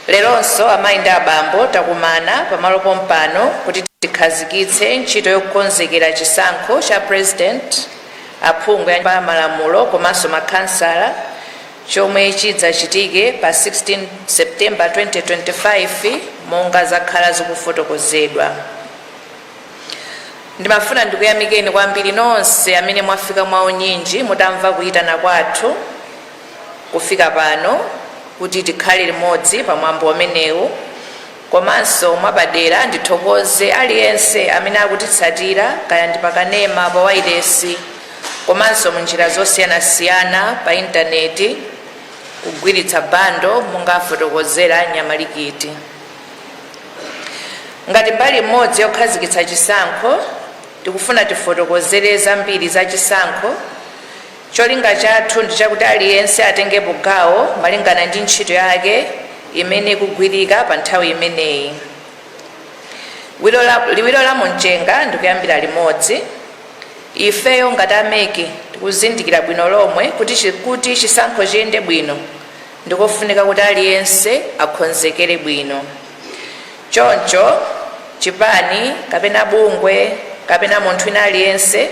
Leronso, amayi ndi abambo, takumana pamalo pompano kuti tikhazikitse ntchito yokonzekera chisankho cha president, aphungu a malamulo komanso makhansala, chomwe chidzachitike pa 16 September 2025, monga zakhala zikufotokozedwa. Ndimafuna ndikuyamikeni kwambiri nonse amene mwafika mwaunyinji mutamva kuyitana kwathu kufika pano kuti tikhale limodzi pamwambo umenewu. Komanso mwapadera ndithokoze aliyense amene akutitsatira, kaya ndi pakanema, pa wailesi komanso munjira zosiyanasiyana pa intaneti, kugwiritsa bundle monga afotokozera Nyamalikiti. Ngati mbali imodzi yokhazikitsa chisankho, tikufuna tifotokozere zambiri za chisankho. Cholinga chathu ndi chakuti aliyense atengepo gawo malingana ndi ntchito yake imene ikugwirika pa nthawi imeneyi. Liwiro la mumchenga ndikuyambira limodzi. Ifeyo ngati a MEC tikuzindikira bwino lomwe kuti chisankho chiyende bwino, ndikofunika kuti aliyense akonzekere bwino. Choncho chipani kapena bungwe kapena munthu wina aliyense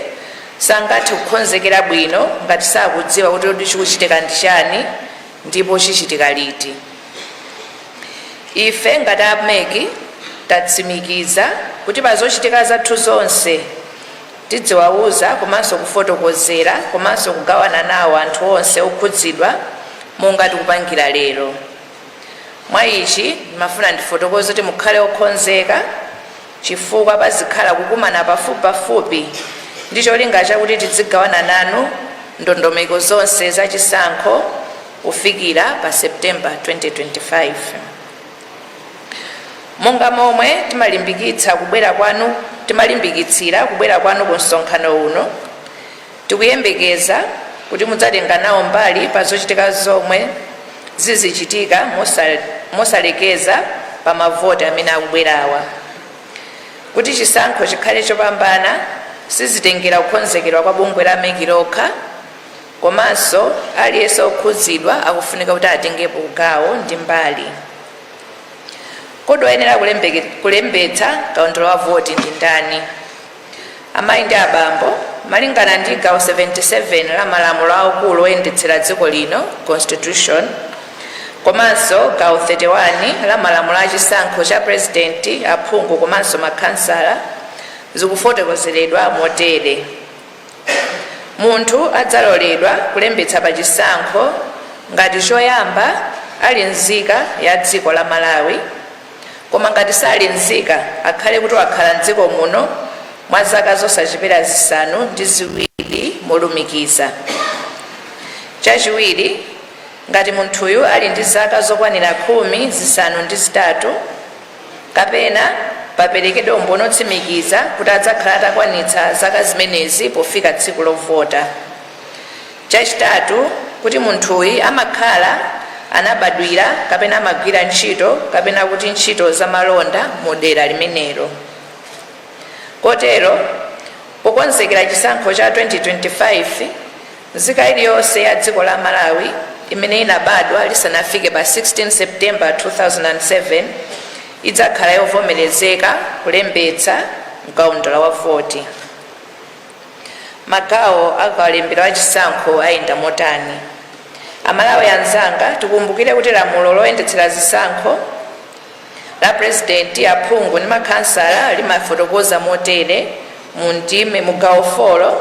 sangathe kukonzekera bwino ngati sakudziwa kuti kodi chikuchitika ndi chani ndipo chichitika liti. Ife ngati a MEC tatsimikiza kuti pa zochitika zathu zonse tidziwauza komanso kufotokozera komanso kugawana nawo anthu onse okhudzidwa monga tikupangira lero. Mwa ichi ndimafuna ndifotokoze kuti mukhale okonzeka, chifukwa pazikhala kukumana pafupipafupi ndi cholinga chakuti tidzigawana nanu ndondomeko zonse zachisankho kufikira pa September 2025. Monga momwe timalimbikitsira kubwera kwanu ku msonkhano uno, tikuyembekeza kuti mudzatenga nawo mbali pa zochitika zomwe zizichitika mosalekeza pa mavoti amene akubwerawa. Kuti chisankho chikhale chopambana sizitengera kukonzekera kwa bungwe la MEC lokha, komanso aliyense okhudzidwa akufunika kuti atengepo gawo ndi mbali. Kodi oyenera kulembetsa kaundula wa voti ndi ndani? Amayi ndi abambo, malingana ndi gawo 77 la malamulo aukulu oyendetsera dziko lino, Constitution, komanso gawo 31 la malamulo achisankho cha purezidenti, aphungu komanso makhansala, zikufotokozeredwa motere: munthu adzaloledwa kulembetsa pa chisankho ngati choyamba ali nzika ya dziko la Malawi, koma ngati sali nzika akhale kuti wakhala mdziko muno mwa zaka zosachepera 7 molumikiza. Chachiwiri, ngati munthuyu ali ndi zaka zokwanira 18 kapena paperekedwe umboni otsimikiza kuti adzakhala atakwanitsa zaka zimenezi pofika tsiku lovota. Chachitatu, kuti munthuyu amakhala anabadwira kapena amagwira ntchito kapena kuti ntchito zamalonda mu dera limenelo. Kotero pokonzekera chisankho cha 2025, nzika iliyonse ya dziko la Malawi imene inabadwa lisanafike pa 16 September 2007 idzakhala yovomerezeka kulembetsa mkaundula wa voti. Magawo akalembera wa chisankho ayenda motani? Amalawi anzanga, tikumbukire kuti lamulo loyendetsera zisankho la purezidenti, aphungu ndi makhansala limafotokoza motere mu ndime mu gawo 4: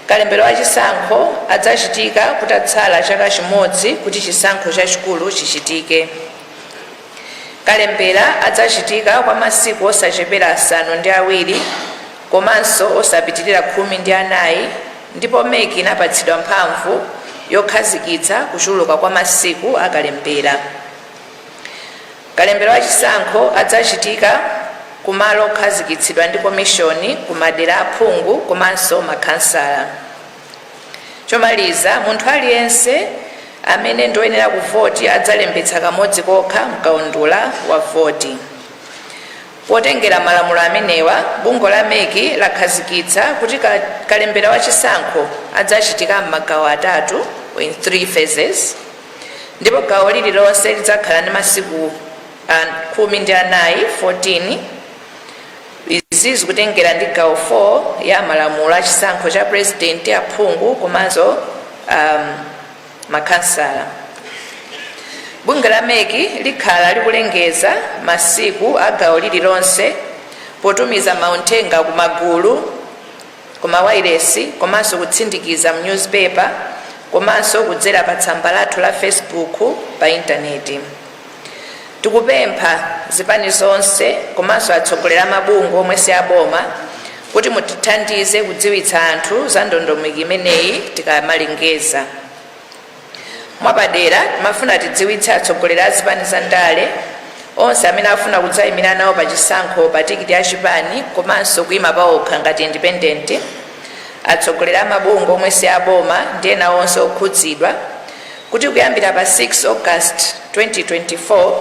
kalembera wa chisankho adzachitika kutatsala chaka chimodzi kuti chisankho chachikulu chichitike. Kalembera adzachitika kwa masiku osachepera 7 komanso osapitirira 14, ndipo MEC inapatsidwa mphamvu yokhazikitsa kuchuluka kwa masiku akalembera. Kalembera wa chisankho adzachitika kumalo okhazikitsidwa ndi komishoni ku madera aphungu komanso makhansala. Chomaliza, munthu aliyense amene ndioyenera kuvoti adzalembetsa kamodzi kokha mkaundula wa voti. Potengera malamulo amenewa, bungwe la MEC lakhazikitsa kuti kalembera wa chisankho adzachitika m'magawo atatu, in 3 phases, ndipo gawo lililonse lidzakhala ndi masiku 14, 14. Izi zikutengera ndi gawo 4 ya malamulo a chisankho cha purezidenti, aphungu komanso makhansala. Bungwe la MEC likhala likulengeza masiku a gawo lililonse potumiza mauthenga ku magulu, ku mawayilesi, komanso kutsindikiza mu newspaper, komanso kudzera pa tsamba lathu la Facebook pa intaneti. Tikupempha zipani zonse komanso atsogoleri a mabungwe omwe si aboma kuti mutithandize kudziwitsa anthu za ndondomeko imeneyi tikamalengeza. Mwapadera timafuna tidziwitse atsogoleri a zipani za ndale onse amene afuna kudzayimira nawo pa chisankho pa tikiti ya chipani komanso kuyima pawokha ngati independent, atsogoleri a mabungwe omwe si aboma ndi ena onse okhudzidwa, kuti kuyambira pa 6 August 2024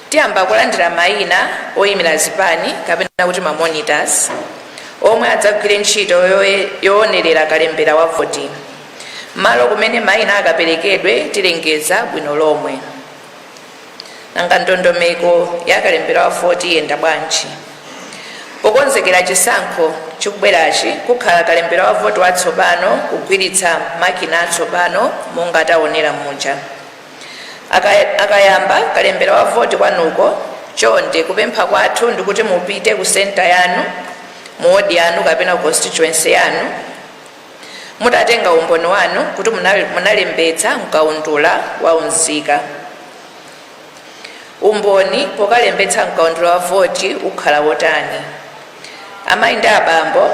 tiyamba kulandira mayina oyimira zipani kapena kuti ma monitors omwe adzagwire ntchito yoonerera kalembera wa voti. Malo kumene mayina akaperekedwe tilengeza bwino lomwe. Nanga ndondomeko ya kalembera wa voti iyenda bwanji? Pokonzekera chisankho chikubwerachi, kukhala kalembera wa voti watsopano kugwiritsa makina atsopano monga taonera muja. Akayamba kalembera wa voti kwanuko, chonde kupempha kwathu ndikuti mupite ku senta yanu, mu wodi yanu kapena ku constituency yanu, mutatenga umboni wanu kuti munalembetsa mkaundula wa unzika. Umboni pokalembetsa mkaundula wa voti ukhala wotani? Amayi ndi abambo,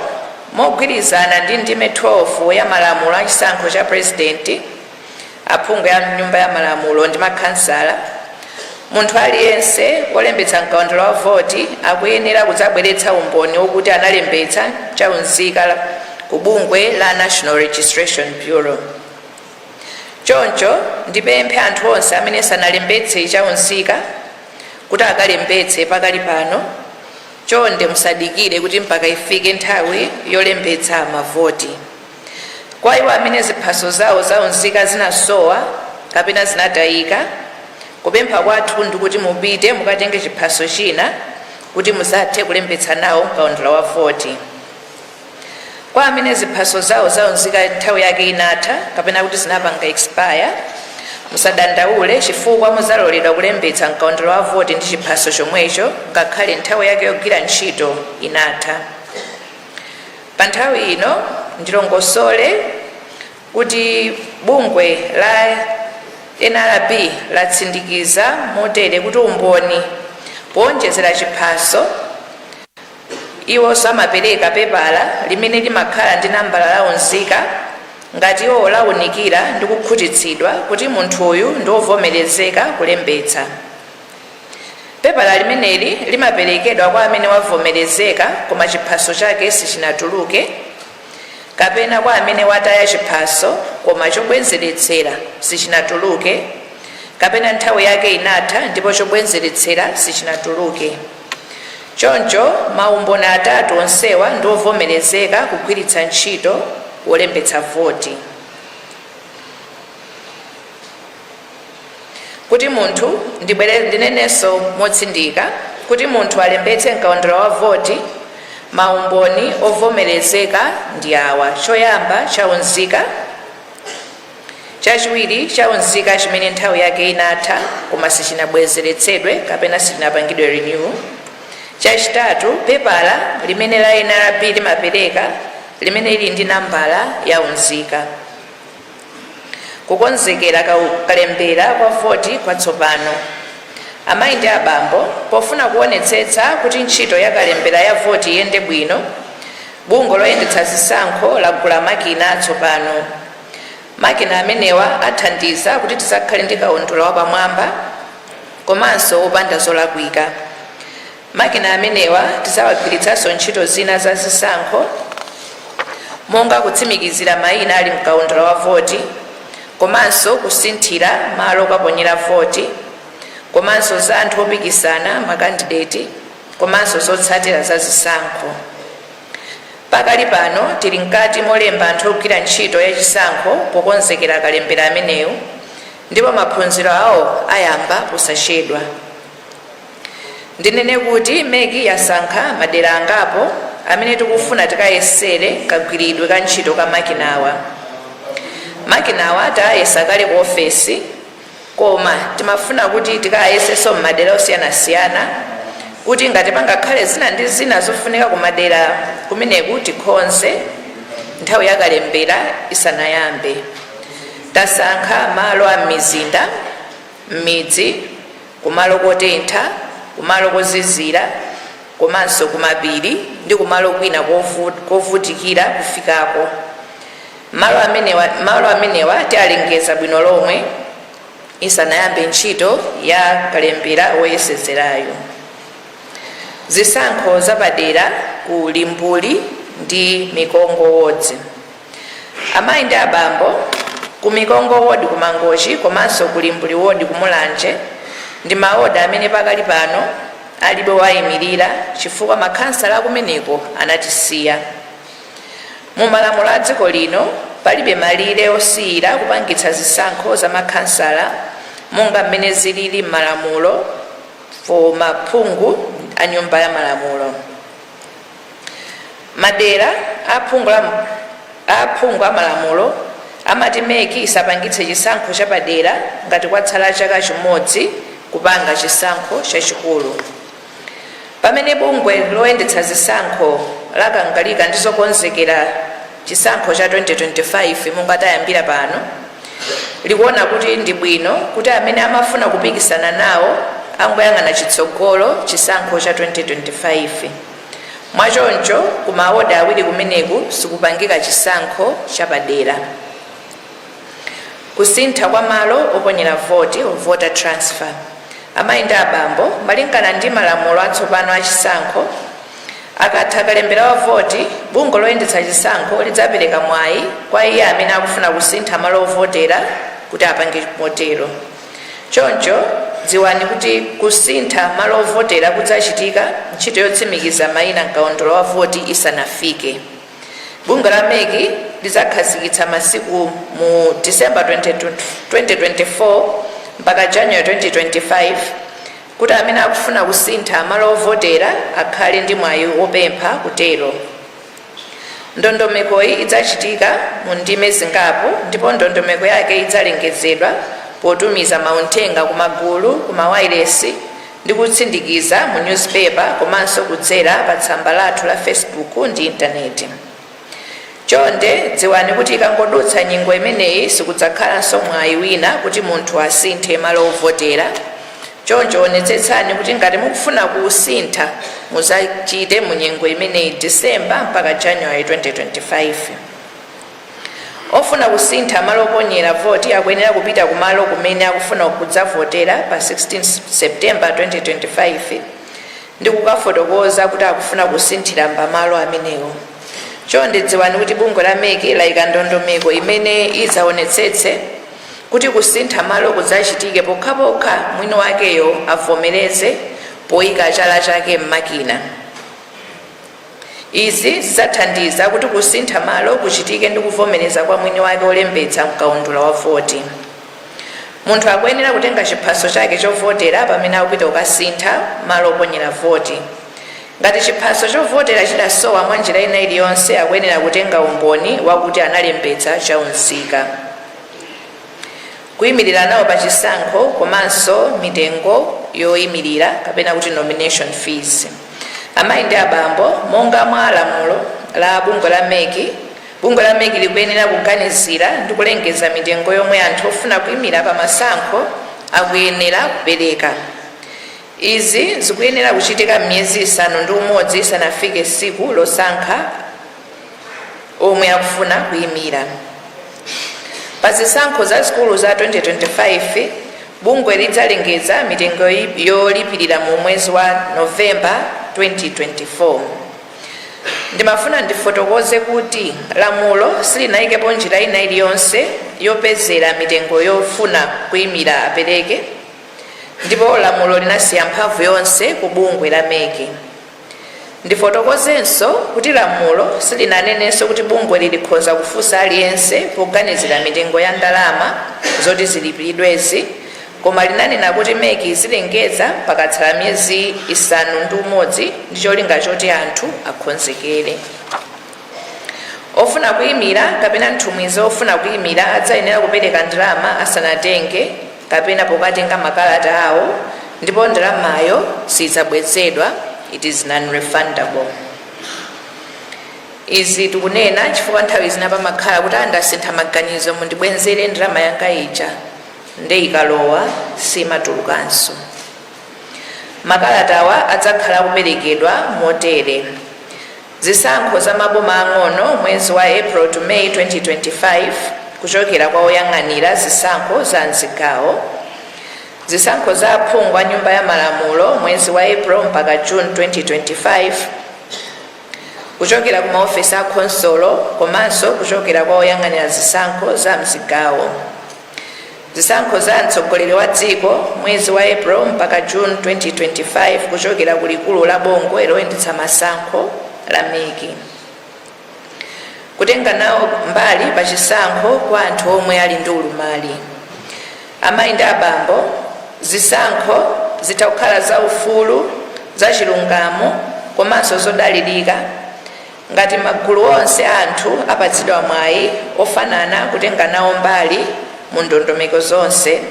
mogwirizana ndi ndime 12 ya malamulo a chisankho cha purezidenti, aphungu ya nyumba ya malamulo ndi makhansala, munthu aliyense wolembetsa mkaundula wa voti akuyenera kudzabweretsa umboni wokuti analembetsa chaunzika ku bungwe la National Registration Bureau. Choncho ndipemphe anthu onse amene sanalembetse chaunzika kuti akalembetse pakali pano. Chonde musadikire kuti mpaka ifike nthawi yolembetsa mavoti. Kwa iwo amene ziphaso zawo zaunzika zinasowa kapena zinatayika, kupempha kwathu ndikuti mupite mukatenge chiphaso china kuti muzathe kulembetsa nawo mkaundula wa voti. Kwa amene ziphaso zawo zaunzika nthawi yake inatha kapena kuti zinapanga expire, musadandaule chifukwa muzaloledwa kulembetsa mkaundula wa voti ndi chiphaso chomwecho ngakhale nthawi yake yogwira ntchito inatha. Pa nthawi ino ndilongosole kuti bungwe la NRB latsindikiza motere kuti umboni powonjezera chiphaso, iwonso amapereka pepala limene limakhala ndi nambala la unzika ngati iwo lawunikira ndi kukhutitsidwa kuti munthuyu ndi wovomerezeka kulembetsa. Pepala limeneli limaperekedwa kwa amene wavomerezeka koma chiphaso chake sichinatuluke, kapena kwa amene wataya chiphaso koma chobwezeretsera sichinatuluke, kapena nthawi yake inatha ndipo chobwezeretsera sichinatuluke. Choncho maumboni atatu onsewa ndi ovomerezeka kugwiritsa ntchito wolembetsa voti. Kuti munthu, ndibwere ndinenenso motsindika kuti munthu alembetse mkaundula wa voti, maumboni ovomerezeka ndi awa: choyamba, chaunzika; chachiwiri, chaunzika chimene nthawi yake inatha koma sichinabwezeretsedwe kapena sichinapangidwe renew; chachitatu, pepala limene la NRB limapereka limene lili ndi nambala ya unzika. Kukonzekera kalembera kwa voti kwatsopano. Amayi ndi abambo, pofuna kuonetsetsa kuti ntchito ya kalembera ya voti iyende bwino, bungwe loyendetsa zisankho lagula makina atsopano. Makina amenewa athandiza kuti tisakhale ndi kaundula wapamwamba komanso wopanda zolakwika. Makina amenewa tizawagwiritsanso ntchito zina za zisankho monga kutsimikizira mayina ali mkaundula wa voti, komanso kusinthira malo okaponyera voti, komanso za anthu opikisana, makandideti, komanso zotsatira za zisankho. Pakali pano tili mkati molemba anthu ogwira ntchito yachisankho pokonzekera kalembera ameneyu, ndipo maphunziro awo ayamba posachedwa. Ndinene kuti MEC yasankha madera angapo amene tikufuna tikayesere kagwiridwe ka ntchito ka makinawa. Makinawa tayesa kale ku ofesi, koma timafuna kuti tikayesenso m'madera osiyanasiyana kuti ngati pangakhale zina ndi zina zofunika kumadera kumeneku tikonze nthawi yakalembera isanayambe. Tasankha malo a m'mizinda, m'midzi, kumalo kotentha, kumalo kozizira, komanso kumapiri ndi kumalo kwina kovutikira kufikako. Malo amenewa tialengeza bwino lomwe isanayambe ntchito ya kalembera woyesezerayo. Zisankho zapadera ku Limbuli ndi Mikongo Wards. Amayi ndi abambo, ku Mikongo Ward ku Mangochi komanso ku Limbuli Ward ku Mulanje ndi mawodi amene pakali pano alibe wayimirira chifukwa makhansala akumeneko anatisiya. Mu malamulo a dziko lino palibe malire osiyira kupangitsa zisankho za makhansala monga mmene zilili m'malamulo for maphungu a nyumba ya malamulo. Madera aphungu amalamulo amati MEC isapangitse chisankho chapadera ngati kwatsala chaka chimodzi kupanga chisankho chachikulu. Pamene bungwe loyendetsa zisankho lakangalika ndi zokonzekera chisankho cha 2025, monga tayambira pano, likuona kuti ndi bwino kuti amene amafuna kupikisana nawo angoyang'ana chitsogolo chisankho cha 2025. Mwachoncho, ku mawodi awiri kumeneku sikupangika chisankho chapadera. Kusintha kwa malo oponyera voti, voter transfer. Amayi ndi abambo, malingana ndi malamulo atsopano a chisankho, akatha kalembera wa voti, bungwe loyendetsa chisankho lidzapereka mwayi kwa iye amene akufuna kusintha malo ovotera kuti apange motero. Choncho dziwani kuti kusintha malo ovotera kudzachitika ntchito yotsimikiza mayina mkaundula wa voti isanafike. Bungwe la MEC lidzakhazikitsa masiku mu December 2024 mpaka January 2025 kuti amene akufuna kusintha malo ovotera akhale ndi mwayi wopempha kutero. Ndondomekoyi idzachitika mu ndime zingapo, ndipo ndondomeko yake idzalengezedwa potumiza mauthenga ku magulu, ku mawayilesi ndi kutsindikiza mu newspaper, komanso kudzera pa tsamba lathu la Facebook ndi intaneti. Chonde dziwani kuti ikangodutsa nyengo imeneyi, sikudzakhalanso mwayi wina kuti munthu asinthe malo ovotera. Choncho onetsetsani kuti ngati mukufuna kusintha, muzachite mu nyengo imeneyi, December mpaka January 2025. Ofuna kusintha malo oponyera voti akuyenera kupita kumalo kumene akufuna kudzavotera pa 16 September 2025 ndi kukafotokoza kuti akufuna kusinthira pamalo amenewo. Chonde dziwani kuti bungwe la MEC layika ndondomeko imene idzaonetsetse kuti kusintha malo kudzachitike pokhapokha mwini wakeyo avomereze poyika chala chake m'makina. Izi zidzathandiza kuti kusintha malo kuchitike ndi kuvomereza kwa mwini wake olembetsa mkaundula wa voti. Munthu akuyenera kutenga chiphaso chake chovotera pamene akupita kukasintha malo oponyera voti. Ngati chiphaso chovotera chidasowa mwa njira ina iliyonse, akuyenera kutenga umboni wakuti analembetsa chaunzika. Kuyimirira nawo pa chisankho komanso mitengo yoyimirira, kapena kuti nomination fees. Amayi ndi abambo, monga mwa lamulo la bungwe la MEC, bungwe la MEC likuyenera kuganizira ndi kulengeza mitengo yomwe anthu ofuna kuyimira pa masankho akuyenera kupereka. Izi zikuyenera kuchitika m'miyezi 6 isanafike tsiku losankha omwe akufuna kuyimira pa zisankho zazikulu za 2025. Bungwe lidzalengeza mitengo yolipirira mu mwezi wa Novemba 2024. Ndimafuna ndifotokoze kuti lamulo silinayikepo njira ina iliyonse yopezera mitengo yofuna kuyimira apereke, ndipo lamulo linasiya mphamvu yonse ku bungwe la MEC. Ndifotokozenso kuti lamulo silinanenenso kuti bungwe lilikhoza kufunsa aliyense poganizira mitengo ya ndalama zoti zilipiridwezi, koma linanena kuti MEC zilengeza pakatsala miyezi 6 ndi cholinga choti anthu akonzekere. Ofuna kuyimira kapena nthumwi zofuna kuyimira adzayenera kupereka ndalama asanatenge kapena pokatenga makalata awo, ndipo ndalamayo sidzabwezedwa, it is non-refundable. Izi tikunena chifukwa nthawi zina pamakhala kuti andasintha maganizo, mundibwenzere ndalama yanga ija, nde ikalowa simatulukanso. Makalatawa adzakhala kuperekedwa motere: zisankho za maboma ang'ono mwezi wa April to May 2025, kuchokera kwa oyang'anira zisankho za mzigawo; zisankho za aphungu a nyumba ya malamulo mwezi wa April mpaka June 2025, kuchokera ku maofesi a khonsolo komanso kuchokera kwa oyang'anira zisankho za mzigawo; zisankho za mtsogoleri wa dziko mwezi wa April mpaka June 2025, kuchokera ku likulu la bungwe loyendetsa masankho la MEC. Kutenga nawo mbali pa chisankho kwa anthu omwe ali ndi ulumali. Amayi ndi abambo, zisankho zitha kukhala za ufulu, za chilungamo komanso zodalirika. Ngati magulu onse anthu apatsidwa mwayi ofanana kutenga nawo mbali mu ndondomeko zonse,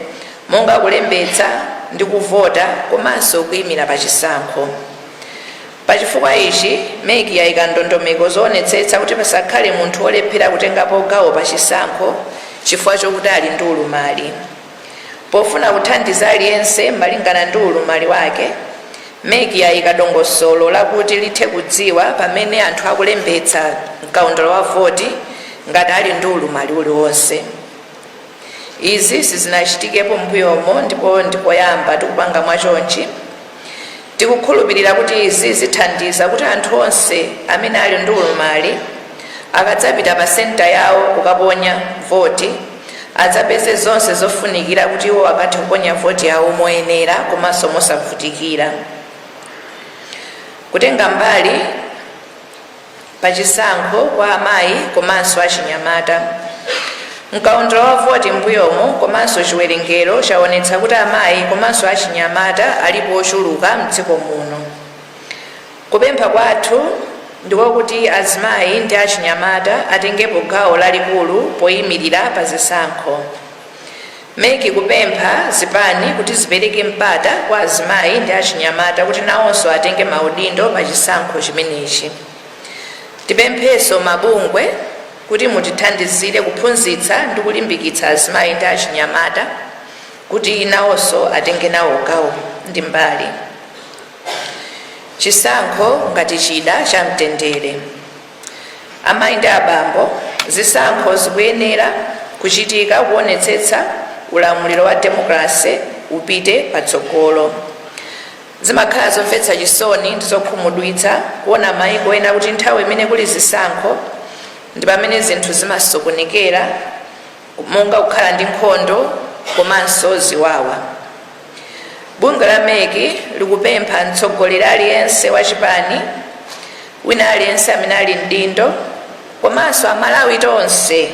monga kulembetsa ndi kuvota komanso kuyimira pa chisankho. Pachifukwa ichi, MEC yayika ndondomeko zoonetsetsa kuti pasakhale munthu wolephera kutengapo gawo pa chisankho chifukwa chokuti ali ndi ulumali. Pofuna kuthandiza aliyense malingana ndi ulumali wake, MEC yayika dongosolo lakuti lithe kudziwa pamene anthu akulembetsa mkaundula wa voti ngati ali ndi ulumali uliwonse. Izi sizinachitikepo m'mbuyomo ndipo ndikoyamba tikupanga mwachonchi. Tikukhulupirira kuti izi zithandiza kuti anthu onse amene ali ndi ulumali akadzapita pa senta yawo kukaponya voti adzapeze zonse zofunikira kuti iwo akathe kuponya voti yawo moyenera komanso mosavutikira. Kutenga mbali pa chisankho kwa amayi komanso achinyamata. Mkaundula wa voti m'mbuyomu komanso chiwerengero chaonetsa kuti amayi komanso achinyamata alipo ochuluka mdziko muno. Kupempha kwathu ndikokuti azimayi ndi achinyamata atengepo gawo lalikulu poyimirira pa zisankho. MEC ikupempha zipani kuti zipereke mpata kwa azimayi ndi achinyamata kuti nawonso atenge maudindo pa chisankho chimenechi. Tipemphenso mabungwe kuti mutithandizire kuphunzitsa ndi kulimbikitsa azimayi ndi achinyamata kuti nawonso atenge nawo gawo ndi mbali. Chisankho ngati chida cha mtendere. Amayi ndi abambo, zisankho zikuyenera kuchitika kuonetsetsa ulamuliro wa demokrase upite patsogolo. Zimakhala zomvetsa chisoni ndi zokhumudwitsa kuona maiko ena kuti nthawi imene kuli zisankho ndi pamene zinthu zimasokonekera, monga kukhala ndi nkhondo komanso ziwawa. Bungwe la MEC likupempha mtsogoleri aliyense wa chipani, wina aliyense amene ali mdindo, komanso Amalawi tonse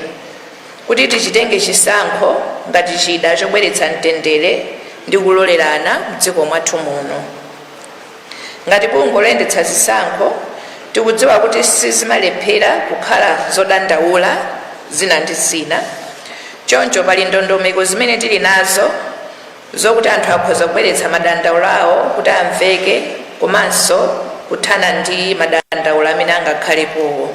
kuti tichitenge chisankho ngati chida chobweretsa mtendere ndi kulolerana mdziko mwathu muno. Ngati bungwe loyendetsa zisankho, tikudziwa kuti sizimalephera kukhala zodandaula zina ndi zina. Choncho pali ndondomeko zimene tili nazo zokuti anthu akhoza kubweretsa madandaulo awo kuti amveke komanso kuthana ndi madandaulo amene angakhalepowo.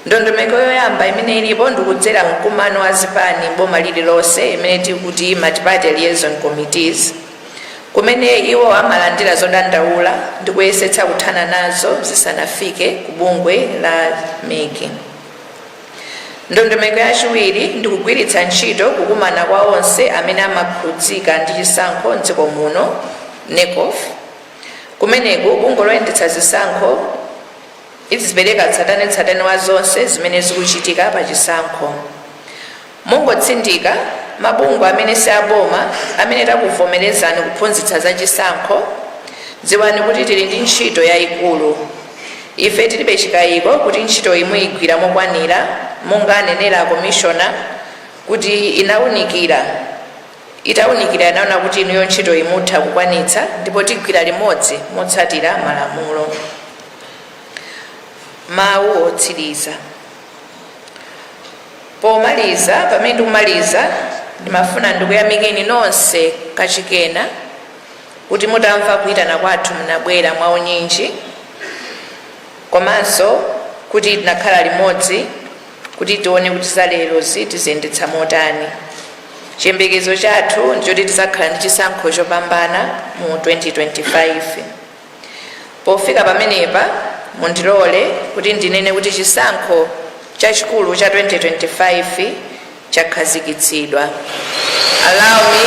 Ndondomeko yoyamba imene ilipo ndikudzera mkumano wa zipani boma lililonse imene tikuti multi-party liaison committees, kumene iwo amalandira zodandaula ndi kuyesetsa kuthana nazo zisanafike ku bungwe la MEC. Ndondomeko yachiwiri ndi kugwiritsa ntchito kukumana kwa onse amene amakhudzika ndi chisankho mdziko muno, NECOF. Kumeneku bungwe loyendetsa zisankho lizipereka tsatanetsatane wa zonse zimene zikuchitika pa chisankho. Mongotsindika, mabungwe amene si aboma amene takuvomerezani kuphunzitsa za chisankho, dziwani kuti tili ndi ntchito yayikulu. Ife tilibe chikayiko kuti ntchitoyi muyigwira mokwanira, monga anenera akomishona kuti inawunikira itawunikira inaona kuti inuyo ntchitoyi mutha kukwanitsa ndipo tigwira limodzi motsatira malamulo. Mawu otsiriza. Pomaliza, pamene ndikumaliza, ndimafuna ndikuyamikeni nonse kachikena kuti mutamva kuyitana kwathu munabwera mwaunyinji, komanso kuti tinakhala limodzi kuti tione kuti za lerozi tiziyendetsa motani. Chiyembekezo chathu ndichoti tizakhala ndi chisankho chopambana mu 2025. Pofika pamenepa, mundilole kuti ndinene kuti chisankho chachikulu cha 2025 chakhazikitsidwa. Allow me,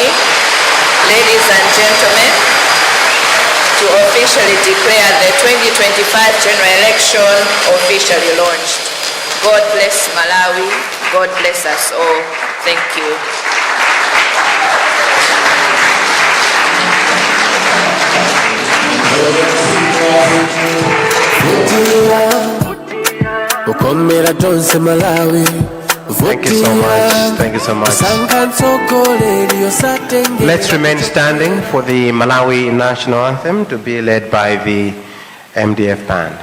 ladies and gentlemen, to officially declare the 2025 general election officially launched. God bless Malawi. God bless us all. Thank you. Ukomera tonse Malawi. Thank you so much. Thank you so much. Kusankha mtsogoleri osatengera. Let's remain standing for the Malawi national anthem to be led by the MDF band.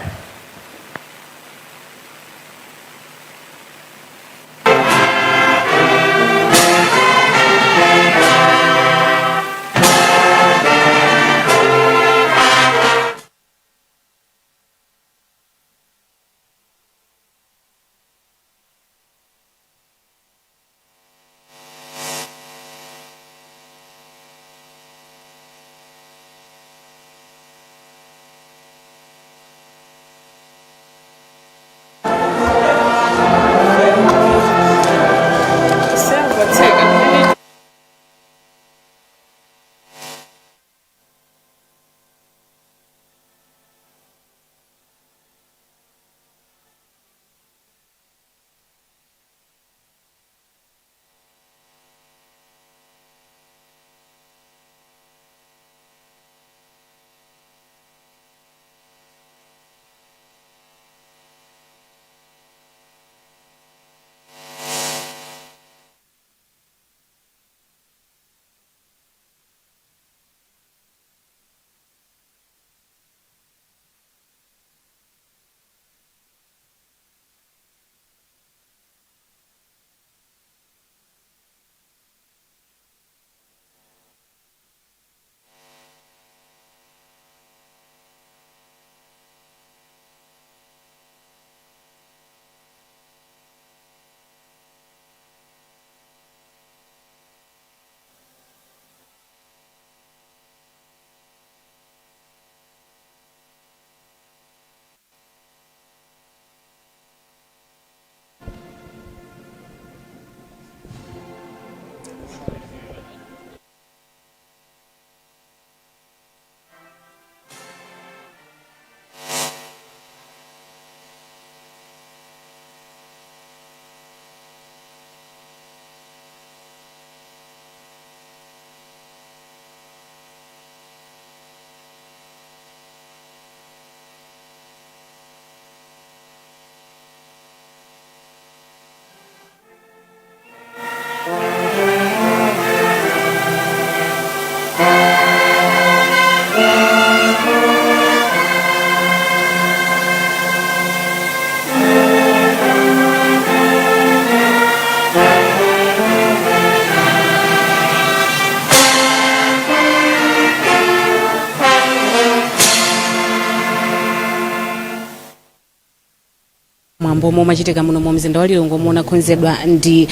Mwambo omwe umachitika muno mu mzinda wa Lilongwe omwe unakonzedwa ndi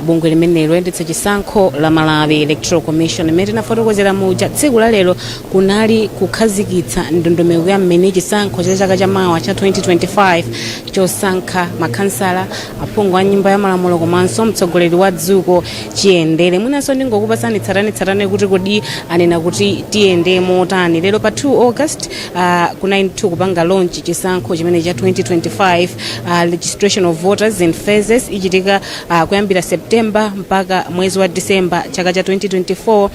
bungwe limene loyendetsa chisankho la Malawi Electoral Commission. Imene tinafotokozera muja, tsiku la lero kunali kukhazikitsa ndondomeko ya mmene chisankho cha chaka chamawa cha 2025 chosankha makhansala, aphungu a Nyumba ya Malamulo komanso mtsogoleri wa dziko chiyendere. Mwinanso ndingokupasani tsatanetsatane kuti kodi anena kuti tiyende motani. Lero pa 2 August kunali ndithu kupanga launch chisankho chimene cha 2025. Registration of voters in phases ichitika kuyambira September mpaka mwezi wa December chaka cha 2024.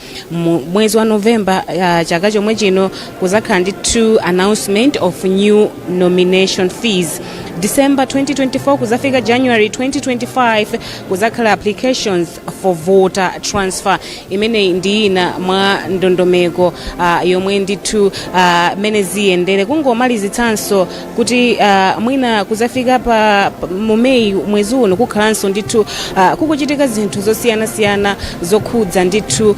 Mwezi wa November chaka chomwe chino kuzakhala ndithu announcement of new nomination fees. December 2024 kuzafika January 2025 kuzakhala applications for voter transfer. Imeneyi ndi ina mwa ndondomeko yomwe ndithu mene ziyendere. Kungomalizitsanso kuti mwina kuzafika pa mu Meyi mwezi uno kukhalanso ndithu kukuchitika zinthu zosiyanasiyana zokhudza ndithu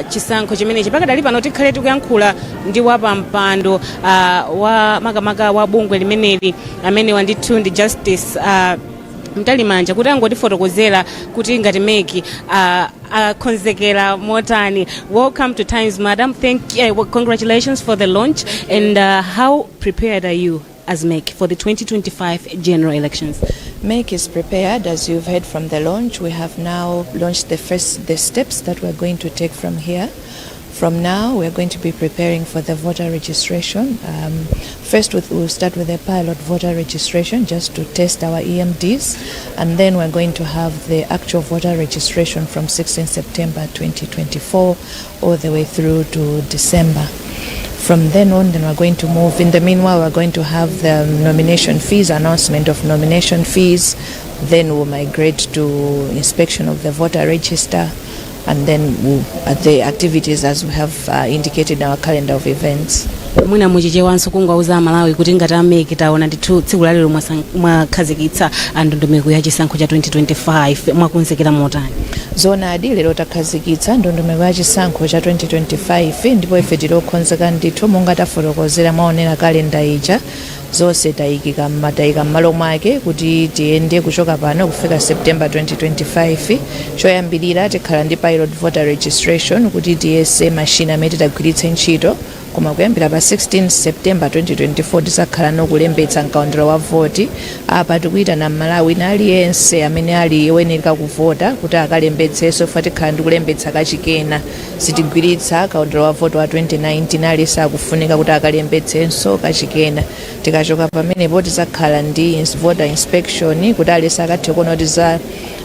chisankho chimenechi. Pakadali pano tikhale tikuyankhula ndi wapampando wa makamaka wa bungwe limeneli, amenewa ndithu ndi Justice Mtalimanja, kuti angotifotokozera kuti ngati MEC akonzekera motani. Welcome to Times, madam. Well, congratulations for the launch, and how prepared are you as MEC for the 2025 general elections? MEC is prepared. As you've heard from the launch, we have now launched the steps that we're going to take from here. From now, we're going to be preparing for the voter registration. First, we'll start with a pilot voter registration just to test our EMDs, and then we're going to have the actual voter registration from 16 September 2024 all the way through to December. From then on, then we're going to move. In the meanwhile, we're going to have the nomination fees, announcement of nomination fees. Then we'll migrate to inspection of the voter register, and then we'll, at the activities as we have indicated in our calendar of events. Mwina muchichewanso kungauza Amalawi kuti ngati a MEC taona ndithu tsiku lalero mwakhazikitsa ndondomeko ya chisankho cha 2025, mwakonzekera motani? Zoonadi, lero takhazikitsa ndondomeko ya chisankho cha 2025, ndipo ife tili okonzeka ndithu. Monga tafotokozera, mwaonera kalenda ija, zonse tayikika tayika m'malo mwake kuti tiyende kuchoka pano kufika September 2025. Choyambirira tikhala ndi pilot voter registration kuti tiyese mashina amene titagwiritse ntchito, koma kuyambira pa 16 September 2024 tizakhala nokulembetsa mkaundula wa voti. Apa tikuyitana Mmalawi na aliyense amene ali woyenera kuvota kuti akalembetsenso. Ife tikhala ndi kulembetsa kachikena, sitigwiritsa kaundula wa voti wa 2019. Aliyense akufunika kuti akalembetsenso kachikena. Tikachoka pamenepo tizakhala ndi voter inspection kuti aliyense akathe kuona kuti za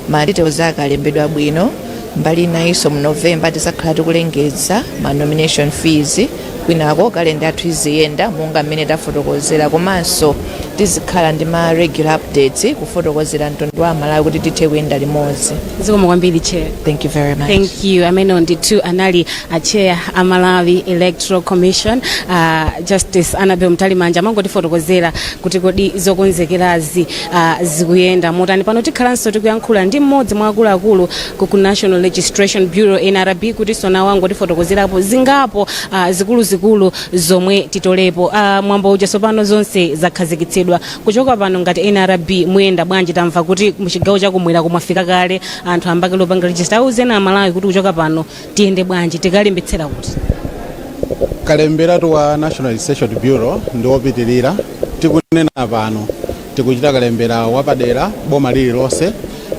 ma details ake alembedwa bwino. Mbali inayinso, mu November tizakhala tikulengeza ma nomination fees. Kwinako kalenda yathu iziyenda monga mmene tafotokozera, komanso tizikhala ndi ma regular updates kufotokozera mtundu wa Malawi kuti tithe kuyenda limodzi. Zikomo kwambiri, Chair. Thank you very much. Thank you. Amene ndithu anali a chair a Malawi Electoral Commission, Justice Annabel Mtalimanja, amangotifotokozera kuti kodi zokonzekerazi zikuyenda motani. Pano tikhalanso tikuyankhula ndi mmodzi mwa akuluakulu ku National Registration Bureau, NRB, kuti nawo angotifotokozerapo zingapo zikuluzikulu zomwe titolepo. Mwambo uja tsopano zonse zakhazikitsidwa. Kuchoka pano ngati NRB muyenda bwanji? Tamva kuti muchigawo chakumwera kumwafika kale anthu ambakile opanga register. Auzeni Amalawi kuti kuchoka pano tiyende bwanji, tikalembetsera kuti? Kalemberatu wa National Registration Bureau ndi wopitirira. Tikunena pano tikuchita kalembera wapadera boma lililonse.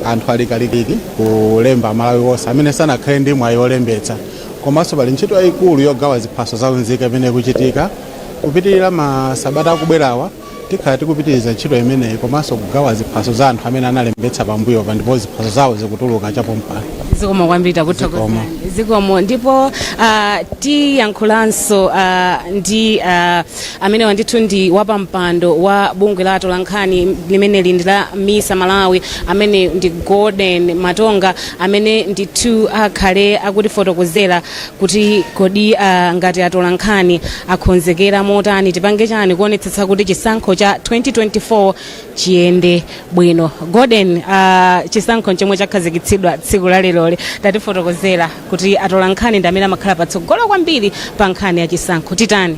Anthu ali kalikiliki kulemba, Malawi wonse amene sanakhale ndi mwayi wolembetsa. Komanso pali ntchito yayikulu yogawa ziphaso zaunzika imene ikuchitika. Kupitirira masabata akubwerawa tikhala tikupitiriza ntchito imeneyi, komanso kugawa ziphaso za anthu amene analembetsa pambuyopa, ndipo ziphaso zawo zikutuluka chapompano. Zikomo kwambiri, takuthokozani. Zikomo. Ndipo tiyankhulanso ndi amene wandithu ndi wapampando wa bungwe la atolankhani limeneli ndi la MISA Malawi, amene ndi Gordon Matonga, amene ndithu akhale akutifotokozera kuti kodi ngati atolankhani akonzekera motani, tipange chani kuonetsetsa kuti chisankho cha 2024 chiyende bwino. Gordon, chisankho chomwe chakhazikitsidwa tsiku la leroli. Sithole. Tatifotokozera kuti atolankhani ndi amene amakhala patsogolo kwambiri pa nkhani ya chisankho. Titani?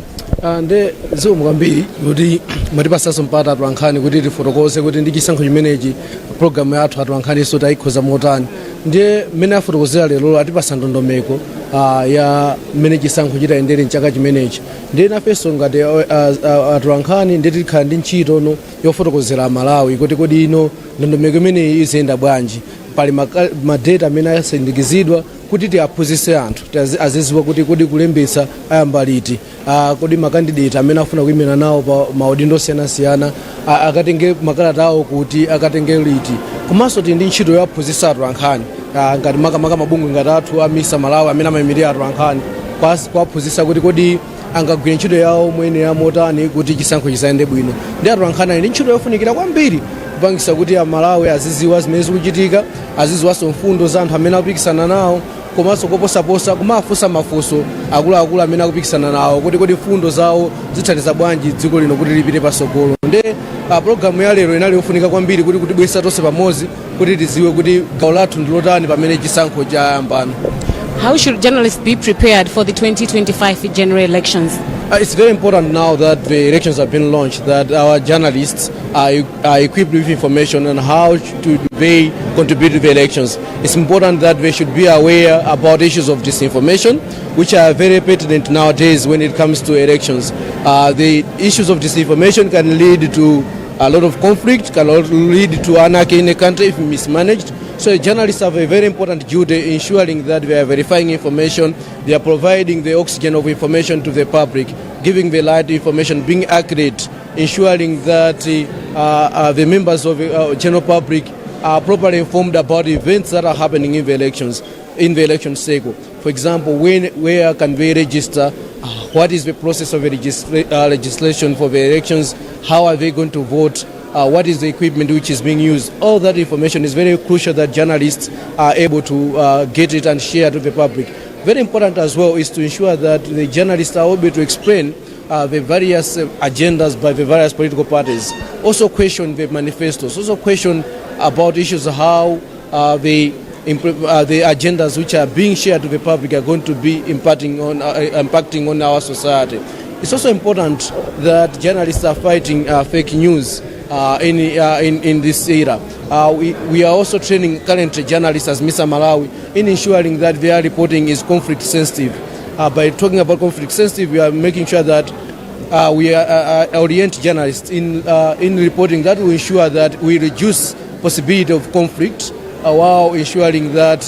Nde zikomo kwambiri kuti mwatipasanso mpata atolankhani kuti tifotokoze kuti ndi chisankho chimenechi programu yathu atolankhaniso tayikhoza motani. Ndiye mmene afotokozera lero, atipasa ndondomeko ya mmene chisankho chitayendere mchaka chimenechi. Ndiye nafenso ngati atolankhani ndiye tikhala ndi ntchito no yofotokozera Amalawi kuti kodi ino ndondomeko imeneyi iziyenda bwanji. Pali madata amene asindikizidwa kuti tiaphunzitse anthu aziziwa kuti kodi kulembetsa ayamba liti, kodi makandidate amene afuna kuyimira nawo pa maudindo osiyanasiyana akatenge makalata awo kuti akatenge liti. Komanso tili ndi ntchito yowaphunzitsa atolankhani, ngati makamaka mabungwe ngati athu a MISA Malawi amene amayimirira atolankhani, kuwaphunzitsa kuti kodi angagwire ntchito yawo moyenera motani kuti chisankho chisayende bwino. Ndi atolankhani ali ndi ntchito yofunikira kwambiri kupangisa kuti Amalawi aziziwa zimene zikuchitika, aziziwanso mfundo za anthu amene akupikisana nawo, komanso koposaposa kumafunsa mafunso akuluakulu amene akupikisana nawo kuti kodi mfundo zawo zithandiza bwanji dziko lino kuti lipite pasogolo. Nde programu ya lero inali yofunika kwambiri kuti kutibweretsa tonse pamodzi kuti tiziwe kuti gawo lathu ndi lotani pamene chisankho chayambano. How should journalists be prepared for the 2025 general elections? It's very important now that the elections have been launched that our journalists are equipped with information on how to they contribute to the elections. It's important that they should be aware about issues of disinformation, which are very pertinent nowadays when it comes to elections. The issues of disinformation can lead to a lot of conflict, can also lead to anarchy in a country if mismanaged. So journalists have a very important duty ensuring that they are verifying information, they are providing the oxygen of information to the public, giving the right information, being accurate, ensuring that the members of the general public are properly informed about events that are happening in the elections, in the election cycle. For example, where can they register? What is the process of legislation for the elections? How are they going to vote? What is the equipment which is being used? All that information is very crucial that journalists are able to get it and share to the public. Very important as well is to ensure that the journalists are able to explain the various agendas by the various political parties. Also question the manifestos. Also question about issues how the agendas which are being shared to the public are going to be impacting on our society. It's also important that journalists are fighting fake news in this era. We are also training current journalists as MISA Malawi in ensuring that their reporting is conflict sensitive. By talking about conflict sensitive, we are making sure that we orient journalists in reporting that will ensure that we reduce possibility of conflict while ensuring that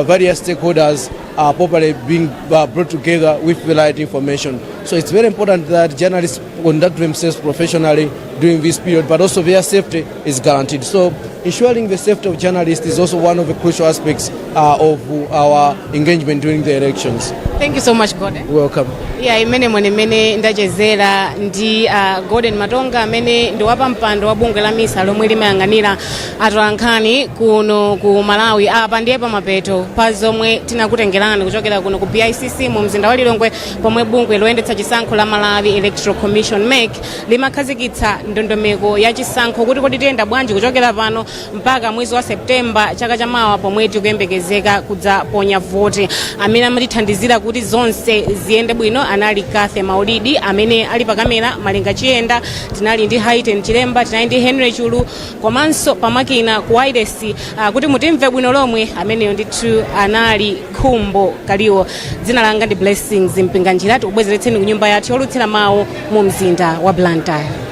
various stakeholders are properly being brought together with the right information. So it's very important that journalists conduct themselves professionally during this period, but also their safety is guaranteed. So ensuring the safety of journalists is also one of the crucial aspects of our engagement during the elections. Thank you so much, Gordon. Welcome. Yeah, imene mwene mmene ndachezera ndi Gordon Matonga amene ndi wapampando wa bungwe la MISA lomwe limayang'anira atolankhani kuno ku Malawi. Apa ndiye pamapeto pa zomwe tinakutengerani kuchokera kuno ku BICC mu mzinda wa Lilongwe, pomwe bungwe loyendetsa chisankho la Malawi Electoral Commission, MEC, limakhazikitsa ndondomeko ya chisankho kuti kodi tiyenda bwanji kuchokera pano mpaka mwezi wa Septemba chaka chamawa, pomwe tikuyembekezeka kudzaponya voti. Amene amatithandizira kuti zonse ziyende bwino anali Kathe Maulidi, amene ali pa kamera Malinga Chiyenda, tinali ndi Haiten Chilemba, tinali ndi Henry Chulu, komanso pamakina ku wireless kuti mutimve bwino lomwe ameneyo ndithu anali Khumbo Kaliwo. Dzina langa ndi Blessings Mpinganjira. Tikubwezeretseni ku nyumba yathu yolutsira mawu mu mzinda wa Blantyre.